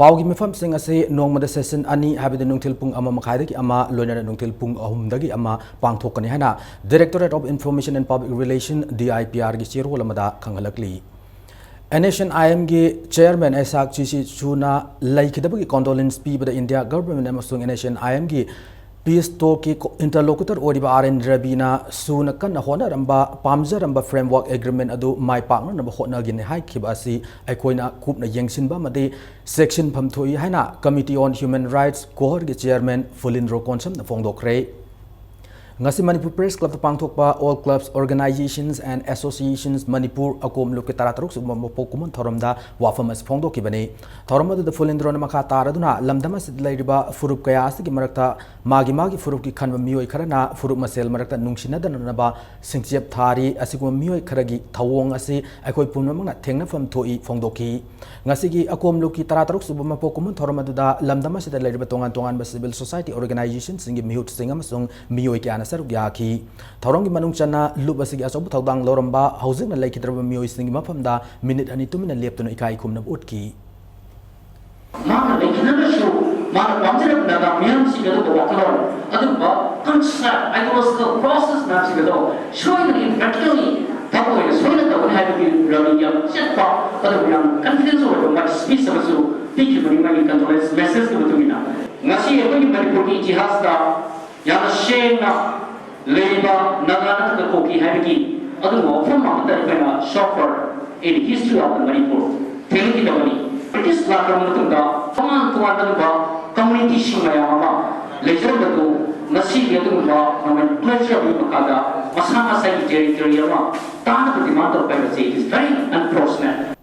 ꯄꯥꯎꯒꯤ ꯃꯤꯐꯝꯁꯤꯡ ꯑꯁꯤ ꯅꯣꯡꯃꯗ ꯁꯦꯁꯟ ꯑꯅꯤ, ꯍꯥꯏꯕꯗꯤ ꯅꯨꯡꯊꯤꯜ ꯄꯨꯡ ꯑꯃ ꯃꯈꯥꯏꯗꯒꯤ ꯑꯃ, ꯂꯣꯏꯅꯅ ꯅꯨꯡꯊꯤꯜ ꯄꯨꯡ ꯑꯍꯨꯝꯗꯒꯤ ꯑꯃ ꯄꯥꯡꯊꯣꯛꯀꯅꯤ ꯍꯥꯏꯅ Directorate of Information and Public Relation, D I P R ꯒꯤ ꯆꯦꯔꯣꯜ ꯑꯃꯗ ꯈꯪꯍꯜꯂꯛꯂꯤ꯫ ꯑꯦꯟ ꯑꯦꯁ ꯑꯦꯟ ꯑꯥꯏ ꯑꯦꯝꯒꯤ ꯆꯦꯌꯔꯃꯦꯟ ꯑꯥꯏꯁꯥꯛ ꯆꯤꯁꯤ ꯁꯨꯅ ꯂꯩꯈꯤꯗꯕꯒꯤ ꯀꯣꯟꯗꯣꯂꯦꯟꯁ ꯄꯤꯕꯗ ꯏꯟꯗꯤꯌꯥ ꯒꯚꯔꯟꯃꯦꯟꯠ ꯑꯃꯁꯨꯡ ꯑꯦꯟ ꯑꯦꯁ ꯑꯦꯟ ꯑꯥꯏ ꯑꯦꯝꯒꯤ ꯄꯤꯁ ꯇꯣꯛꯀꯤ ꯀꯣ-, ꯏꯟꯇꯔꯂꯣꯀꯨꯇꯔ ꯑꯣꯏꯔꯤꯕ ꯑꯥꯔ ꯑꯦꯟ ꯔꯕꯤꯅ ꯁꯨꯅ ꯀꯟꯅ ꯍꯣꯠꯅꯔꯝꯕ, ꯄꯥꯝꯖꯔꯝꯕ ꯐ꯭ꯔꯦꯝꯋꯥꯔꯛ ꯑꯦꯒ꯭ꯔꯤꯃꯦꯟꯠ ꯑꯗꯨ ꯃꯥꯏ ꯄꯥꯛꯅꯅꯕ ꯍꯣꯠꯅꯒꯅꯤ ꯍꯥꯏꯈꯤꯕ ꯑꯁꯤ ꯑꯩꯈꯣꯏꯅ ꯀꯨꯞꯅ ꯌꯦꯡꯁꯤꯟꯕ ꯑꯃꯗꯤ ꯆꯦꯛꯁꯤꯟꯐꯝ ꯊꯣꯛꯏ ꯍꯥꯏꯅ Committee on Human Rights, ꯀꯣꯍꯔꯒꯤ ꯆꯦꯌꯔꯃꯦꯟ ꯐꯨꯂꯤꯟꯗ꯭ꯔꯣ ꯀꯣꯟꯁꯝꯅ ꯐꯣꯡꯗꯣꯛꯈ꯭ꯔꯦ꯫ ꯉꯁꯤ ꯃꯅꯤꯄꯨꯔ ꯄ꯭ꯔꯦꯁ ꯀ꯭ꯂꯕꯇ ꯄꯥꯡꯊꯣꯛꯄ All Clubs, Organizations and Associations Manipur ꯑꯀꯣꯝꯂꯨꯞꯀꯤ ꯇꯔꯥꯇꯔꯨꯛ ꯁꯨꯕ ꯃꯄꯣꯛ ꯀꯨꯝꯑꯣꯟ ꯊꯧꯔꯝꯗ ꯋꯥꯐꯝ ꯑꯁꯤ ꯐꯣꯡꯗꯣꯛꯈꯤꯕꯅꯤ꯫ ꯊꯧꯔꯝ ꯑꯗꯨꯗ ꯐꯨꯂꯤꯟꯗ꯭ꯔꯣꯅ ꯃꯈꯥ ꯇꯥꯔꯗꯨꯅ ꯂꯝꯗꯝ ꯑꯁꯤꯗ ꯂꯩꯔꯤꯕ ꯐꯨꯔꯨꯞ ꯀꯌꯥ ꯑꯁꯤꯒꯤ ꯃꯔꯛꯇ ꯃꯥꯒꯤ ꯃꯥꯒꯤ ꯐꯨꯔꯨꯞꯀꯤ ꯈꯟꯕ ꯃꯤꯑꯣꯏ ꯈꯔꯅ ꯐꯨꯔꯨꯞ ꯃꯁꯦꯜ ꯃꯔꯛꯇ ꯅꯨꯡꯁꯤꯅꯗꯅꯅꯕ ꯁꯤꯡꯆꯦꯞ ꯊꯥꯔꯤ꯫ ꯑꯁꯤꯒꯨꯝꯕ ꯃꯤꯑꯣꯏ ꯈꯔꯒꯤ ꯊꯧꯑꯣꯡ ꯑꯁꯤ ꯑꯩꯈꯣꯏ ꯄꯨꯝꯅꯃꯛꯅ ꯊꯦꯡꯅꯐꯝ ꯊꯣꯛꯏ ꯐꯣꯡꯗꯣꯛꯈꯤ꯫ ꯉꯁꯤꯒꯤ ꯑꯀꯣꯝꯂꯨꯞꯀꯤ ꯇꯔꯥꯇꯔꯨꯛ ꯁꯨꯕ ꯃꯄꯣꯛ ꯀꯨꯝꯑꯣꯟ ꯊꯧꯔꯝ ꯑꯗꯨꯗ ꯂꯝꯗꯝ ꯑꯁꯤꯗ ꯂꯩꯔꯤꯕ ꯇꯣꯉꯥꯟ ꯇꯣꯉꯥꯟꯕ civil society organizationꯁꯤꯡꯒꯤ ꯃꯤꯍꯨꯠꯁꯤꯡ ꯑꯃꯁꯨꯡ ꯃꯤꯑꯣꯏ ꯀꯌꯥꯅ ꯁꯔꯨꯛ ꯌꯥꯈꯤ꯫ ꯊꯧꯔꯝꯒꯤ ꯃꯅꯨꯡ ꯆꯟꯅ ꯂꯨꯞ ꯑꯁꯤꯒꯤ ꯑꯆꯧꯕ ꯊꯧꯗꯥꯡ ꯂꯧꯔꯝꯕ ꯍꯧꯖꯤꯛꯅ ꯂꯩꯈꯤꯗ꯭ꯔꯕ ꯃꯤꯑꯣꯏꯁꯤꯡꯒꯤ ꯃꯐꯝꯗ ꯃꯤꯅꯤꯠ ꯑꯅꯤ ꯇꯨꯃꯤꯟꯅ ꯂꯦꯞꯇꯨꯅ ꯏꯀꯥꯏ ꯈꯨꯝꯅꯕ ꯎꯠꯈꯤ꯫ ꯃꯥꯅ ꯂꯩꯈꯤꯗ꯭ꯔꯒꯁꯨ, ꯃꯥꯅ ꯄꯥꯝꯖꯔꯝꯕ ꯃꯤꯌꯥꯝꯁꯤꯡ ꯑꯗꯨꯒ ꯋꯥꯈꯜꯂꯣꯟ, ꯑꯗꯨꯒꯨꯝꯕ concept, ideological process ꯃꯌꯥꯝꯁꯤꯡ ꯑꯗꯣ ꯁꯣꯏꯗꯅ practically ꯊꯕꯛ ꯑꯣꯏꯅ ꯁꯣꯏꯗꯅ ꯇꯧꯒꯅꯤ ꯍꯥꯏꯕꯒꯤ ꯂꯝꯕꯤ ꯌꯥꯝ ꯆꯦꯠꯄ, ꯑꯗꯨꯒ ꯌꯥꯝ confidence ꯑꯣꯏꯕ ꯃꯥꯒꯤ speech ꯑꯃꯁꯨ ꯄꯤꯈꯤꯕꯅꯤ, ꯃꯥꯒꯤ condolence messageꯀꯤ ꯃꯇꯨꯡ ꯏꯟꯅ꯫ ꯉꯁꯤ ꯑꯩꯈꯣꯏꯒꯤ ꯃꯅꯤꯄꯨꯔꯒꯤ ꯏꯇꯤꯍꯥꯁꯇ ꯌꯥꯝꯅ ꯁꯦꯡꯅ ꯂꯩꯕ ꯅꯥꯒꯥ ꯅꯠꯇ꯭ꯔꯒ ꯀꯨꯀꯤ ꯍꯥꯏꯕꯒꯤ ꯑꯗꯨꯒꯨꯝꯕ ꯋꯥꯐꯝ ꯑꯃꯠꯇ ꯑꯩꯈꯣꯏꯅ so far in history of the Manipur ꯊꯦꯡꯅꯈꯤꯗꯕꯅꯤ꯫ ꯕ꯭ꯔꯤꯇꯤꯁ ꯂꯥꯛꯈ꯭ꯔꯕ ꯃꯇꯨꯡꯗ ꯇꯣꯉꯥꯟ ꯇꯣꯉꯥꯟꯕ ꯑꯗꯨꯒꯨꯝꯕ communityꯁꯤꯡ ꯃꯌꯥꯝ ꯑꯃ ꯂꯩꯖꯔꯝꯕꯗꯨ ꯉꯁꯤꯒꯤ ꯑꯗꯨꯒꯨꯝꯕ nomenclature ꯑꯃꯒꯤ ꯃꯈꯥꯗ ꯃꯁꯥ ꯃꯁꯥꯒꯤ territory ꯑꯃ ꯇꯥꯅꯕ demand ꯇꯧꯔꯛꯄ ꯍꯥꯏꯕꯁꯤ it is very unfortunate꯫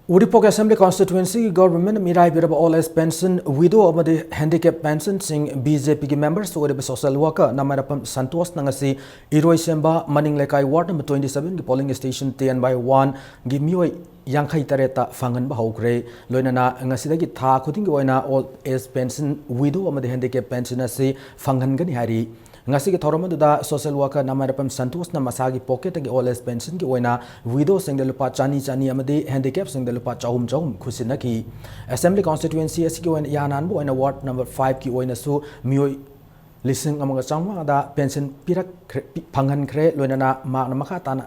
Uripok Assembly Constituency ꯒꯤ Government ꯅ ꯃꯤꯔꯥꯏꯕꯤꯔꯕ Old Age Pension, Widow ꯑꯃꯗꯤ Handicap Pension ꯁꯤꯡ B J P ꯒꯤ members ꯑꯣꯏꯔꯤꯕ social worker ꯅꯃꯥꯏꯔꯥꯄꯝ ꯁꯟꯇꯣꯁꯅ ꯉꯁꯤ ꯏꯔꯣꯏꯁꯦꯝꯕ ꯃꯅꯤꯡ ꯂꯩꯀꯥꯏ ward number twenty seven ꯒꯤ polling station ten by one ꯒꯤ ꯃꯤꯑꯣꯏ ꯌꯥꯡꯈꯩ ꯇꯔꯦꯠꯇ ꯐꯪꯍꯟꯕ ꯍꯧꯈ꯭ꯔꯦ꯫ ꯂꯣꯏꯅꯅ ꯉꯁꯤꯗꯒꯤ ꯊꯥ ꯈꯨꯗꯤꯡꯒꯤ ꯑꯣꯏꯅ Old Age Pension, Widow ꯑꯃꯗꯤ Handicap Pension ꯑꯁꯤ ꯐꯪꯍꯟꯒꯅꯤ ꯍꯥꯏꯔꯤ꯫ ꯉꯁꯤꯒꯤ ꯊꯧꯔꯝ ꯑꯗꯨꯗ social worker ꯅꯃꯥꯏꯔꯥꯄꯝ ꯁꯟꯇꯣꯁꯅ ꯃꯁꯥꯒꯤ pocket ꯇꯒꯤ Old Age Pension ꯒꯤ ꯑꯣꯏꯅ widow ꯁꯤꯡꯗ ꯂꯨꯄꯥ ꯆꯅꯤ ꯆꯅꯤ ꯑꯃꯗꯤ handicap ꯁꯤꯡꯗ ꯂꯨꯄꯥ ꯆꯍꯨꯝ ꯆꯍꯨꯝ ꯈꯨꯠꯁꯤꯟꯅꯈꯤ꯫ Assembly Constituency ꯑꯁꯤꯒꯤ ꯑꯣꯏꯅ ꯏꯍꯥꯟ ꯍꯥꯟꯕ ꯑꯣꯏꯅ ward number five ꯀꯤ ꯑꯣꯏꯅꯁꯨ ꯃꯤꯑꯣꯏ ꯂꯤꯁꯤꯡ ꯑꯃꯒ ꯆꯥꯝꯃꯉꯥꯗ pension ꯄꯤꯔꯛꯈ꯭ꯔꯦ, ꯄꯤ-, ꯐꯪꯍꯟꯈ꯭ꯔꯦ꯫ ꯂꯣꯏꯅꯅ ꯃꯍꯥꯛꯅ ꯃꯈꯥ ꯇꯥꯅ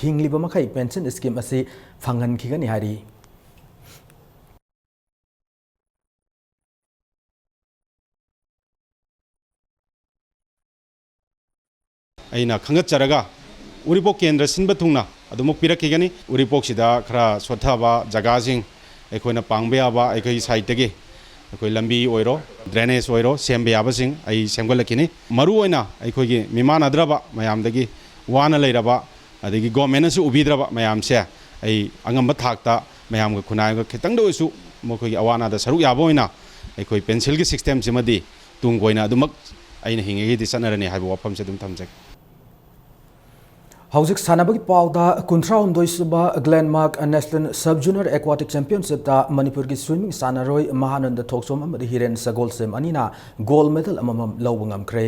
ꯍꯤꯡꯂꯤꯕ ꯃꯈꯩ pension scheme ꯑꯁꯤ ꯐꯪꯍꯟꯈꯤꯒꯅꯤ ꯍꯥꯏꯔꯤ꯫ ꯑꯩꯅ ꯈꯪꯒꯠꯆꯔꯒ ꯎꯔꯤꯄꯣꯛ ꯀꯦꯟꯗ꯭ꯔ ꯁꯤꯟꯕ ꯊꯨꯡꯅ ꯑꯗꯨꯃꯛ ꯄꯤꯔꯛꯈꯤꯒꯅꯤ꯫ ꯎꯔꯤꯄꯣꯛꯁꯤꯗ ꯈꯔ ꯁꯣꯠꯊꯕ ꯖꯒꯥꯁꯤꯡ ꯑꯩꯈꯣꯏꯅ ꯄꯥꯡꯕ ꯌꯥꯕ ꯑꯩꯈꯣꯏꯒꯤ side ꯇꯒꯤ ꯑꯩꯈꯣꯏ ꯂꯝꯕꯤ ꯑꯣꯏꯔꯣ, drainage ꯑꯣꯏꯔꯣ, ꯁꯦꯝꯕ ꯌꯥꯕꯁꯤꯡ ꯑꯩ ꯁꯦꯝꯒꯠꯂꯛꯈꯤꯅꯤ꯫ ꯃꯔꯨꯑꯣꯏꯅ ꯑꯩꯈꯣꯏꯒꯤ ꯃꯤꯃꯥꯟꯅꯗ꯭ꯔꯕ ꯃꯌꯥꯝꯗꯒꯤ ꯋꯥꯅ ꯂꯩꯔꯕ, ꯑꯗꯒꯤ government ꯅꯁꯨ ꯎꯕꯤꯗ꯭ꯔꯕ ꯃꯌꯥꯝꯁꯦ ꯑꯩ ꯑꯉꯝꯕ ꯊꯥꯛꯇ ꯃꯌꯥꯝꯒ ꯈꯨꯟꯅꯥꯏꯒ ꯈꯤꯇꯪꯗ ꯑꯣꯏꯁꯨ ꯃꯈꯣꯏꯒꯤ ꯑꯋꯥ ꯑꯅꯥꯗ ꯁꯔꯨꯛ ꯌꯥꯕ ꯑꯣꯏꯅ ꯑꯩꯈꯣꯏ pencil ꯒꯤ system ꯁꯤꯃꯗꯤ ꯇꯨꯡ ꯀꯣꯏꯅ ꯑꯗꯨꯃꯛ ꯑꯩꯅ ꯍꯤꯡꯉꯤꯉꯩꯗꯤ ꯆꯠꯅꯔꯅꯤ ꯍꯥꯏꯕ ꯋꯥꯐꯝꯁꯦ ꯑꯗꯨꯝ ꯊꯝꯖꯒꯦ꯫ ꯍꯧꯖꯤꯛ ꯁꯥꯟꯅꯕꯒꯤ ꯄꯥꯎꯗ, ꯀꯨꯟꯊ꯭ꯔꯥ ꯍꯨꯝꯗꯣꯏ ꯁꯨꯕ Glenmark National Sub Junior Aquatic Championship ꯇ ꯃꯅꯤꯄꯨꯔꯒꯤ swimming ꯁꯥꯟꯅꯔꯣꯏ ꯃꯍꯥꯅꯟꯗ ꯊꯣꯛꯆꯣꯝ ꯑꯃꯗꯤ ꯍꯤꯔꯦꯟ ꯁꯒꯣꯜꯁꯦꯝ ꯑꯅꯤꯅ gold medal ꯑꯃꯃꯝ ꯂꯧꯕ ꯉꯝꯈ꯭ꯔꯦ꯫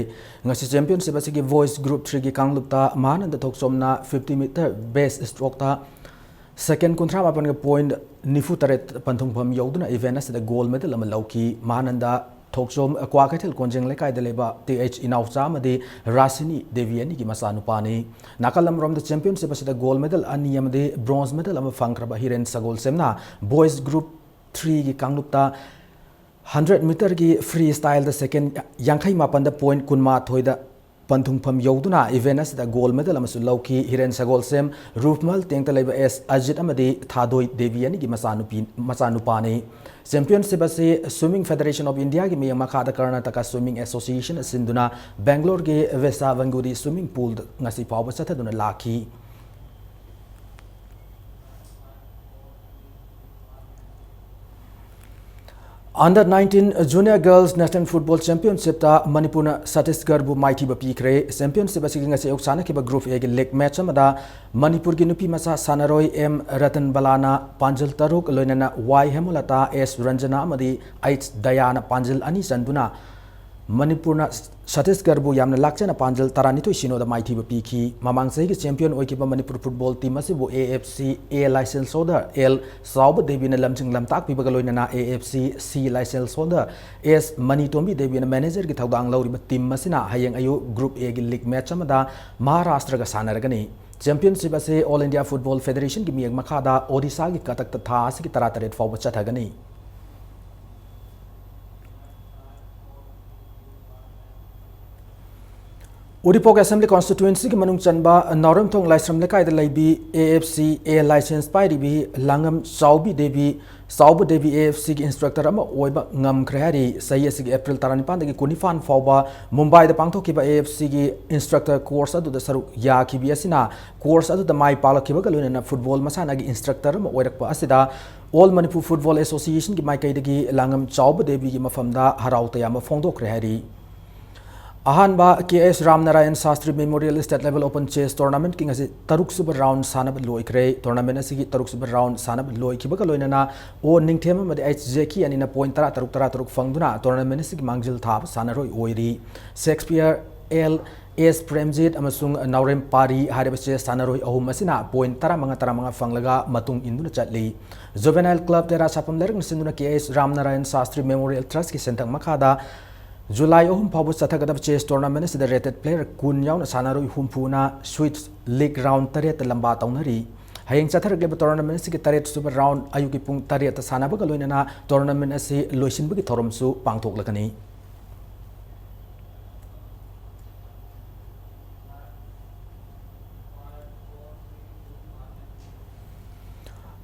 ꯉꯁꯤ championship ꯑꯁꯤꯒꯤ boys group three ꯒꯤ ꯀꯥꯡꯂꯨꯞꯇ ꯃꯍꯥꯅꯟꯗ ꯊꯣꯛꯆꯣꯝꯅ fifty meter breaststroke ꯇ second ꯀꯨꯟꯊ꯭ꯔꯥ ꯃꯥꯄꯟꯒ point ꯅꯤꯐꯨ ꯇꯔꯦꯠ ꯄꯟꯊꯨꯡꯐꯝ ꯌꯧꯗꯨꯅ event ꯑꯁꯤꯗ gold medal ꯑꯃ ꯂꯧꯈꯤ꯫ ꯃꯍꯥꯅꯟꯗ ꯊꯣꯛꯆꯣꯝ ꯀ꯭ꯋꯥꯀꯩꯊꯦꯜ ꯀꯣꯟꯖꯦꯡ ꯂꯩꯀꯥꯏꯗ ꯂꯩꯕ T H ꯏꯅꯥꯎꯆꯥ ꯑꯃꯗꯤ ꯔꯥꯁꯤꯅꯤ ꯗꯦꯕꯤ ꯑꯅꯤꯒꯤ ꯃꯆꯥꯅꯨꯄꯥꯅꯤ꯫ ꯅꯥꯀꯜ ꯑꯃꯔꯣꯝꯗ championship ꯑꯁꯤꯗ gold medal ꯑꯅꯤ ꯑꯃꯗꯤ bronze medal ꯑꯃ ꯐꯪꯈ꯭ꯔꯕ ꯍꯤꯔꯦꯟ ꯁꯒꯣꯜꯁꯦꯝꯅ boys group three ꯒꯤ ꯀꯥꯡꯂꯨꯞꯇ hundred meter ꯒꯤ free style ꯗ second ꯌꯥꯡꯈꯩ ꯃꯥꯄꯟꯗ point ꯀꯨꯟꯃꯥꯊꯣꯏꯗ ꯄꯟꯊꯨꯡꯐꯝ ꯌꯧꯗꯨꯅ event ꯑꯁꯤꯗ gold medal ꯑꯃꯁꯨ ꯂꯧꯈꯤ꯫ ꯍꯤꯔꯦꯟ ꯁꯒꯣꯜꯁꯦꯝ, ꯔꯨꯞꯃꯜ ꯇꯦꯡꯇ ꯂꯩꯕ S ꯑꯖꯤꯠ ꯑꯃꯗꯤ ꯊꯥꯗꯣꯏ ꯗꯦꯕꯤ ꯑꯅꯤꯒꯤ ꯃꯆꯥꯅꯨꯄꯤ, ꯃꯆꯥꯅꯨꯄꯥꯅꯤ꯫ Championship ꯑꯁꯤ Swimming Federation of India ꯒꯤ ꯃꯤꯠꯌꯦꯡ ꯃꯈꯥꯗ Karnataka Swimming Association ꯅ ꯁꯤꯟꯗꯨꯅ Bangalore ꯒꯤ ꯚꯦꯁꯥꯚꯪꯒꯨꯗꯤ swimming pool ꯗ ꯉꯁꯤ ꯐꯥꯎꯕ ꯆꯠꯊꯗꯨꯅ ꯂꯥꯛꯈꯤ꯫ Under nineteen Junior Girls National Football Championshipꯇ ꯃꯅꯤꯄꯨꯔꯅ ꯁꯇꯤꯁꯒꯔꯕꯨ ꯃꯥꯏꯊꯤꯕ ꯄꯤꯈ꯭ꯔꯦ꯫ Championship ꯑꯁꯤꯒꯤ ꯉꯁꯤ ꯑꯌꯨꯛ ꯁꯥꯟꯅꯈꯤꯕ Group Aꯒꯤ league match ꯑꯃꯗ ꯃꯅꯤꯄꯨꯔꯒꯤ ꯅꯨꯄꯤ ꯃꯆꯥ ꯁꯥꯟꯅꯔꯣꯏ ꯑꯦꯝ ꯔꯇꯟꯕꯂꯥꯅ ꯄꯥꯟꯖꯜ ꯇꯔꯨꯛ, ꯂꯣꯏꯅꯅ ꯋꯥꯏ ꯍꯦꯃꯂꯇꯥ, ꯑꯦꯁ ꯔꯟꯖꯅꯥ ꯑꯃꯗꯤ ꯑꯩꯆ ꯗꯌꯥꯅ ꯄꯥꯟꯖꯜ ꯑꯅꯤ ꯆꯟꯗꯨꯅ ꯃꯅꯤꯄꯨꯔꯅ ꯁꯇꯤꯁꯒꯔꯕꯨ ꯌꯥꯝꯅ ꯂꯥꯛꯆꯅ ꯄꯥꯟꯖꯜ ꯇꯔꯥꯅꯤꯊꯣꯏ ꯁꯤꯅꯣꯗ ꯃꯥꯏꯊꯤꯕ ꯄꯤꯈꯤ꯫ ꯃꯃꯥꯡ ꯆꯍꯤꯒꯤ champion ꯑꯣꯏꯈꯤꯕ ꯃꯅꯤꯄꯨꯔ football team ꯑꯁꯤꯕꯨ A F C A license holder L ꯆꯥꯎꯕ ꯗꯦꯕꯤꯅ ꯂꯝꯖꯤꯡ ꯂꯝꯇꯥꯛꯄꯤꯕꯒ ꯂꯣꯏꯅꯅ A F C C license holder ꯑꯦꯁ ꯃꯅꯤꯇꯣꯝꯕꯤ ꯗꯦꯕꯤꯅ managerꯒꯤ ꯊꯧꯗꯥꯡ ꯂꯧꯔꯤꯕ team ꯑꯁꯤꯅ ꯍꯌꯦꯡ ꯑꯌꯨꯛ Group Aꯒꯤ league match ꯑꯃꯗ ꯃꯍꯥꯔꯥꯁꯇ꯭ꯔꯒ ꯁꯥꯟꯅꯔꯒꯅꯤ꯫ Championship ꯑꯁꯤ All India Football Federationꯒꯤ ꯃꯤꯠꯌꯦꯡ ꯃꯈꯥꯗ ꯑꯣꯗꯤꯁꯥꯒꯤ ꯀꯇꯛꯇ ꯊꯥ ꯑꯁꯤꯒꯤ ꯇꯔꯥꯇꯔꯦꯠ ꯐꯥꯎꯕ ꯆꯠꯊꯒꯅꯤ꯫ ꯎꯔꯤꯄꯣꯛ Assembly Constituencyꯒꯤ ꯃꯅꯨꯡ ꯆꯟꯕ ꯅꯥꯎꯔꯦꯝꯊꯣꯡ ꯂꯥꯏꯁ꯭ꯔꯝ ꯂꯩꯀꯥꯏꯗ ꯂꯩꯕꯤ A F C A license ꯄꯥꯏꯔꯤꯕꯤ ꯂꯥꯡꯉꯝ ꯆꯥꯎꯕꯤ ꯗꯦꯕꯤ, ꯆꯥꯎꯕ ꯗꯦꯕꯤ A F Cꯒꯤ instructor ꯑꯃ ꯑꯣꯏꯕ ꯉꯝꯈ꯭ꯔꯦ ꯍꯥꯏꯔꯤ꯫ ꯆꯍꯤ ꯑꯁꯤꯒꯤ April ꯇꯔꯥꯅꯤꯄꯥꯟꯗꯒꯤ ꯀꯨꯟꯅꯤꯄꯥꯟ ꯐꯥꯎꯕ ꯃꯨꯝꯕꯥꯏꯗ ꯄꯥꯡꯊꯣꯛꯈꯤꯕ A F Cꯒꯤ instructor course ꯑꯗꯨꯗ ꯁꯔꯨꯛ ꯌꯥꯈꯤꯕꯤ ꯑꯁꯤꯅ course ꯑꯗꯨꯗ ꯃꯥꯏ ꯄꯥꯛꯂꯛꯈꯤꯕꯒ ꯂꯣꯏꯅꯅ football ꯃꯁꯥꯟꯅꯒꯤ instructor ꯑꯃ ꯑꯣꯏꯔꯛꯄ ꯑꯁꯤꯗ All Manipur Football Associationꯒꯤ ꯃꯥꯏꯀꯩꯗꯒꯤ ꯂꯥꯡꯉꯝ ꯆꯥꯎꯕ ꯗꯦꯕꯤꯒꯤ ꯃꯐꯝꯗ ꯍꯔꯥꯎ ꯇꯌꯥꯝꯕ ꯐꯣꯡꯗꯣꯛꯈ꯭ꯔꯦ ꯍꯥꯏꯔꯤ꯫ ꯑꯍꯥꯟꯕ K S ꯔꯥꯝꯅꯥꯔꯥꯌꯟ Shastri Memorial State Level Open Chess Tournamentꯀꯤ ꯉꯁꯤ ꯇꯔꯨꯛ ꯁꯨꯕ round ꯁꯥꯟꯅꯕ ꯂꯣꯏꯈ꯭ꯔꯦ꯫ Tournament ꯑꯁꯤꯒꯤ ꯇꯔꯨꯛ ꯁꯨꯕ round ꯁꯥꯟꯅꯕ ꯂꯣꯏꯈꯤꯕꯒ ꯂꯣꯏꯅꯅ ꯑꯣ ꯅꯤꯡꯊꯦꯝ ꯑꯃꯗꯤ ꯑꯩꯆ ꯖꯦꯀꯤ ꯑꯅꯤꯅ point ꯇꯔꯥ ꯇꯔꯨꯛ, ꯇꯔꯥ ꯇꯔꯨꯛ ꯐꯪꯗꯨꯅ tournament ꯑꯁꯤꯒꯤ ꯃꯥꯡꯖꯤꯜ ꯊꯥꯕ ꯁꯥꯟꯅꯔꯣꯏ ꯑꯣꯏꯔꯤ꯫ ꯁꯦꯛꯁꯄꯤꯌꯔ ꯑꯦꯜ ꯑꯦꯁ ꯄ꯭ꯔꯦꯝꯖꯤꯠ ꯑꯃꯁꯨꯡ ꯅꯥꯎꯔꯦꯝ ꯄꯥꯔꯤ ꯍꯥꯏꯔꯤꯕ chess ꯁꯥꯟꯅꯔꯣꯏ ꯑꯍꯨꯝ ꯑꯁꯤꯅ point ꯇꯔꯥ ꯃꯉꯥ, ꯇꯔꯥ ꯃꯉꯥ ꯐꯪꯂꯒ ꯃꯇꯨꯡ ꯏꯟꯗꯨꯅ ꯆꯠꯂꯤ꯫ Juvenile Club ꯇꯦꯔꯥ ꯁꯥꯐꯝ ꯂꯩꯔꯛꯅ ꯁꯤꯟꯗꯨꯅ K S ꯔꯥꯝꯅꯥꯔꯥꯌꯟ ꯁꯥꯁꯇ꯭ꯔꯤ Memorial Trustꯀꯤ ꯁꯦꯟꯊꯪ ꯃꯈꯥꯗ July ꯑꯍꯨꯝ ꯐꯥꯎꯕ ꯆꯠꯊꯒꯗꯕ chess tournament ꯑꯁꯤꯗ rated player ꯀꯨꯟ ꯌꯥꯎꯅ ꯁꯥꯟꯅꯔꯣꯏ ꯍꯨꯝꯐꯨꯅ Swiss League round ꯇꯔꯦꯠꯇ ꯂꯝꯕꯥ ꯇꯧꯅꯔꯤ꯫ ꯍꯌꯦꯡ ꯆꯠꯊꯔꯛꯂꯤꯕ tournament ꯑꯁꯤꯒꯤ ꯇꯔꯦꯠ ꯁꯨꯕ round ꯑꯌꯨꯛꯀꯤ ꯄꯨꯡ ꯇꯔꯦꯠꯇ ꯁꯥꯟꯅꯕꯒ ꯂꯣꯏꯅꯅ tournament ꯑꯁꯤ ꯂꯣꯏꯁꯤꯟꯕꯒꯤ ꯊꯧꯔꯝꯁꯨ ꯄꯥꯡꯊꯣꯛꯂꯒꯅꯤ꯫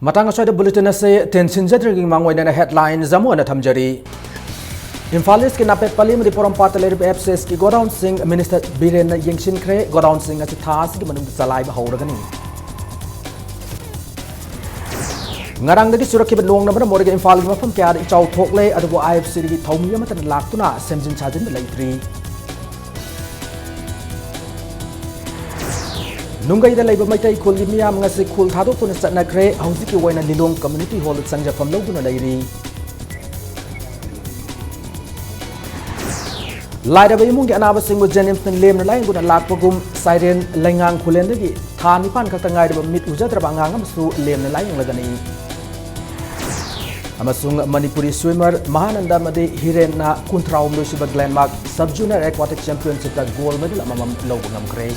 ꯃꯇꯥꯡ ꯑꯁ꯭ꯋꯥꯏꯗ bulletin ꯑꯁꯤ ꯇꯦꯟꯁꯤꯟꯖꯗ꯭ꯔꯤꯉꯩ ꯃꯃꯥꯡ ꯑꯣꯏꯅ headlines ꯑꯃꯨꯛ ꯍꯟꯅ ꯊꯝꯖꯔꯤ꯫ ꯏꯝꯐꯥꯜ Eastꯀꯤ ꯅꯥꯄꯦꯠꯄꯜꯂꯤ ꯑꯃꯗꯤ ꯄꯣꯔꯣꯝꯄꯥꯠꯇ ꯂꯩꯔꯤꯕ F C Sꯒꯤ godownꯁꯤꯡ Minister ꯕꯤꯔꯦꯟꯅ ꯌꯦꯡꯁꯤꯟꯈ꯭ꯔꯦ꯫ Godownꯁꯤꯡ ꯑꯁꯤ ꯊꯥ ꯑꯁꯤꯒꯤ ꯃꯅꯨꯡꯗ ꯆꯂꯥꯏꯕ ꯍꯧꯔꯒꯅꯤ꯫ ꯉꯔꯥꯡꯗꯒꯤ ꯆꯨꯔꯛꯈꯤꯕ ꯅꯣꯡꯅ ꯃꯔꯝ ꯑꯣꯏꯔꯒ ꯏꯝꯐꯥꯜꯒꯤ ꯃꯐꯝ ꯀꯌꯥꯗ ꯏꯆꯥꯎ ꯊꯣꯛꯂꯦ, ꯑꯗꯨꯕꯨ ꯑꯥꯏ ꯑꯦꯐ ꯁꯤꯗꯒꯤ ꯊꯧꯃꯤ ꯑꯃꯠꯇꯅ ꯂꯥꯛꯇꯨꯅ ꯁꯦꯝꯖꯤꯟ ꯁꯥꯖꯤꯟꯕ ꯂꯩꯇ꯭ꯔꯤ꯫ ꯅꯨꯡꯒꯩꯗ ꯂꯩꯕ ꯃꯩꯇꯩ ꯈꯨꯜꯒꯤ ꯃꯤꯌꯥꯝ ꯉꯁꯤ ꯈꯨꯜ ꯊꯥꯗꯣꯛꯇꯨꯅ ꯆꯠꯅꯈ꯭ꯔꯦ꯫ ꯍꯧꯖꯤꯛꯀꯤ ꯑꯣꯏꯅ ꯂꯤꯂꯣꯡ ꯀꯝꯃ꯭ꯌꯨꯅꯤꯇꯤ ꯍꯣꯜꯗ ꯆꯪꯖꯐꯝ ꯂꯧꯗꯨꯅ ꯂꯩꯔꯤ꯫ ꯂꯥꯏꯔꯕ ꯏꯃꯨꯡꯒꯤ ꯑꯅꯥꯕꯁꯤꯡꯕꯨ ꯖꯦꯅꯤꯝꯁꯅ ꯂꯦꯝꯅ ꯂꯥꯌꯦꯡꯗꯨꯅ ꯂꯥꯛꯄꯒꯨꯝ, ꯁꯥꯏꯔꯦꯟ ꯂꯩꯉꯥꯡ ꯈꯨꯂꯦꯟꯗꯒꯤ ꯊꯥ ꯅꯤꯄꯥꯟ ꯈꯛꯇ ꯉꯥꯏꯔꯕ ꯃꯤꯠ ꯎꯖꯗ꯭ꯔꯕ ꯑꯉꯥꯡ ꯑꯃꯁꯨ ꯂꯦꯝꯅ ꯂꯥꯌꯦꯡꯂꯒꯅꯤ꯫ ꯑꯃꯁꯨꯡ ꯃꯅꯤꯄꯨꯔꯤ ꯁ꯭ꯋꯤꯃꯔ ꯃꯍꯥꯅꯟꯗ ꯑꯃꯗꯤ ꯍꯤꯔꯦꯟꯅ ꯀꯨꯟꯊ꯭ꯔꯥꯍꯨꯝꯗꯣꯏ ꯁꯨꯕ ꯒ꯭ꯂꯦꯟꯃꯥꯔꯛ ꯁꯕ ꯖꯨꯅꯤꯌꯔ ꯑꯦꯀ꯭ꯋꯥꯇꯤꯛ ꯆꯦꯝꯄꯤꯌꯟꯁꯤꯞꯇ ꯒꯣꯜ ꯃꯦꯗꯜ ꯑꯃꯃꯝ ꯂꯧꯕ ꯉꯝꯈ꯭ꯔꯦ꯫